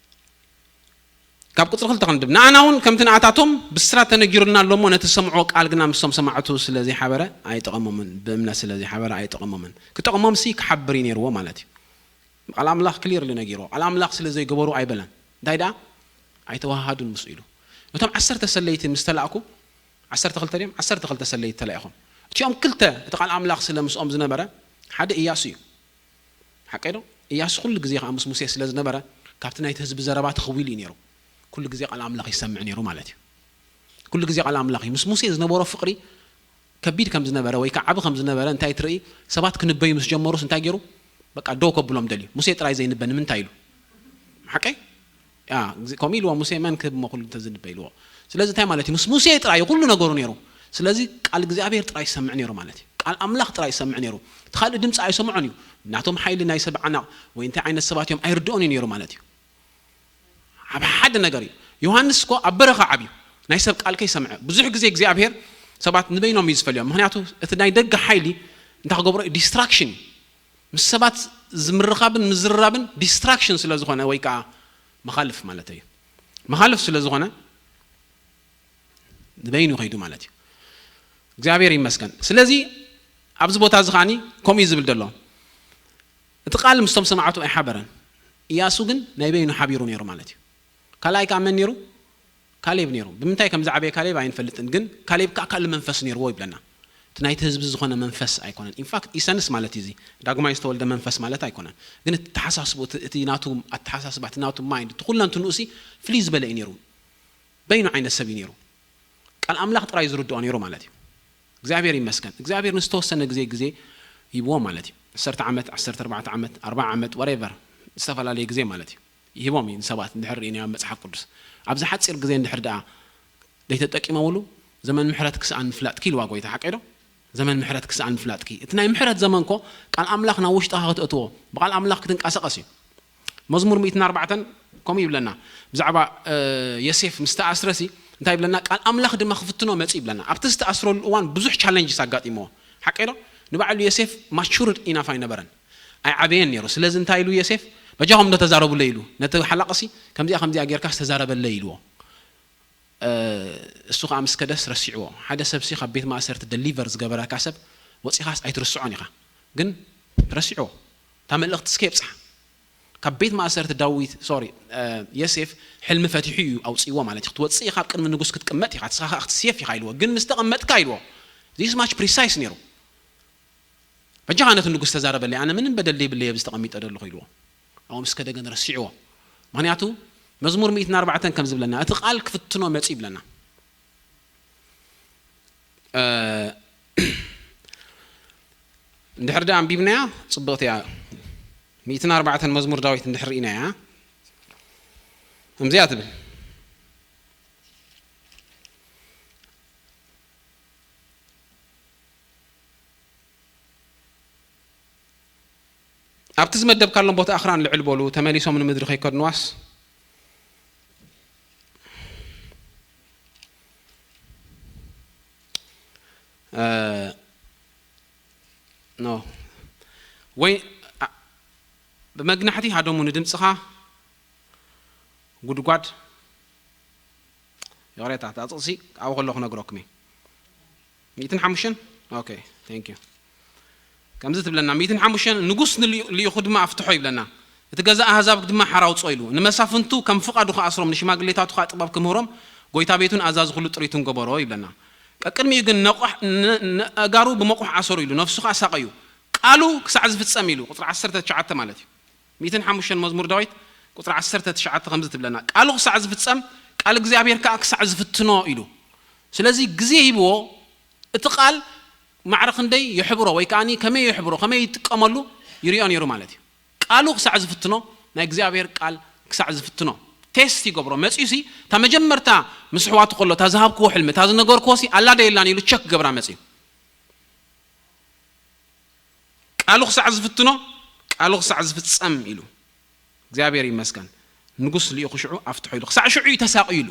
ካብ ቁጽሪ ክልተ ክንድብ፣ ንኣና እውን ከምቲ ንኣታቶም ብስራት ተነጊሩና ኣሎ እሞ፣ ነቲ ዝሰምዕዎ ቃል ግና ምስቶም ሰማዕቱ ስለ ዘይሓበረ ኣይጠቐሞምን። ብእምነት ስለ ዘይሓበረ ኣይጠቐሞምን። ክጠቕሞምሲ ክሓብር እዩ ነይርዎ ማለት እዩ። ቃል ኣምላኽ ክሊርሊ ነጊርዎ። ቃል ኣምላኽ ስለ ዘይገበሩ ኣይበለን። እንታይ ደኣ? ኣይተዋሃሃዱን ምስኡ ኢሉ። እቶም ዓሰርተ ሰለይቲ ምስ ተላእኩ፣ ዓሰርተ ክልተ ድዮም? ዓሰርተ ክልተ ሰለይቲ ተላኢኾም። እቲኦም ክልተ እቲ ቃል ኣምላኽ ስለ ምስኦም ዝነበረ፣ ሓደ ኢያሱ እዩ። ሓቀይ ዶ? ኢያሱ ኩሉ ግዜ ከኣ ምስ ሙሴ ስለ ዝነበረ፣ ካብቲ ናይቲ ህዝቢ ዘረባ ተኸዊሉ እዩ ነይሩ። ኩሉ ግዜ ቃል ኣምላኽ ይሰምዕ ነይሩ ማለት እዩ። ኩሉ ግዜ ቃል ኣምላኽ እዩ። ምስ ሙሴ ዝነበሮ ፍቕሪ ከቢድ ከም ዝነበረ ወይ ከዓ ዓቢ ከም ዝነበረ እንታይ ትርኢ? ሰባት ክንበዩ ምስ ጀመሩስ እንታይ ገይሩ? በቃ ደው ከብሎም ደልዩ። ሙሴ ጥራይ ዘይንበ ንምንታይ ኢሉ? ሓቀይ? ያ፣ ግዜ- ከምኡ ኢልዎ ሙሴ፣ መን ክህብ እሞ ኩሉ እንተዝንበ ኢልዎ። ስለዚ እንታይ ማለት እዩ? ምስ ሙሴ ጥራይ ኩሉ ነገሩ ነይሩ። ስለዚ ቃል እግዚኣብሔር ጥራይ ይሰምዕ ነይሩ ማለት እዩ። ቃል ኣምላኽ ጥራይ ይሰምዕ ነይሩ። እቲ ካልእ ድምፂ ኣይሰምዖን እዩ። ናቶም ሓይሊ ናይ ሰብ ዓናቕ ወይ እንታይ ዓይነት ሰባት እዮም ኣይርድኦን እዩ ነይሩ ማለት እዩ። ኣብ ሓደ ነገር እዩ። ዮሃንስ እኮ ኣብ በረኻ ዓብዩ ናይ ሰብ ቃል ከይሰምዐ። ብዙሕ ግዜ እግዚኣብሔር ሰባት ንበይኖም እዩ ዝፈልዮም። ምኽንያቱ እቲ ናይ ደገ ሓይሊ እንታይ ክገብሮ እዩ? ዲስትራክሽን እዩ። ምስ ሰባት ዝምርኻብን ምዝርራብን ዲስትራክሽን ስለ ዝኾነ ወይ ከዓ መኻልፍ ማለት እዩ። መኻልፍ ስለ ዝኾነ ንበይኑ ከይዱ ማለት እዩ። እግዚኣብሔር ይመስገን። ስለዚ ኣብዚ ቦታ እዚ ከዓኒ ከምኡ እዩ ዝብል ዘሎ። እቲ ቃል ምስቶም ሰማዕቱ ኣይሓበረን። ኢያሱ ግን ናይ በይኑ ሓቢሩ ነይሩ ማለት እዩ። ካልኣይ ከዓ መን ነይሩ? ካሌብ ነይሩ። ብምንታይ ከም ዝዓበየ ካሌብ ኣይንፈልጥን፣ ግን ካሌብ ከዓ ካልእ መንፈስ ነይርዎ ይብለና። እቲ ናይቲ ህዝቢ ዝኾነ መንፈስ ኣይኮነን። ኢንፋክት ኢሰንስ ማለት እዩ፣ እዚ ዳግማይ ዝተወልደ መንፈስ ማለት ኣይኮነን። ግን እቲ ተሓሳስቡ፣ እቲ ናቱ ኣተሓሳስባ፣ እቲ ናቱ ማይንድ፣ እቲ ኩለንትንኡ ሲ ፍልይ ዝበለ እዩ ነይሩ። በይኑ ዓይነት ሰብ እዩ ነይሩ። ቃል ኣምላኽ ጥራይ ዝርድኦ ነይሩ ማለት እዩ። እግዚኣብሔር ይመስገን። እግዚኣብሔር ንዝተወሰነ ግዜ ግዜ ይብዎ ማለት እዩ። ዓሰርተ ዓመት፣ ዓሰርተ ኣርባዕተ ዓመት፣ ኣርባዓ ዓመት፣ ወሬቨር፣ ዝተፈላለየ ግዜ ማለት እዩ። ይህቦም እዩ ንሰባት እንድሕር ርኢናዮ ኣብ መጽሓፍ ቅዱስ። ኣብዚ ሓጺር ግዜ እንድሕር ደኣ ዘይተጠቂመምሉ፣ ዘመን ምሕረት ክስኣን ምፍላጥኪ ኢልዋ ጎይታ፣ ሓቀይ ዶ? ዘመን ምሕረት ክስኣን ምፍላጥኪ። እቲ ናይ ምሕረት ዘመን ኮ ቃል ኣምላኽ ናብ ውሽጥኻ ክተእትዎ፣ ብቓል ኣምላኽ ክትንቀሳቐስ እዩ። መዝሙር ሚእትን ኣርባዕተን ከምኡ ይብለና። ብዛዕባ፣ እ፣ የሴፍ ምስ ተኣስረሲ እንታይ ይብለና? ቃል ኣምላኽ ድማ ክፍትኖ መጺ ይብለና። ኣብቲ ዝተኣስረሉ እዋን ብዙሕ ቻለንጅስ ኣጋጢምዎ። ሓቀይ ዶ? ንባዕሉ የሴፍ ማቹርድ ኢናፍ ኣይነበረን። ኣይዓበየን ነይሩ። ስለዚ እንታይ ኢሉ የሴፍ? በጃኹም ዶ ተዛረቡለይ ኢሉ። ነቲ ሓላቕሲ ከምዚኣ ከምዚኣ ጌርካስ ተዛረበለይ ኢልዎ። እ፣ እሱ ኸዓ ምስ ከደስ ረሲዕዎ። ሓደ ሰብሲ ካብ ቤት ማእሰርቲ ደሊቨር ዝገበረካ ሰብ ወጺኻስ ኣይትርስዖን ኢኻ። ግን ረሲዕዎ። እታ መልእኽቲ እስከ የብጽሓ። ካብ ቤት ማእሰርቲ ዳዊት፣ ሶሪ፣ እ፣ የሴፍ ሕልሚ ፈቲሑ እዩ ኣውጺእዎ ማለት እዩ። ክትወጽእ ኢኻ፣ ኣብ ቅድሚ ንጉስ ክትቅመጥ ኢኻ፣ ንስኻ ኸዓ ክትስየፍ ኢኻ ኢልዎ። ግን ምስ ተቐመጥካ ኢልዎ። ዚስ ማች ፕሪሳይስ ነይሩ። በጃኻ ነቲ ንጉስ ተዛረበለይ፣ ኣነ ምንም በደል ዘይብለይ ኣብዚ ተቐሚጠ ዘለኹ ኢልዎ። ኣብኡ ምስ ከደ ግን ረሲዕዎ። ምኽንያቱ መዝሙር ሚእትን ኣርባዕተን ከም ዝብለና፣ እቲ ቃል ክፍትኖ መጺ ይብለና። እ፣ እንድሕር ደኣ ኣንቢብናያ ጽብቕቲ እያ። ሚእትን ኣርባዕተን መዝሙር ዳዊት እንድሕር ርኢናያ፣ ከምዚኣ ትብል። ኣብቲ ዝመደብካሎም ቦታ ኣኽራን ልዕል በሉ፣ ተመሊሶም ንምድሪ ከይከድንዋስ። እ፣ ኖ። ወይ፣ ኣ-፣ ብመግናሕቲ ሃደሙ ንድምፅኻ ጉድጓድ። ይቕሬታ፣ እታ ጥቕሲ ኣብኡ ከሎ ክነግረኩም እየ። ሚእትን ሓሙሽተን? ኦኬ፣ ቴንክ ዩ። ከምዚ ትብለና፣ ሚእትን ሓሙሽተን፣ ንጉስ ንልኡ-፣ ልኢኹ ድማ ኣፍትሖ ይብለና። እቲ ገዛ ኣህዛብ ድማ ሓር ኣውፅኦ ኢሉ። ንመሳፍንቱ ከም ፍቓዱ ክኣስሮም፣ ንሽማግሌታቱ ከዓ ጥበብ ክምህሮም፣ ጎይታ ቤቱን ኣዛዚ ኩሉ ጥሪቱን ገበሮ ይብለና። ቀቅድሚኡ ግን ነቋሕ-፣ ነ-፣ ነእጋሩ ብመቑሕ ኣሰሩ ኢሉ፣ ነፍሱ ከዓ ሳቐዩ። ቃሉ ክሳዕ ዝፍጸም ኢሉ፣ ቁፅሪ ዓሰርተ ትሽዓተ ማለት እዩ። ሚእትን ሓሙሽተን መዝሙር ዳዊት ቁፅሪ ዓሰርተ ትሽዓተ ከምዚ ትብለና፣ ቃሉ ክሳዕ ዝፍጸም፣ ቃል እግዚኣብሔር ከዓ ክሳዕ ዝፍትኖ ኢሉ። ስለዚ ግዜ ሂብዎ፣ እቲ ቃል ማዕረ ክንደይ የሕብሮ ወይ ከዓኒ ከመይ የሕብሮ፣ ከመይ ይጥቀመሉ ይሪኦ ነይሩ ማለት እዩ። ቃሉ ክሳዕ ዝፍትኖ፣ ናይ እግዚኣብሔር ቃል ክሳዕ ዝፍትኖ፣ ቴስት ይገብሮ። መጺኡሲ እታ መጀመርታ ምስ ኣሕዋቱ ከሎ፣ እታ ዝሃብክዎ ሕልሚ፣ እታ ዝነገርክዎሲ ኣላ ዶ የላን ኢሉ ቸክ ክገብራ መጺኡ። ቃሉ ክሳዕ ዝፍትኖ፣ ቃሉ ክሳዕ ዝፍጸም ኢሉ። እግዚኣብሔር ይመስገን። ንጉስ ልኢኹ ሽዑ ኣፍትሖ ኢሉ። ክሳዕ ሽዑ እዩ ተሳቕዩ ኢሉ።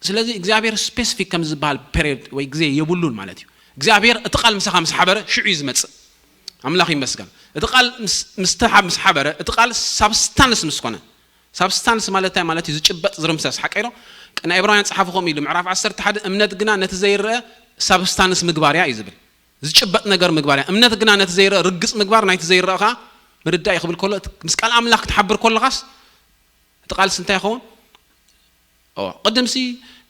ስለዚ እግዚኣብሔር ስፔሲፊክ ከም ዝበሃል ፔሪድ ወይ ግዜ የብሉን ማለት እዩ። እግዚኣብሔር እቲ ቃል ምሳኻ ምስ ሓበረ ሽዑ እዩ ዝመጽእ። ኣምላኽ ይመስገን። እቲ ቃል ምስ፣ ምስ ተሓ-፣ ምስ ሓበረ፣ እቲ ቃል ሳብስታንስ ምስ ኮነ። ሳብስታንስ ማለት እንታይ ማለት እዩ? ዝጭበጥ ዝርምሰስ፣ ሓቀይ ዶ? ናይ ዕብራውያን ጸሓፊ ከምኡ ኢሉ፣ ምዕራፍ ዓሰርተ ሓደ፣ እምነት ግና ነቲ ዘይረአ ሳብስታንስ ምግባር እያ እዩ ዝብል። ዝጭበጥ ነገር ምግባር እያ። እምነት ግና ነቲ ዘይረአ ርግጽ ምግባር፣ ናይቲ ዘይረአ ኸዓ ምርዳእ እዩ ክብል ከሎ፣ እቲ ምስ ቃል ኣምላኽ ክትሓብር ከለኻስ፣ እቲ ቃልስ እንታይ ይኸውን? ኦ፣ ቅድምሲ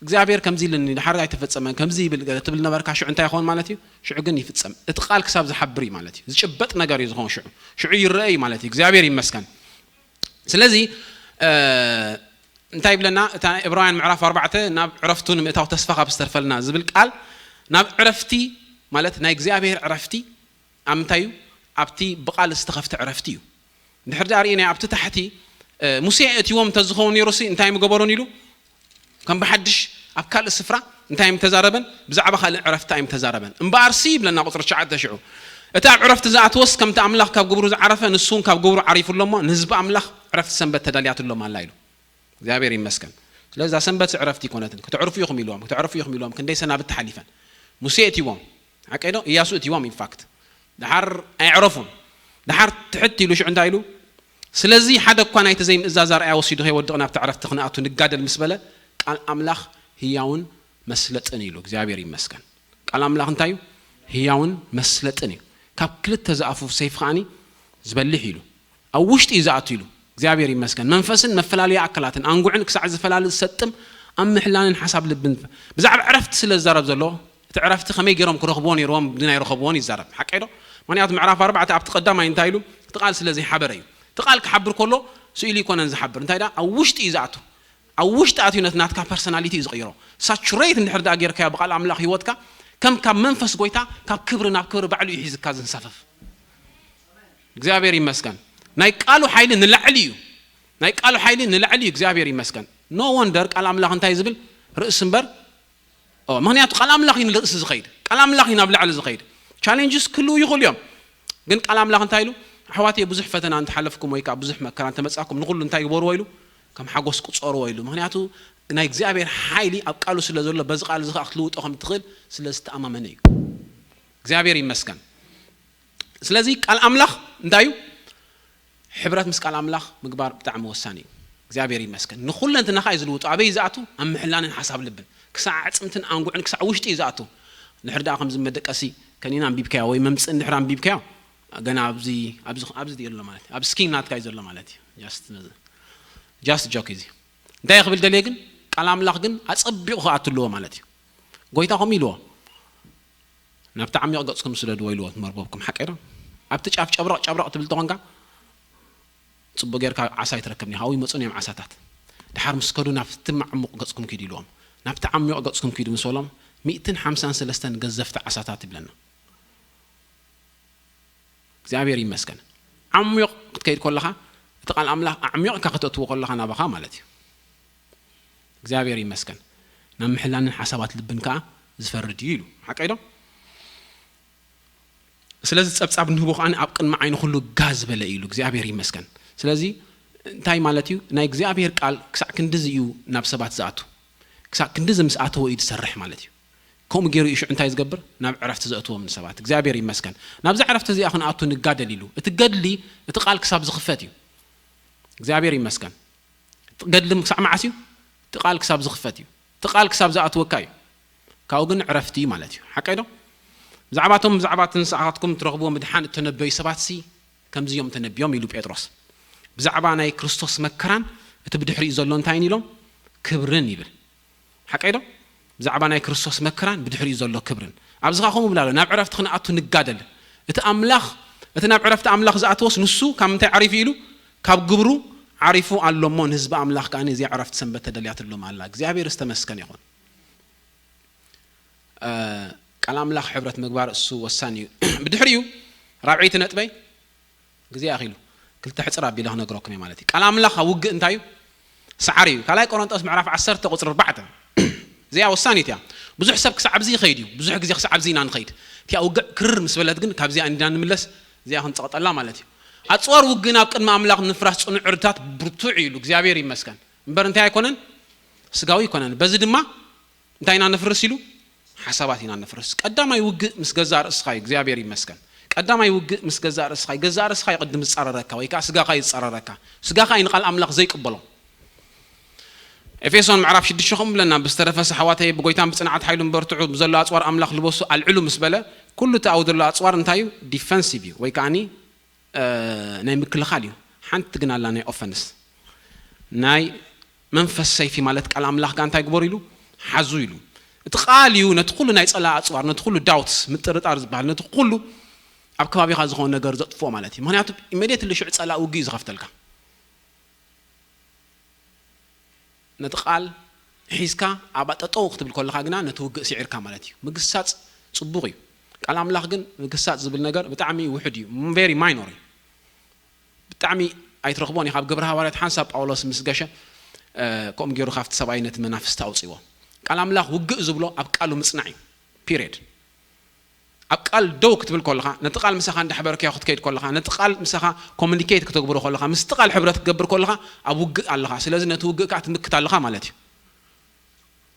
እግዚኣብሔር ከምዚ ኢልኒ፣ ድሓር ኣይተፈጸመን፣ ከምዚ ይብል ገለ ትብል ነበርካ፣ ሽዑ እንታይ ይኸውን ማለት እዩ? ሽዑ ግን ይፍጸም። እቲ ቃል ክሳብ ዝሓብር እዩ ማለት እዩ። ዝጭበጥ ነገር እዩ ዝኸውን ሽዑ። ሽዑ ይረአ እዩ ማለት እዩ። እግዚኣብሔር ይመስገን። ስለዚ፣ እ፣ እንታይ ይብለና? እታ ዕብራውያን ምዕራፍ ኣርባዕተ፣ ናብ ዕረፍቱ ንምእታው ተስፋ ካብ ዝተርፈልና ዝብል ቃል፣ ናብ ዕረፍቲ ማለት ናይ እግዚኣብሔር ዕረፍቲ ኣብ ምንታይ እዩ? ኣብቲ ብቓል ዝተኸፍተ ዕረፍቲ እዩ። እንድሕር ደኣ ርኢናዮ ኣብቲ ታሕቲ፣ እ፣ ሙሴ እቲዎም እንተዝኸውን ነይሩሲ እንታይ ምገበሮን ኢሉ? ከም ብሓድሽ ኣብ ካልእ ስፍራ እንታይ ምተዛረበን? ብዛዕባ ካልእ ዕረፍቲ ኣይምተዛረበን። እምበኣርሲ ይብለና ቁጽሪ ትሽዓተ፣ ሽዑ እቲ ኣብ ዕረፍቲ ዝኣተወስ ከምቲ ኣምላኽ ካብ ግብሩ ዝዓረፈ ንሱ እውን ካብ ግብሩ ዓሪፉ ኣሎ እሞ ንህዝቢ ኣምላኽ ዕረፍቲ ሰንበት ተዳልያትሎም ኣላ ኢሉ። እግዚኣብሔር ይመስገን። ስለዚ እዛ ሰንበት ዕረፍቲ ኣይኮነትን። "ክተዕርፉ ኢኹም" ኢልዎም፣ "ክተዕርፉ ኢኹም" ኢልዎም። ክንደይ ሰናብቲ ሓሊፈን። ሙሴ እቲዎም፣ ሓቀይ ዶ? ኢያሱ እቲዎም። ኢንፋክት፣ ደሓር ኣየዕረፉን። ደሓር ትሕት ኢሉ ሽዑ እንታይ ኢሉ? "ስለዚ ሓደ እኳ ናይቲ ዘይምእዛዝ ኣርኣያ ወሲዱ ከይወድቕ ናብቲ ዕረፍቲ ክንኣቱ ንጋደል" ምስ በለ፣ ቃል ኣምላኽ ህያውን መስለጥን ኢሉ። እግዚኣብሔር ይመስገን። ቃል ኣምላኽ እንታይ እዩ? ህያውን መስለጥን እዩ። "ካብ ክልተ ዝኣፉ ሰይፍ ከኣኒ ዝበልሕ" ኢሉ። ኣብ ውሽጢ እዩ ዝኣቱ ኢሉ። እግዚኣብሔር ይመስገን። መንፈስን መፈላለያ ኣካላትን ኣንጉዕን ክሳዕ ዝፈላሊ ዝሰጥም ኣብ ምሕላንን ሓሳብ ልብን። ብዛዕባ ዕረፍቲ ስለ ዝዛረብ ዘሎ፣ እቲ ዕረፍቲ ከመይ ገይሮም ክረኽብዎ ነይርዎም፣ ግን ኣይረኸብዎን ይዛረብ። ሓቀይ ዶ? ምኽንያቱ ምዕራፍ ኣርባዕተ ኣብቲ ቀዳማይ እንታይ ኢሉ? እቲ ቃል ስለ ዘይሓበረ እዩ። እቲ ቃል ክሓብር ከሎ ስኢሉ ይኮነን ዝሓብር። እንታይ ደኣ? ኣብ ውሽጢ እዩ ዝኣቱ። ኣብ ውሽጢ ኣትዩ ነቲ ናትካ ፐርሶናሊቲ እዩ ዝቕይሮ። ሳቹሬት እንድሕር ደኣ ጌርካዮ ብቃል ኣምላኽ ህይወትካ፣ ከም ካብ መንፈስ ጎይታ፣ ካብ ክብሪ ናብ ክብሪ ባዕሉ እዩ ሒዝካ ዝንሳፈፍ። እግዚኣብሔር ይመስገን። ናይ ቃሉ ሓይሊ ንላዕሊ እዩ። ናይ ቃሉ ሓይሊ ንላዕሊ እዩ። እግዚኣብሔር ይመስገን። ኖ ወንደር ቃል ኣምላኽ እንታይ ዝብል? ርእሲ እምበር። ኦ፣ ምኽንያቱ ቃል ኣምላኽ እዩ ንርእሲ ዝኸይድ። ቃል ኣምላኽ እዩ ናብ ላዕሊ ዝኸይድ። ቻሌንጅስ ክህልዉ ይኽእሉ እዮም። ግን ቃል ኣምላኽ እንታይ ኢሉ? ኣሕዋተይ፣ ብዙሕ ፈተና እንተሓለፍኩም ወይ ከዓ ብዙሕ መከራ እንተመጻኩም ንኹሉ እንታይ ግበርዎ ኢሉ? ከም ሓጎስ ቁጸርዎ ኢሉ። ምኽንያቱ ናይ እግዚኣብሔር ሓይሊ ኣብ ቃሉ ስለ ዘሎ፣ በዚ ቃል እዚ ከዓ ክትልውጦ ከም ትኽእል ስለ ዝተኣማመነ እዩ። እግዚኣብሔር ይመስገን። ስለዚ ቃል ኣምላኽ እንታይ እዩ? ሕብረት ምስ ቃል ኣምላኽ ምግባር ብጣዕሚ ወሳኒ እዩ። እግዚኣብሔር ይመስገን። ንኹለንትናኻ እዩ ዝልውጦ። ኣበይ ዝኣቱ? ኣብ ምሕላንን ሓሳብ ልብን። ክሳዕ ኣዕጽምትን ኣንጉዕን ክሳዕ ውሽጢ እዩ ዝኣቱ። ድሕር ደኣ ከምዚ መደቀሲ ከኒና ኣንቢብካዮ ወይ መምጽእ እንድሕር ኣንቢብካዮ፣ ገና ኣብዚ፣ ኣብዚ፣ ኣብዚ ድዩ ኣሎ ማለት እዩ። ኣብ ስኪን ናትካ እዩ ዘሎ ማለት እዩ። ጃስት ነዚ፣ ጃስት ጆክ እዚ። እንታይ ክብል ደልየ ግን? ቃል ኣምላኽ ግን ኣጸቢቑ ክኣቱ ኣለዎ ማለት እዩ። ጎይታ ከምኡ ኢልዎ። ናብቲ ዓሚቕ ገጽኩም ስደድዎ ኢልዎ መርበብኩም። ሓቀይ ዶ? ኣብቲ ጫፍ ጨብረቕ ጨብረቕ ትብል ተኾንካ፣ ጽቡቕ ጌርካ ዓሳ ኣይትረክብን ኢኻ። ኣብኡ ይመጹን እዮም ዓሳታት። ድሓር ምስ ከዱ ናብቲ ዓሙቕ ገጽኩም ኪዱ ኢልዎም። ናብቲ ዓሚቕ ገጽኩም ኪዱ ምስ በሎም፣ ሚእትን ሓምሳን ሰለስተን ገዘፍቲ ዓሳታት ይብለና። እግዚኣብሔር ይመስገን። ዓሚቕ ክትከይድ ከለኻ፣ እቲ ቃል ኣምላኽ ኣዕሚቕካ ከተእትዎ ከለኻ ናባኻ ማለት እዩ። እግዚኣብሔር ይመስገን። ናብ ምሕላንን ሓሳባት ልብን ከኣ ዝፈርድ እዩ ኢሉ። ሓቀይ ዶ? ስለዚ ጸብጻብ ንህቦ ከኣ ኣብ ቅድሚ ዓይኒ ኩሉ ጋዝ በለ ኢሉ። እግዚኣብሔር ይመስገን። ስለዚ እንታይ ማለት እዩ? ናይ እግዚኣብሔር ቃል ክሳዕ ክንድዚ እዩ ናብ ሰባት ዝኣቱ። ክሳዕ ክንድዚ ምስ ኣተወ እዩ ዝሰርሕ ማለት እዩ። ከምኡ ገይሩ እዩ ሽዑ እንታይ ዝገብር? ናብ ዕረፍቲ ዘእትዎም ንሰባት። እግዚኣብሔር ይመስገን። ናብዛ ዕረፍቲ እዚኣ ክንኣቱ ንጋደል ኢሉ። እቲ ገድሊ፣ እቲ ቃል ክሳብ ዝኽፈት እዩ። እግዚኣብሔር ይመስገን። እቲ ገድሊ ክሳዕ መዓስ እዩ? እቲ ቃል ክሳብ ዝኽፈት እዩ። እቲ ቃል ክሳብ ዝኣትወካ እዩ። ካብኡ ግን ዕረፍቲ ማለት እዩ። ሓቀይ ዶ? ብዛዕባቶም፣ ብዛዕባ እቲ ንስኻትኩም ትረኽብዎ ምድሓን እተነበዩ ሰባትሲ ከምዚ እዮም ተነቢዮም ኢሉ ጴጥሮስ። ብዛዕባ ናይ ክርስቶስ መከራን እቲ ብድሕሪኡ ዘሎ እንታይን ኢሎም? ክብርን ይብል። ሓቀይ ዶ? ብዛዕባ ናይ ክርስቶስ መከራን ብድሕሪኡ ዘሎ ክብርን። ኣብዚ ኸኣ ከምኡ ብላ ኣሎ፣ ናብ ዕረፍቲ ክንኣቱ ንጋደል። እቲ ኣምላኽ፣ እቲ ናብ ዕረፍቲ ኣምላኽ ዝኣተወስ ንሱ ካብ ምንታይ ዓሪፉ ኢሉ? ካብ ግብሩ ዓሪፉ ኣሎ እሞ፣ ንህዝቢ ኣምላኽ ከኣ እዚኣ ዕረፍቲ ሰንበት ተደልያትሎም ኣላ። እግዚኣብሔር ዝተመስገነ ይኹን። እ፣ ቃል ኣምላኽ ሕብረት ምግባር እሱ ወሳኒ እዩ። ብድሕሪኡ ራብዐይቲ ነጥበይ፣ ግዜ ኣኺሉ ክልተ ሕጽር ኣቢለ ክነግረኩም እየ ማለት እዩ። ቃል ኣምላኽ ኣብ ውግእ እንታይ እዩ? ሰዓሪ እዩ። ካልኣይ ቆሮንጦስ ምዕራፍ ዓሰርተ ቁጽሪ ኣርባዕተ። እዚኣ ወሳኒት እያ። ብዙሕ ሰብ ክሳዕ ኣብዚ ይኸይድ እዩ። ብዙሕ ግዜ ክሳዕ ኣብዚ ኢና ንኸይድ። እቲኣ ውግእ ክርር ምስ በለት ግን ካብዚኣ እንዲና ንምለስ፣ እዚኣ ክንጸቕጠላ ማለት እዩ። ኣጽዋር ውግእና ኣብ ቅድሚ ኣምላኽ ንምፍራስ ጽኑዕ ዕርድታት ብርቱዕ እዩ ኢሉ። እግዚኣብሔር ይመስገን። እምበር እንታይ ኣይኮነን? ስጋዊ ኣይኮነን። በዚ ድማ እንታይ ኢና ነፍርስ ኢሉ? ሓሳባት ኢና ነፍርስ። ቀዳማይ ውግእ ምስ ገዛእ ርእስኻ እዩ። እግዚኣብሔር ይመስገን። ቀዳማይ ውግእ ምስ ገዛእ ርእስኻ እዩ። ገዛእ ርእስኻ እዩ ቅድም ዝጻረረካ ወይ ከኣ ስጋኻ እዩ ዝጻረረካ። ስጋኻ እዩ ንቃል ኣምላኽ ዘይቅበሎ። ኤፌሶን ምዕራፍ ሽዱሽተ ከምኡ ብለና፣ ብዝተረፈስ ኣሕዋተይ ብጎይታን ብጽንዓት ሓይሉን በርትዑ፣ ብዘሎ ኣጽዋር ኣምላኽ ልበሱ፣ ኣልዕሉ ምስ በለ፣ ኩሉ እቲ ኣብኡ ዘሎ ኣጽዋር እንታይ እዩ? ዲፈንሲቭ እዩ ወይ ከኣኒ እ፣ ናይ ምክልኻል እዩ። ሓንቲ ግን ኣላ ናይ ኦፈንስ። ናይ መንፈስ ሰይፊ ማለት ቃል ኣምላኽ ከኣ እንታይ ግበሩ ኢሉ? ሓዙ ኢሉ። እቲ ቃል እዩ ነቲ ኩሉ ናይ ጸላኢ ኣጽዋር፣ ነቲ ኩሉ ዳውትስ፣ ምጥርጣር ዝበሃል፣ ነቲ ኩሉ ኣብ ከባቢኻ ዝኾነ ነገር ዘጥፍኦ ማለት እዩ። ምኽንያቱ ኢሚድየትሊ ሽዑ ጸላኢ ውግእ እዩ ዝኸፍተልካ። ነቲ ቃል ሒዝካ ኣብኣ ጠጠው ክትብል ከለኻ ግና ነቲ ውግእ ስዒርካ ማለት እዩ። ምግሳጽ ጽቡቕ እዩ። ቃል ኣምላኽ ግን ምግሳጽ ዝብል ነገር ብጣዕሚ ውሑድ እዩ። ቨሪ ማይኖር እዩ። ብጣዕሚ ኣይትረኽቦን ኢኻ። ኣብ ግብረ ሃዋርያት ሓንሳብ ጳውሎስ ምስ ገሸ፣ እ፣ ከምኡ ገይሩ ካብቲ ሰብኣይ ነቲ መናፍስቲ ኣውጽእዎ። ቃል ኣምላኽ ውግእ ዝብሎ ኣብ ቃሉ ምጽናዕ እዩ። ፒሪየድ። ኣብ ቃል ደው ክትብል ከለኻ፣ ነቲ ቃል ምሳኻ እንዳሕበርካዮ ክትከይድ ከለኻ፣ ነቲ ቃል ምሳኻ ኮሙኒኬት ከተግብሮ ከለኻ፣ ምስቲ ቃል ሕብረት ክትገብር ከለኻ፣ ኣብ ውግእ ኣለኻ። ስለዚ ነቲ ውግእ ከኣ ትምክት ኣለኻ ማለት እዩ።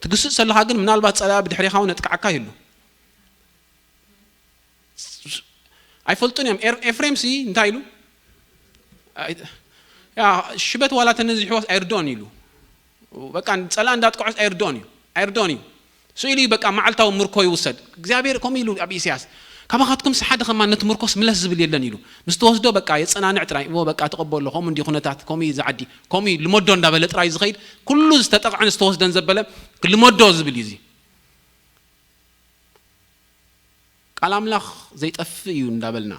ትግስጽ ዘለኻ ግን ምናልባት ጸላኢ ብድሕሬኻ እውን ነጥቅዓካ ይህሉ። ኣይፈልጡን እዮም። ኤር-፣ ኤፍሬም ሲ እንታይ ኢሉ? ኣይ-፣ ያ፣ ሽበት ዋላ ተነዚሕዎስ ኣይርድኦን ኢሉ። በቃ ጸላኢ እንዳጥቅዖስ ኣይርድኦን እዩ። ኣይርድኦን እዩ። ስኢሉ እዩ በቃ መዓልታዊ ምርኮ ይውሰድ። እግዚኣብሔር ከምኡ ኢሉ ኣብ ኢሳያስ፣ ካባኻትኩምስ ሓደ ከማን ነቲ ምርኮስ ምለስ ዝብል የለን ኢሉ። ምስ ተወስዶ በቃ የጸናንዕ ጥራይ፣ እዎ በቃ ተቐበሎ፣ ከምኡ እንዲ ኩነታት፣ ከምኡ እዩ ዝዓዲ፣ ከምኡ እዩ ልመዶ እንዳበለ ጥራይ ዝኸይድ፣ ኩሉ ዝተጠቕዐን ዝተወስደን ዘበለ ልመዶ ዝብል እዩ እዚ። ቃል ኣምላኽ ዘይጠፍእ እዩ እንዳበልና፣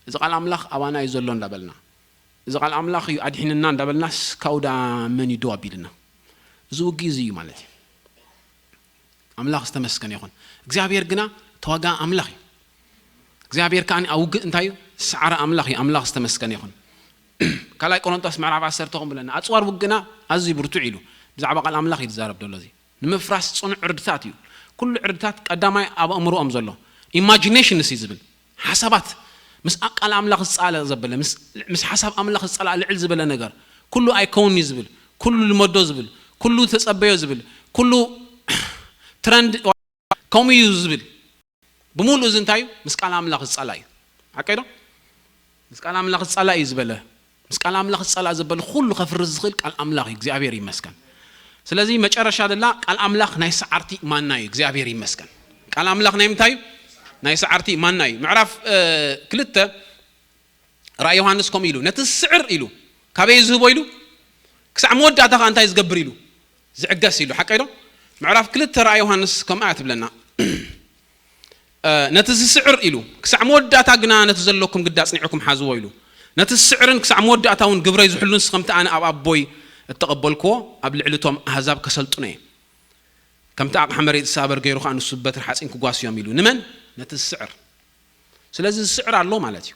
እዚ ቃል ኣምላኽ ኣባና እዩ ዘሎ እንዳበልና፣ እዚ ቃል ኣምላኽ እዩ ኣድሒንና እንዳበልናስ፣ ካብኡ ደኣ መን እዩ ደው ኣቢልና? እዚ ውግእ እዚ እዩ ማለት እዩ። ኣምላኽ ዝተመስገነ ይኹን። እግዚኣብሔር ግና ተዋጋ ኣምላኽ እዩ። እግዚኣብሔር ከኣ ኣብ ውግእ እንታይ እዩ? ዝሰዓረ ኣምላኽ እዩ። ኣምላኽ ዝተመስገነ ይኹን። ካልኣይ ቆሮንቶስ ምዕራፍ ዓሰርተ ከምኡ ብለና፣ ኣጽዋር ውግእና ኣዝዩ ብርቱዕ ኢሉ። ብዛዕባ ቃል ኣምላኽ እዩ ዝዛረብ ዘሎ እዚ። ንምፍራስ ጽኑዕ ዕርድታት እዩ። ኩሉ ዕርድታት ቀዳማይ ኣብ ኣእምሮኦም ዘሎ። ኢማጂኔሽንስ እዩ ዝብል። ሓሳባት ምስ ቃል ኣምላኽ ዝጻለ ዘበለ፣ ምስ፣ ምስ ሓሳብ ኣምላኽ ዝጻለ ልዕል ዝበለ ነገር። ኩሉ ኣይከውን እዩ ዝብል። ኩሉ ልመዶ ዝብል። ኩሉ ተጸበዮ ዝብል። ኩሉ ትረንድ ከምኡ እዩ ዝብል። ብምሉእ እዚ እንታይ እዩ? ምስ ቃል ኣምላኽ ዝጻላ እዩ። ሓቀይ ዶ? ምስ ቃል ኣምላኽ ዝጻላ እዩ ዝበለ። ምስ ቃል ኣምላኽ ዝጻላ ዘበለ ኩሉ ከፍርስ ዝኽእል ቃል ኣምላኽ እዩ። እግዚኣብሔር ይመስገን። ስለዚ መጨረሻ ደላ ቃል ኣምላኽ ናይ ሰዓርቲ ማና እዩ። እግዚኣብሔር ይመስገን። ቃል ኣምላኽ ናይ ምንታይ እዩ? ናይ ሰዓርቲ ማና እዩ። ምዕራፍ፣ እ፣ ክልተ ራእይ ዮሃንስ ከምኡ ኢሉ፣ ነቲ ዝስዕር ኢሉ፣ ካበይ ዝህቦ ኢሉ፣ ክሳዕ መወዳእታ ኸኣ እንታይ ዝገብር ኢሉ፣ ዝዕገስ ኢሉ። ሓቀይ ዶ? ምዕራፍ ክልተ ራእይ ዮሃንስ ከምኣ ትብለና። እ፣ ነቲ ዝስዕር ኢሉ፣ ክሳዕ መወዳእታ ግና ነቲ ዘለኩም ግዲ ኣጽኒዕኩም ሓዝዎ ኢሉ። ነቲ ዝስዕርን ክሳዕ መወዳእታ እውን ግብረይ ዝሕሉንስ ከምቲ ኣነ ኣብ ኣቦይ እተቐበልክዎ ኣብ ልዕሊ እቶም ኣህዛብ ከሰልጥኖ እየ። ከምቲ ኣቕሓ መሬት ዝሳበር ገይሩ ኸኣ ንሱ በትሪ ሓጺን ክጓስዮም ኢሉ። ንመን? ነቲ ዝስዕር። ስለዚ ዝስዕር ኣሎ ማለት እዩ።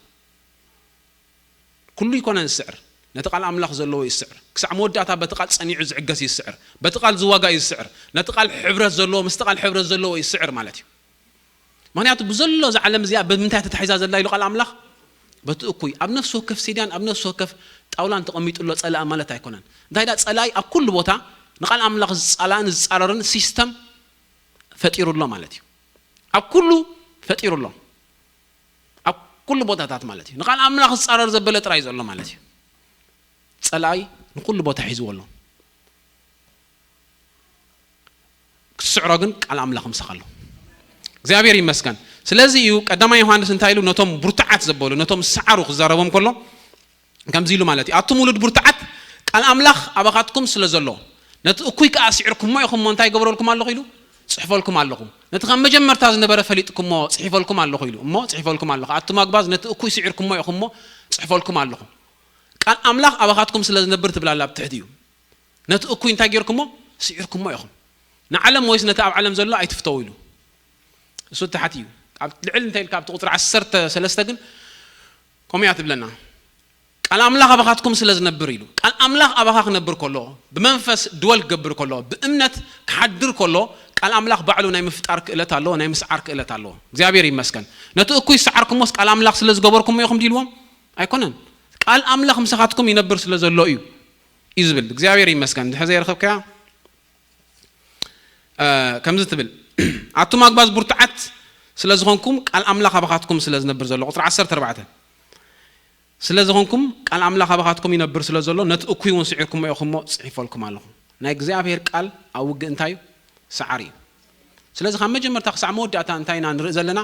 ኩሉ ይኮነን ዝስዕር። ነቲ ቃል ኣምላኽ ዘለዎ ይስዕር። ክሳዕ መወዳእታ በቲ ቃል ጸኒዑ ዝዕገስ ይስዕር። በቲ ቃል ዝዋጋ ይስዕር። ነቲ ቃል ሕብረት ዘለዎ፣ ምስቲ ቃል ሕብረት ዘለዎ ይስዕር ማለት እዩ። ምኽንያቱ ብዘሎ እዛ ዓለም እዚኣ ብምንታይ ተታሒዛ ዘላ ኢሉ ቃል ኣምላኽ? በቲ እኩይ። ኣብ ነፍሲ ወከፍ ሲድያን ኣብ ነፍሲ ወከፍ ጣውላን ተቐሚጡ ኣሎ ጸላኢ ማለት ኣይኮነን። እንታይ ደኣ ጸላኢ ኣብ ኩሉ ቦታ ንቃል ኣምላኽ ዝጻላእን ዝጻረርን ሲስተም ፈጢሩ ኣሎ ማለት እዩ። ኣብ ኩሉ ፈጢሩ ኣሎ። ኣብ ኩሉ ቦታታት ማለት እዩ። ንቃል ኣምላኽ ዝጻረር ዘበለ ጥራይ ዘሎ ማለት እዩ። ጸላኢ ንኩሉ ቦታ ሒዝዎ ኣሎ። ክትስዕሮ ግን ቃል ኣምላኽ ምሳኻ ኣሎ። እግዚኣብሔር ይመስገን። ስለዚ እዩ ቀዳማይ ዮሃንስ እንታይ ኢሉ ነቶም ብርቱዓት ዘበሉ፣ ነቶም ዝሰዓሩ ክዛረቦም ከሎ ከምዚ ኢሉ ማለት እዩ። ኣቱም ውሉድ ብርቱዓት ቃል ኣምላኽ ኣባኻትኩም ስለ ዘሎ፣ ነቲ እኩይ ከኣ ስዒርኩሞ ኢኹም እሞ እንታይ ይገብረልኩም ኣለኹ ኢሉ? ጽሕፈልኩም ኣለኹ። ነቲ ካብ መጀመርታ ዝነበረ ፈሊጥኩሞ ጽሒፈልኩም ኣለኹ ኢሉ። እሞ ጽሒፈልኩም ኣለኹ። ኣቱም ኣግባዝ ነቲ እኩይ ስዒርኩሞ ኢኹም እሞ ጽሕፈልኩም ኣለኹ። ቃል ኣምላኽ ኣባኻትኩም ስለ ዝነብር ትብል ኣላ ኣብ ትሕቲ እዩ። ነቲ እኩይ እንታይ ጌርኩሞ? ስዒርኩሞ ኢኹም። ንዓለም ወይስ ነቲ ኣብ ዓለም ዘሎ ኣይትፍተው ኢሉ። እሱ ተሓት እዩ። ካብ ልዕል እንተ ኢልካ ኣብቲ ቁጽሪ ዓሰርተ ሰለስተ ግን ከምኡ እያ ትብለና። ቃል ኣምላኽ ኣባኻትኩም ስለ ዝነብር ኢሉ። ቃል ኣምላኽ ኣባኻ ክነብር ከሎ፣ ብመንፈስ ድወል ክገብር ከሎ፣ ብእምነት ክሓድር ከሎ፣ ቃል ኣምላኽ ባዕሉ ናይ ምፍጣር ክእለት ኣለዎ፣ ናይ ምስዓር ክእለት ኣለዎ። እግዚኣብሔር ይመስገን። ነቲ እኩይ ዝሰዓርኩሞስ ቃል ኣምላኽ ስለ ዝገበርኩሞ ኢኹም ድልዎም? ኣይኮነን። ቃል ኣምላኽ ምሳኻትኩም ይነብር ስለ ዘሎ እዩ፣ እዩ ዝብል። እግዚኣብሔር ይመስገን። ድሕር ዘይረኸብካያ፣ እ፣ ከምዚ ትብል፣ ኣቱም ኣግባዝ ብርቱዓት ስለ ዝኾንኩም ቃል ኣምላኽ ኣባኻትኩም ስለ ዝነብር ዘሎ። ቁጽሪ ዓሰርተ ኣርባዕተ። ስለ ዝኾንኩም ቃል ኣምላኽ ኣባኻትኩም ይነብር ስለ ዘሎ፣ ነቲ እኩይ እውን ስዒርኩሞ ኢኹም እሞ ጽሒፈልኩም ኣለኹ። ናይ እግዚኣብሔር ቃል ኣብ ውግእ እንታይ እዩ? ሰዓሪ እዩ። ስለዚ ካብ መጀመርታ ክሳዕ መወዳእታ እንታይ ኢና ንርኢ ዘለና?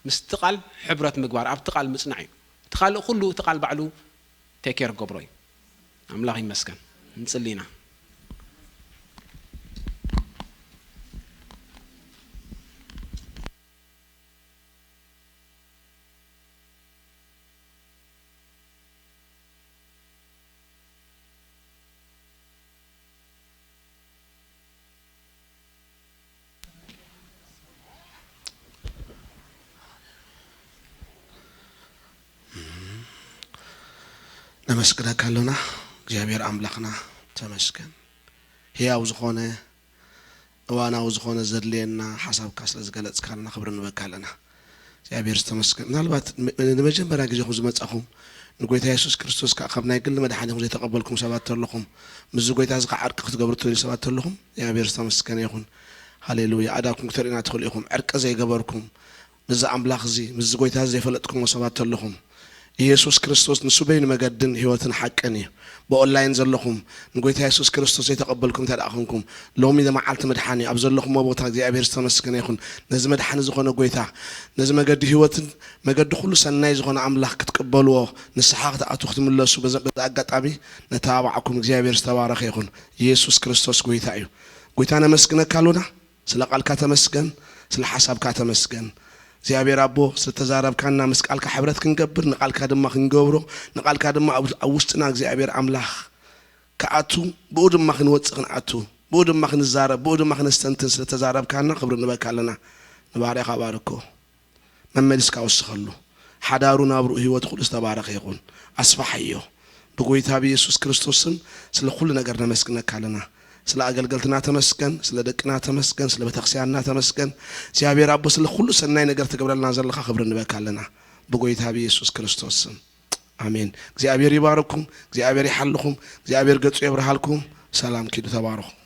ምስቲ ቃል ሕብረት ምግባር፣ ኣብቲ ቃል ምጽናዕ እዩ። እቲ ካልእ ኩሉ እቲ ቃል ባዕሉ ቴክ ኬር ክገብሮ እዩ። ኣምላኽ ይመስገን። ንጽሊ ኢና። ነመስግነካ ኣሎና። እግዚኣብሔር ኣምላኽና ተመስገን። ህያው ዝኾነ እዋናዊ ዝኾነ ዘድልየና ሓሳብካ ስለ ዝገለጽካልና ክብሪ ንበካ ኣለና። እግዚኣብሔር ዝተመስገን። ምናልባት ን-፣ ንመጀመርያ ግዜኹም ዝመጻኹም ንጎይታ የሱስ ክርስቶስ ከኣ ካብ ናይ ግሊ መድሓኒኹም ዘይተቐበልኩም ሰባት ተለኹም፣ ምስዚ ጎይታ እዚ ከኣ ዓርቂ ክትገብሩ ትደልዩ ሰባት ተለኹም፣ እግዚኣብሔር ዝተመስገነ ይኹን። ሃሌሉያ። ኣእዳውኩም ክተርእዩና ትኽእሉ ኢኹም። ዕርቂ ዘይገበርኩም፣ ምስዚ ኣምላኽ እዚ፣ ምስዚ ጎይታ እዚ ዘይፈለጥኩሞ ሰባት ተለኹም፣ ኢየሱስ ክርስቶስ ንሱ በይኑ መገድን ህይወትን ሓቅን እዩ። ብኦንላይን ዘለኹም ንጎይታ የሱስ ክርስቶስ ዘይተቐበልኩም እንተ ደኣ ኹንኩም፣ ሎሚ መዓልቲ ምድሓን እዩ። ኣብ ዘለኹምዎ ቦታ እግዚኣብሔር ዝተመስገነ ይኹን። ነዚ መድሓኒ ዝኾነ ጎይታ፣ ነዚ መገዲ ህይወትን መገዲ ኩሉ ሰናይ ዝኾነ ኣምላኽ ክትቅበልዎ፣ ንስሓ ክትኣትዉ ክትምለሱ በዚ፣ በዚ ኣጋጣሚ ነተባብዓኩም። እግዚኣብሔር ዝተባረኸ ይኹን። ኢየሱስ ክርስቶስ ጎይታ እዩ። ጎይታ ነመስግነካ ኣሉና። ስለ ቃልካ ተመስገን፣ ስለ ሓሳብካ ተመስገን። እግዚኣብሔር ኣቦ፣ ስለተዛረብካና፣ ምስ ቃልካ ሕብረት ክንገብር፣ ንቃልካ ድማ ክንገብሮ፣ ንቃልካ ድማ ኣብ፣ ኣብ ውሽጥና እግዚኣብሔር ኣምላኽ ክኣቱ፣ ብኡ ድማ ክንወጽእ ክንኣቱ፣ ብኡ ድማ ክንዛረብ፣ ብኡ ድማ ክነስተንትን ስለተዛረብካና ክብሪ ንበካ ኣለና። ንባርያኻ ባርኮ። መመሊስካ ወስኸሉ። ሓዳሩ ናብርኡ ህይወት ኩሉ ዝተባረኸ ይኹን። ኣስፋሓዮ። ብጎይታ ብኢየሱስ ክርስቶስ ስም ስለ ኩሉ ነገር ነመስግነካ ኣለና። ስለ ኣገልገልትና ተመስገን፣ ስለ ደቅና ተመስገን፣ ስለ ቤተክርስቲያንና ተመስገን። እግዚኣብሔር ኣቦ ስለ ኩሉ ሰናይ ነገር ትገብረልና ዘለኻ ክብሪ ንበካ ኣለና። ብጎይታ ብኢየሱስ ክርስቶስ ስም። ኣሜን። እግዚኣብሔር ይባርኩም፣ እግዚኣብሔር ይሓልኹም፣ እግዚኣብሔር ገጹ የብርሃልኩም። ሰላም ኪዱ፣ ተባረኹ።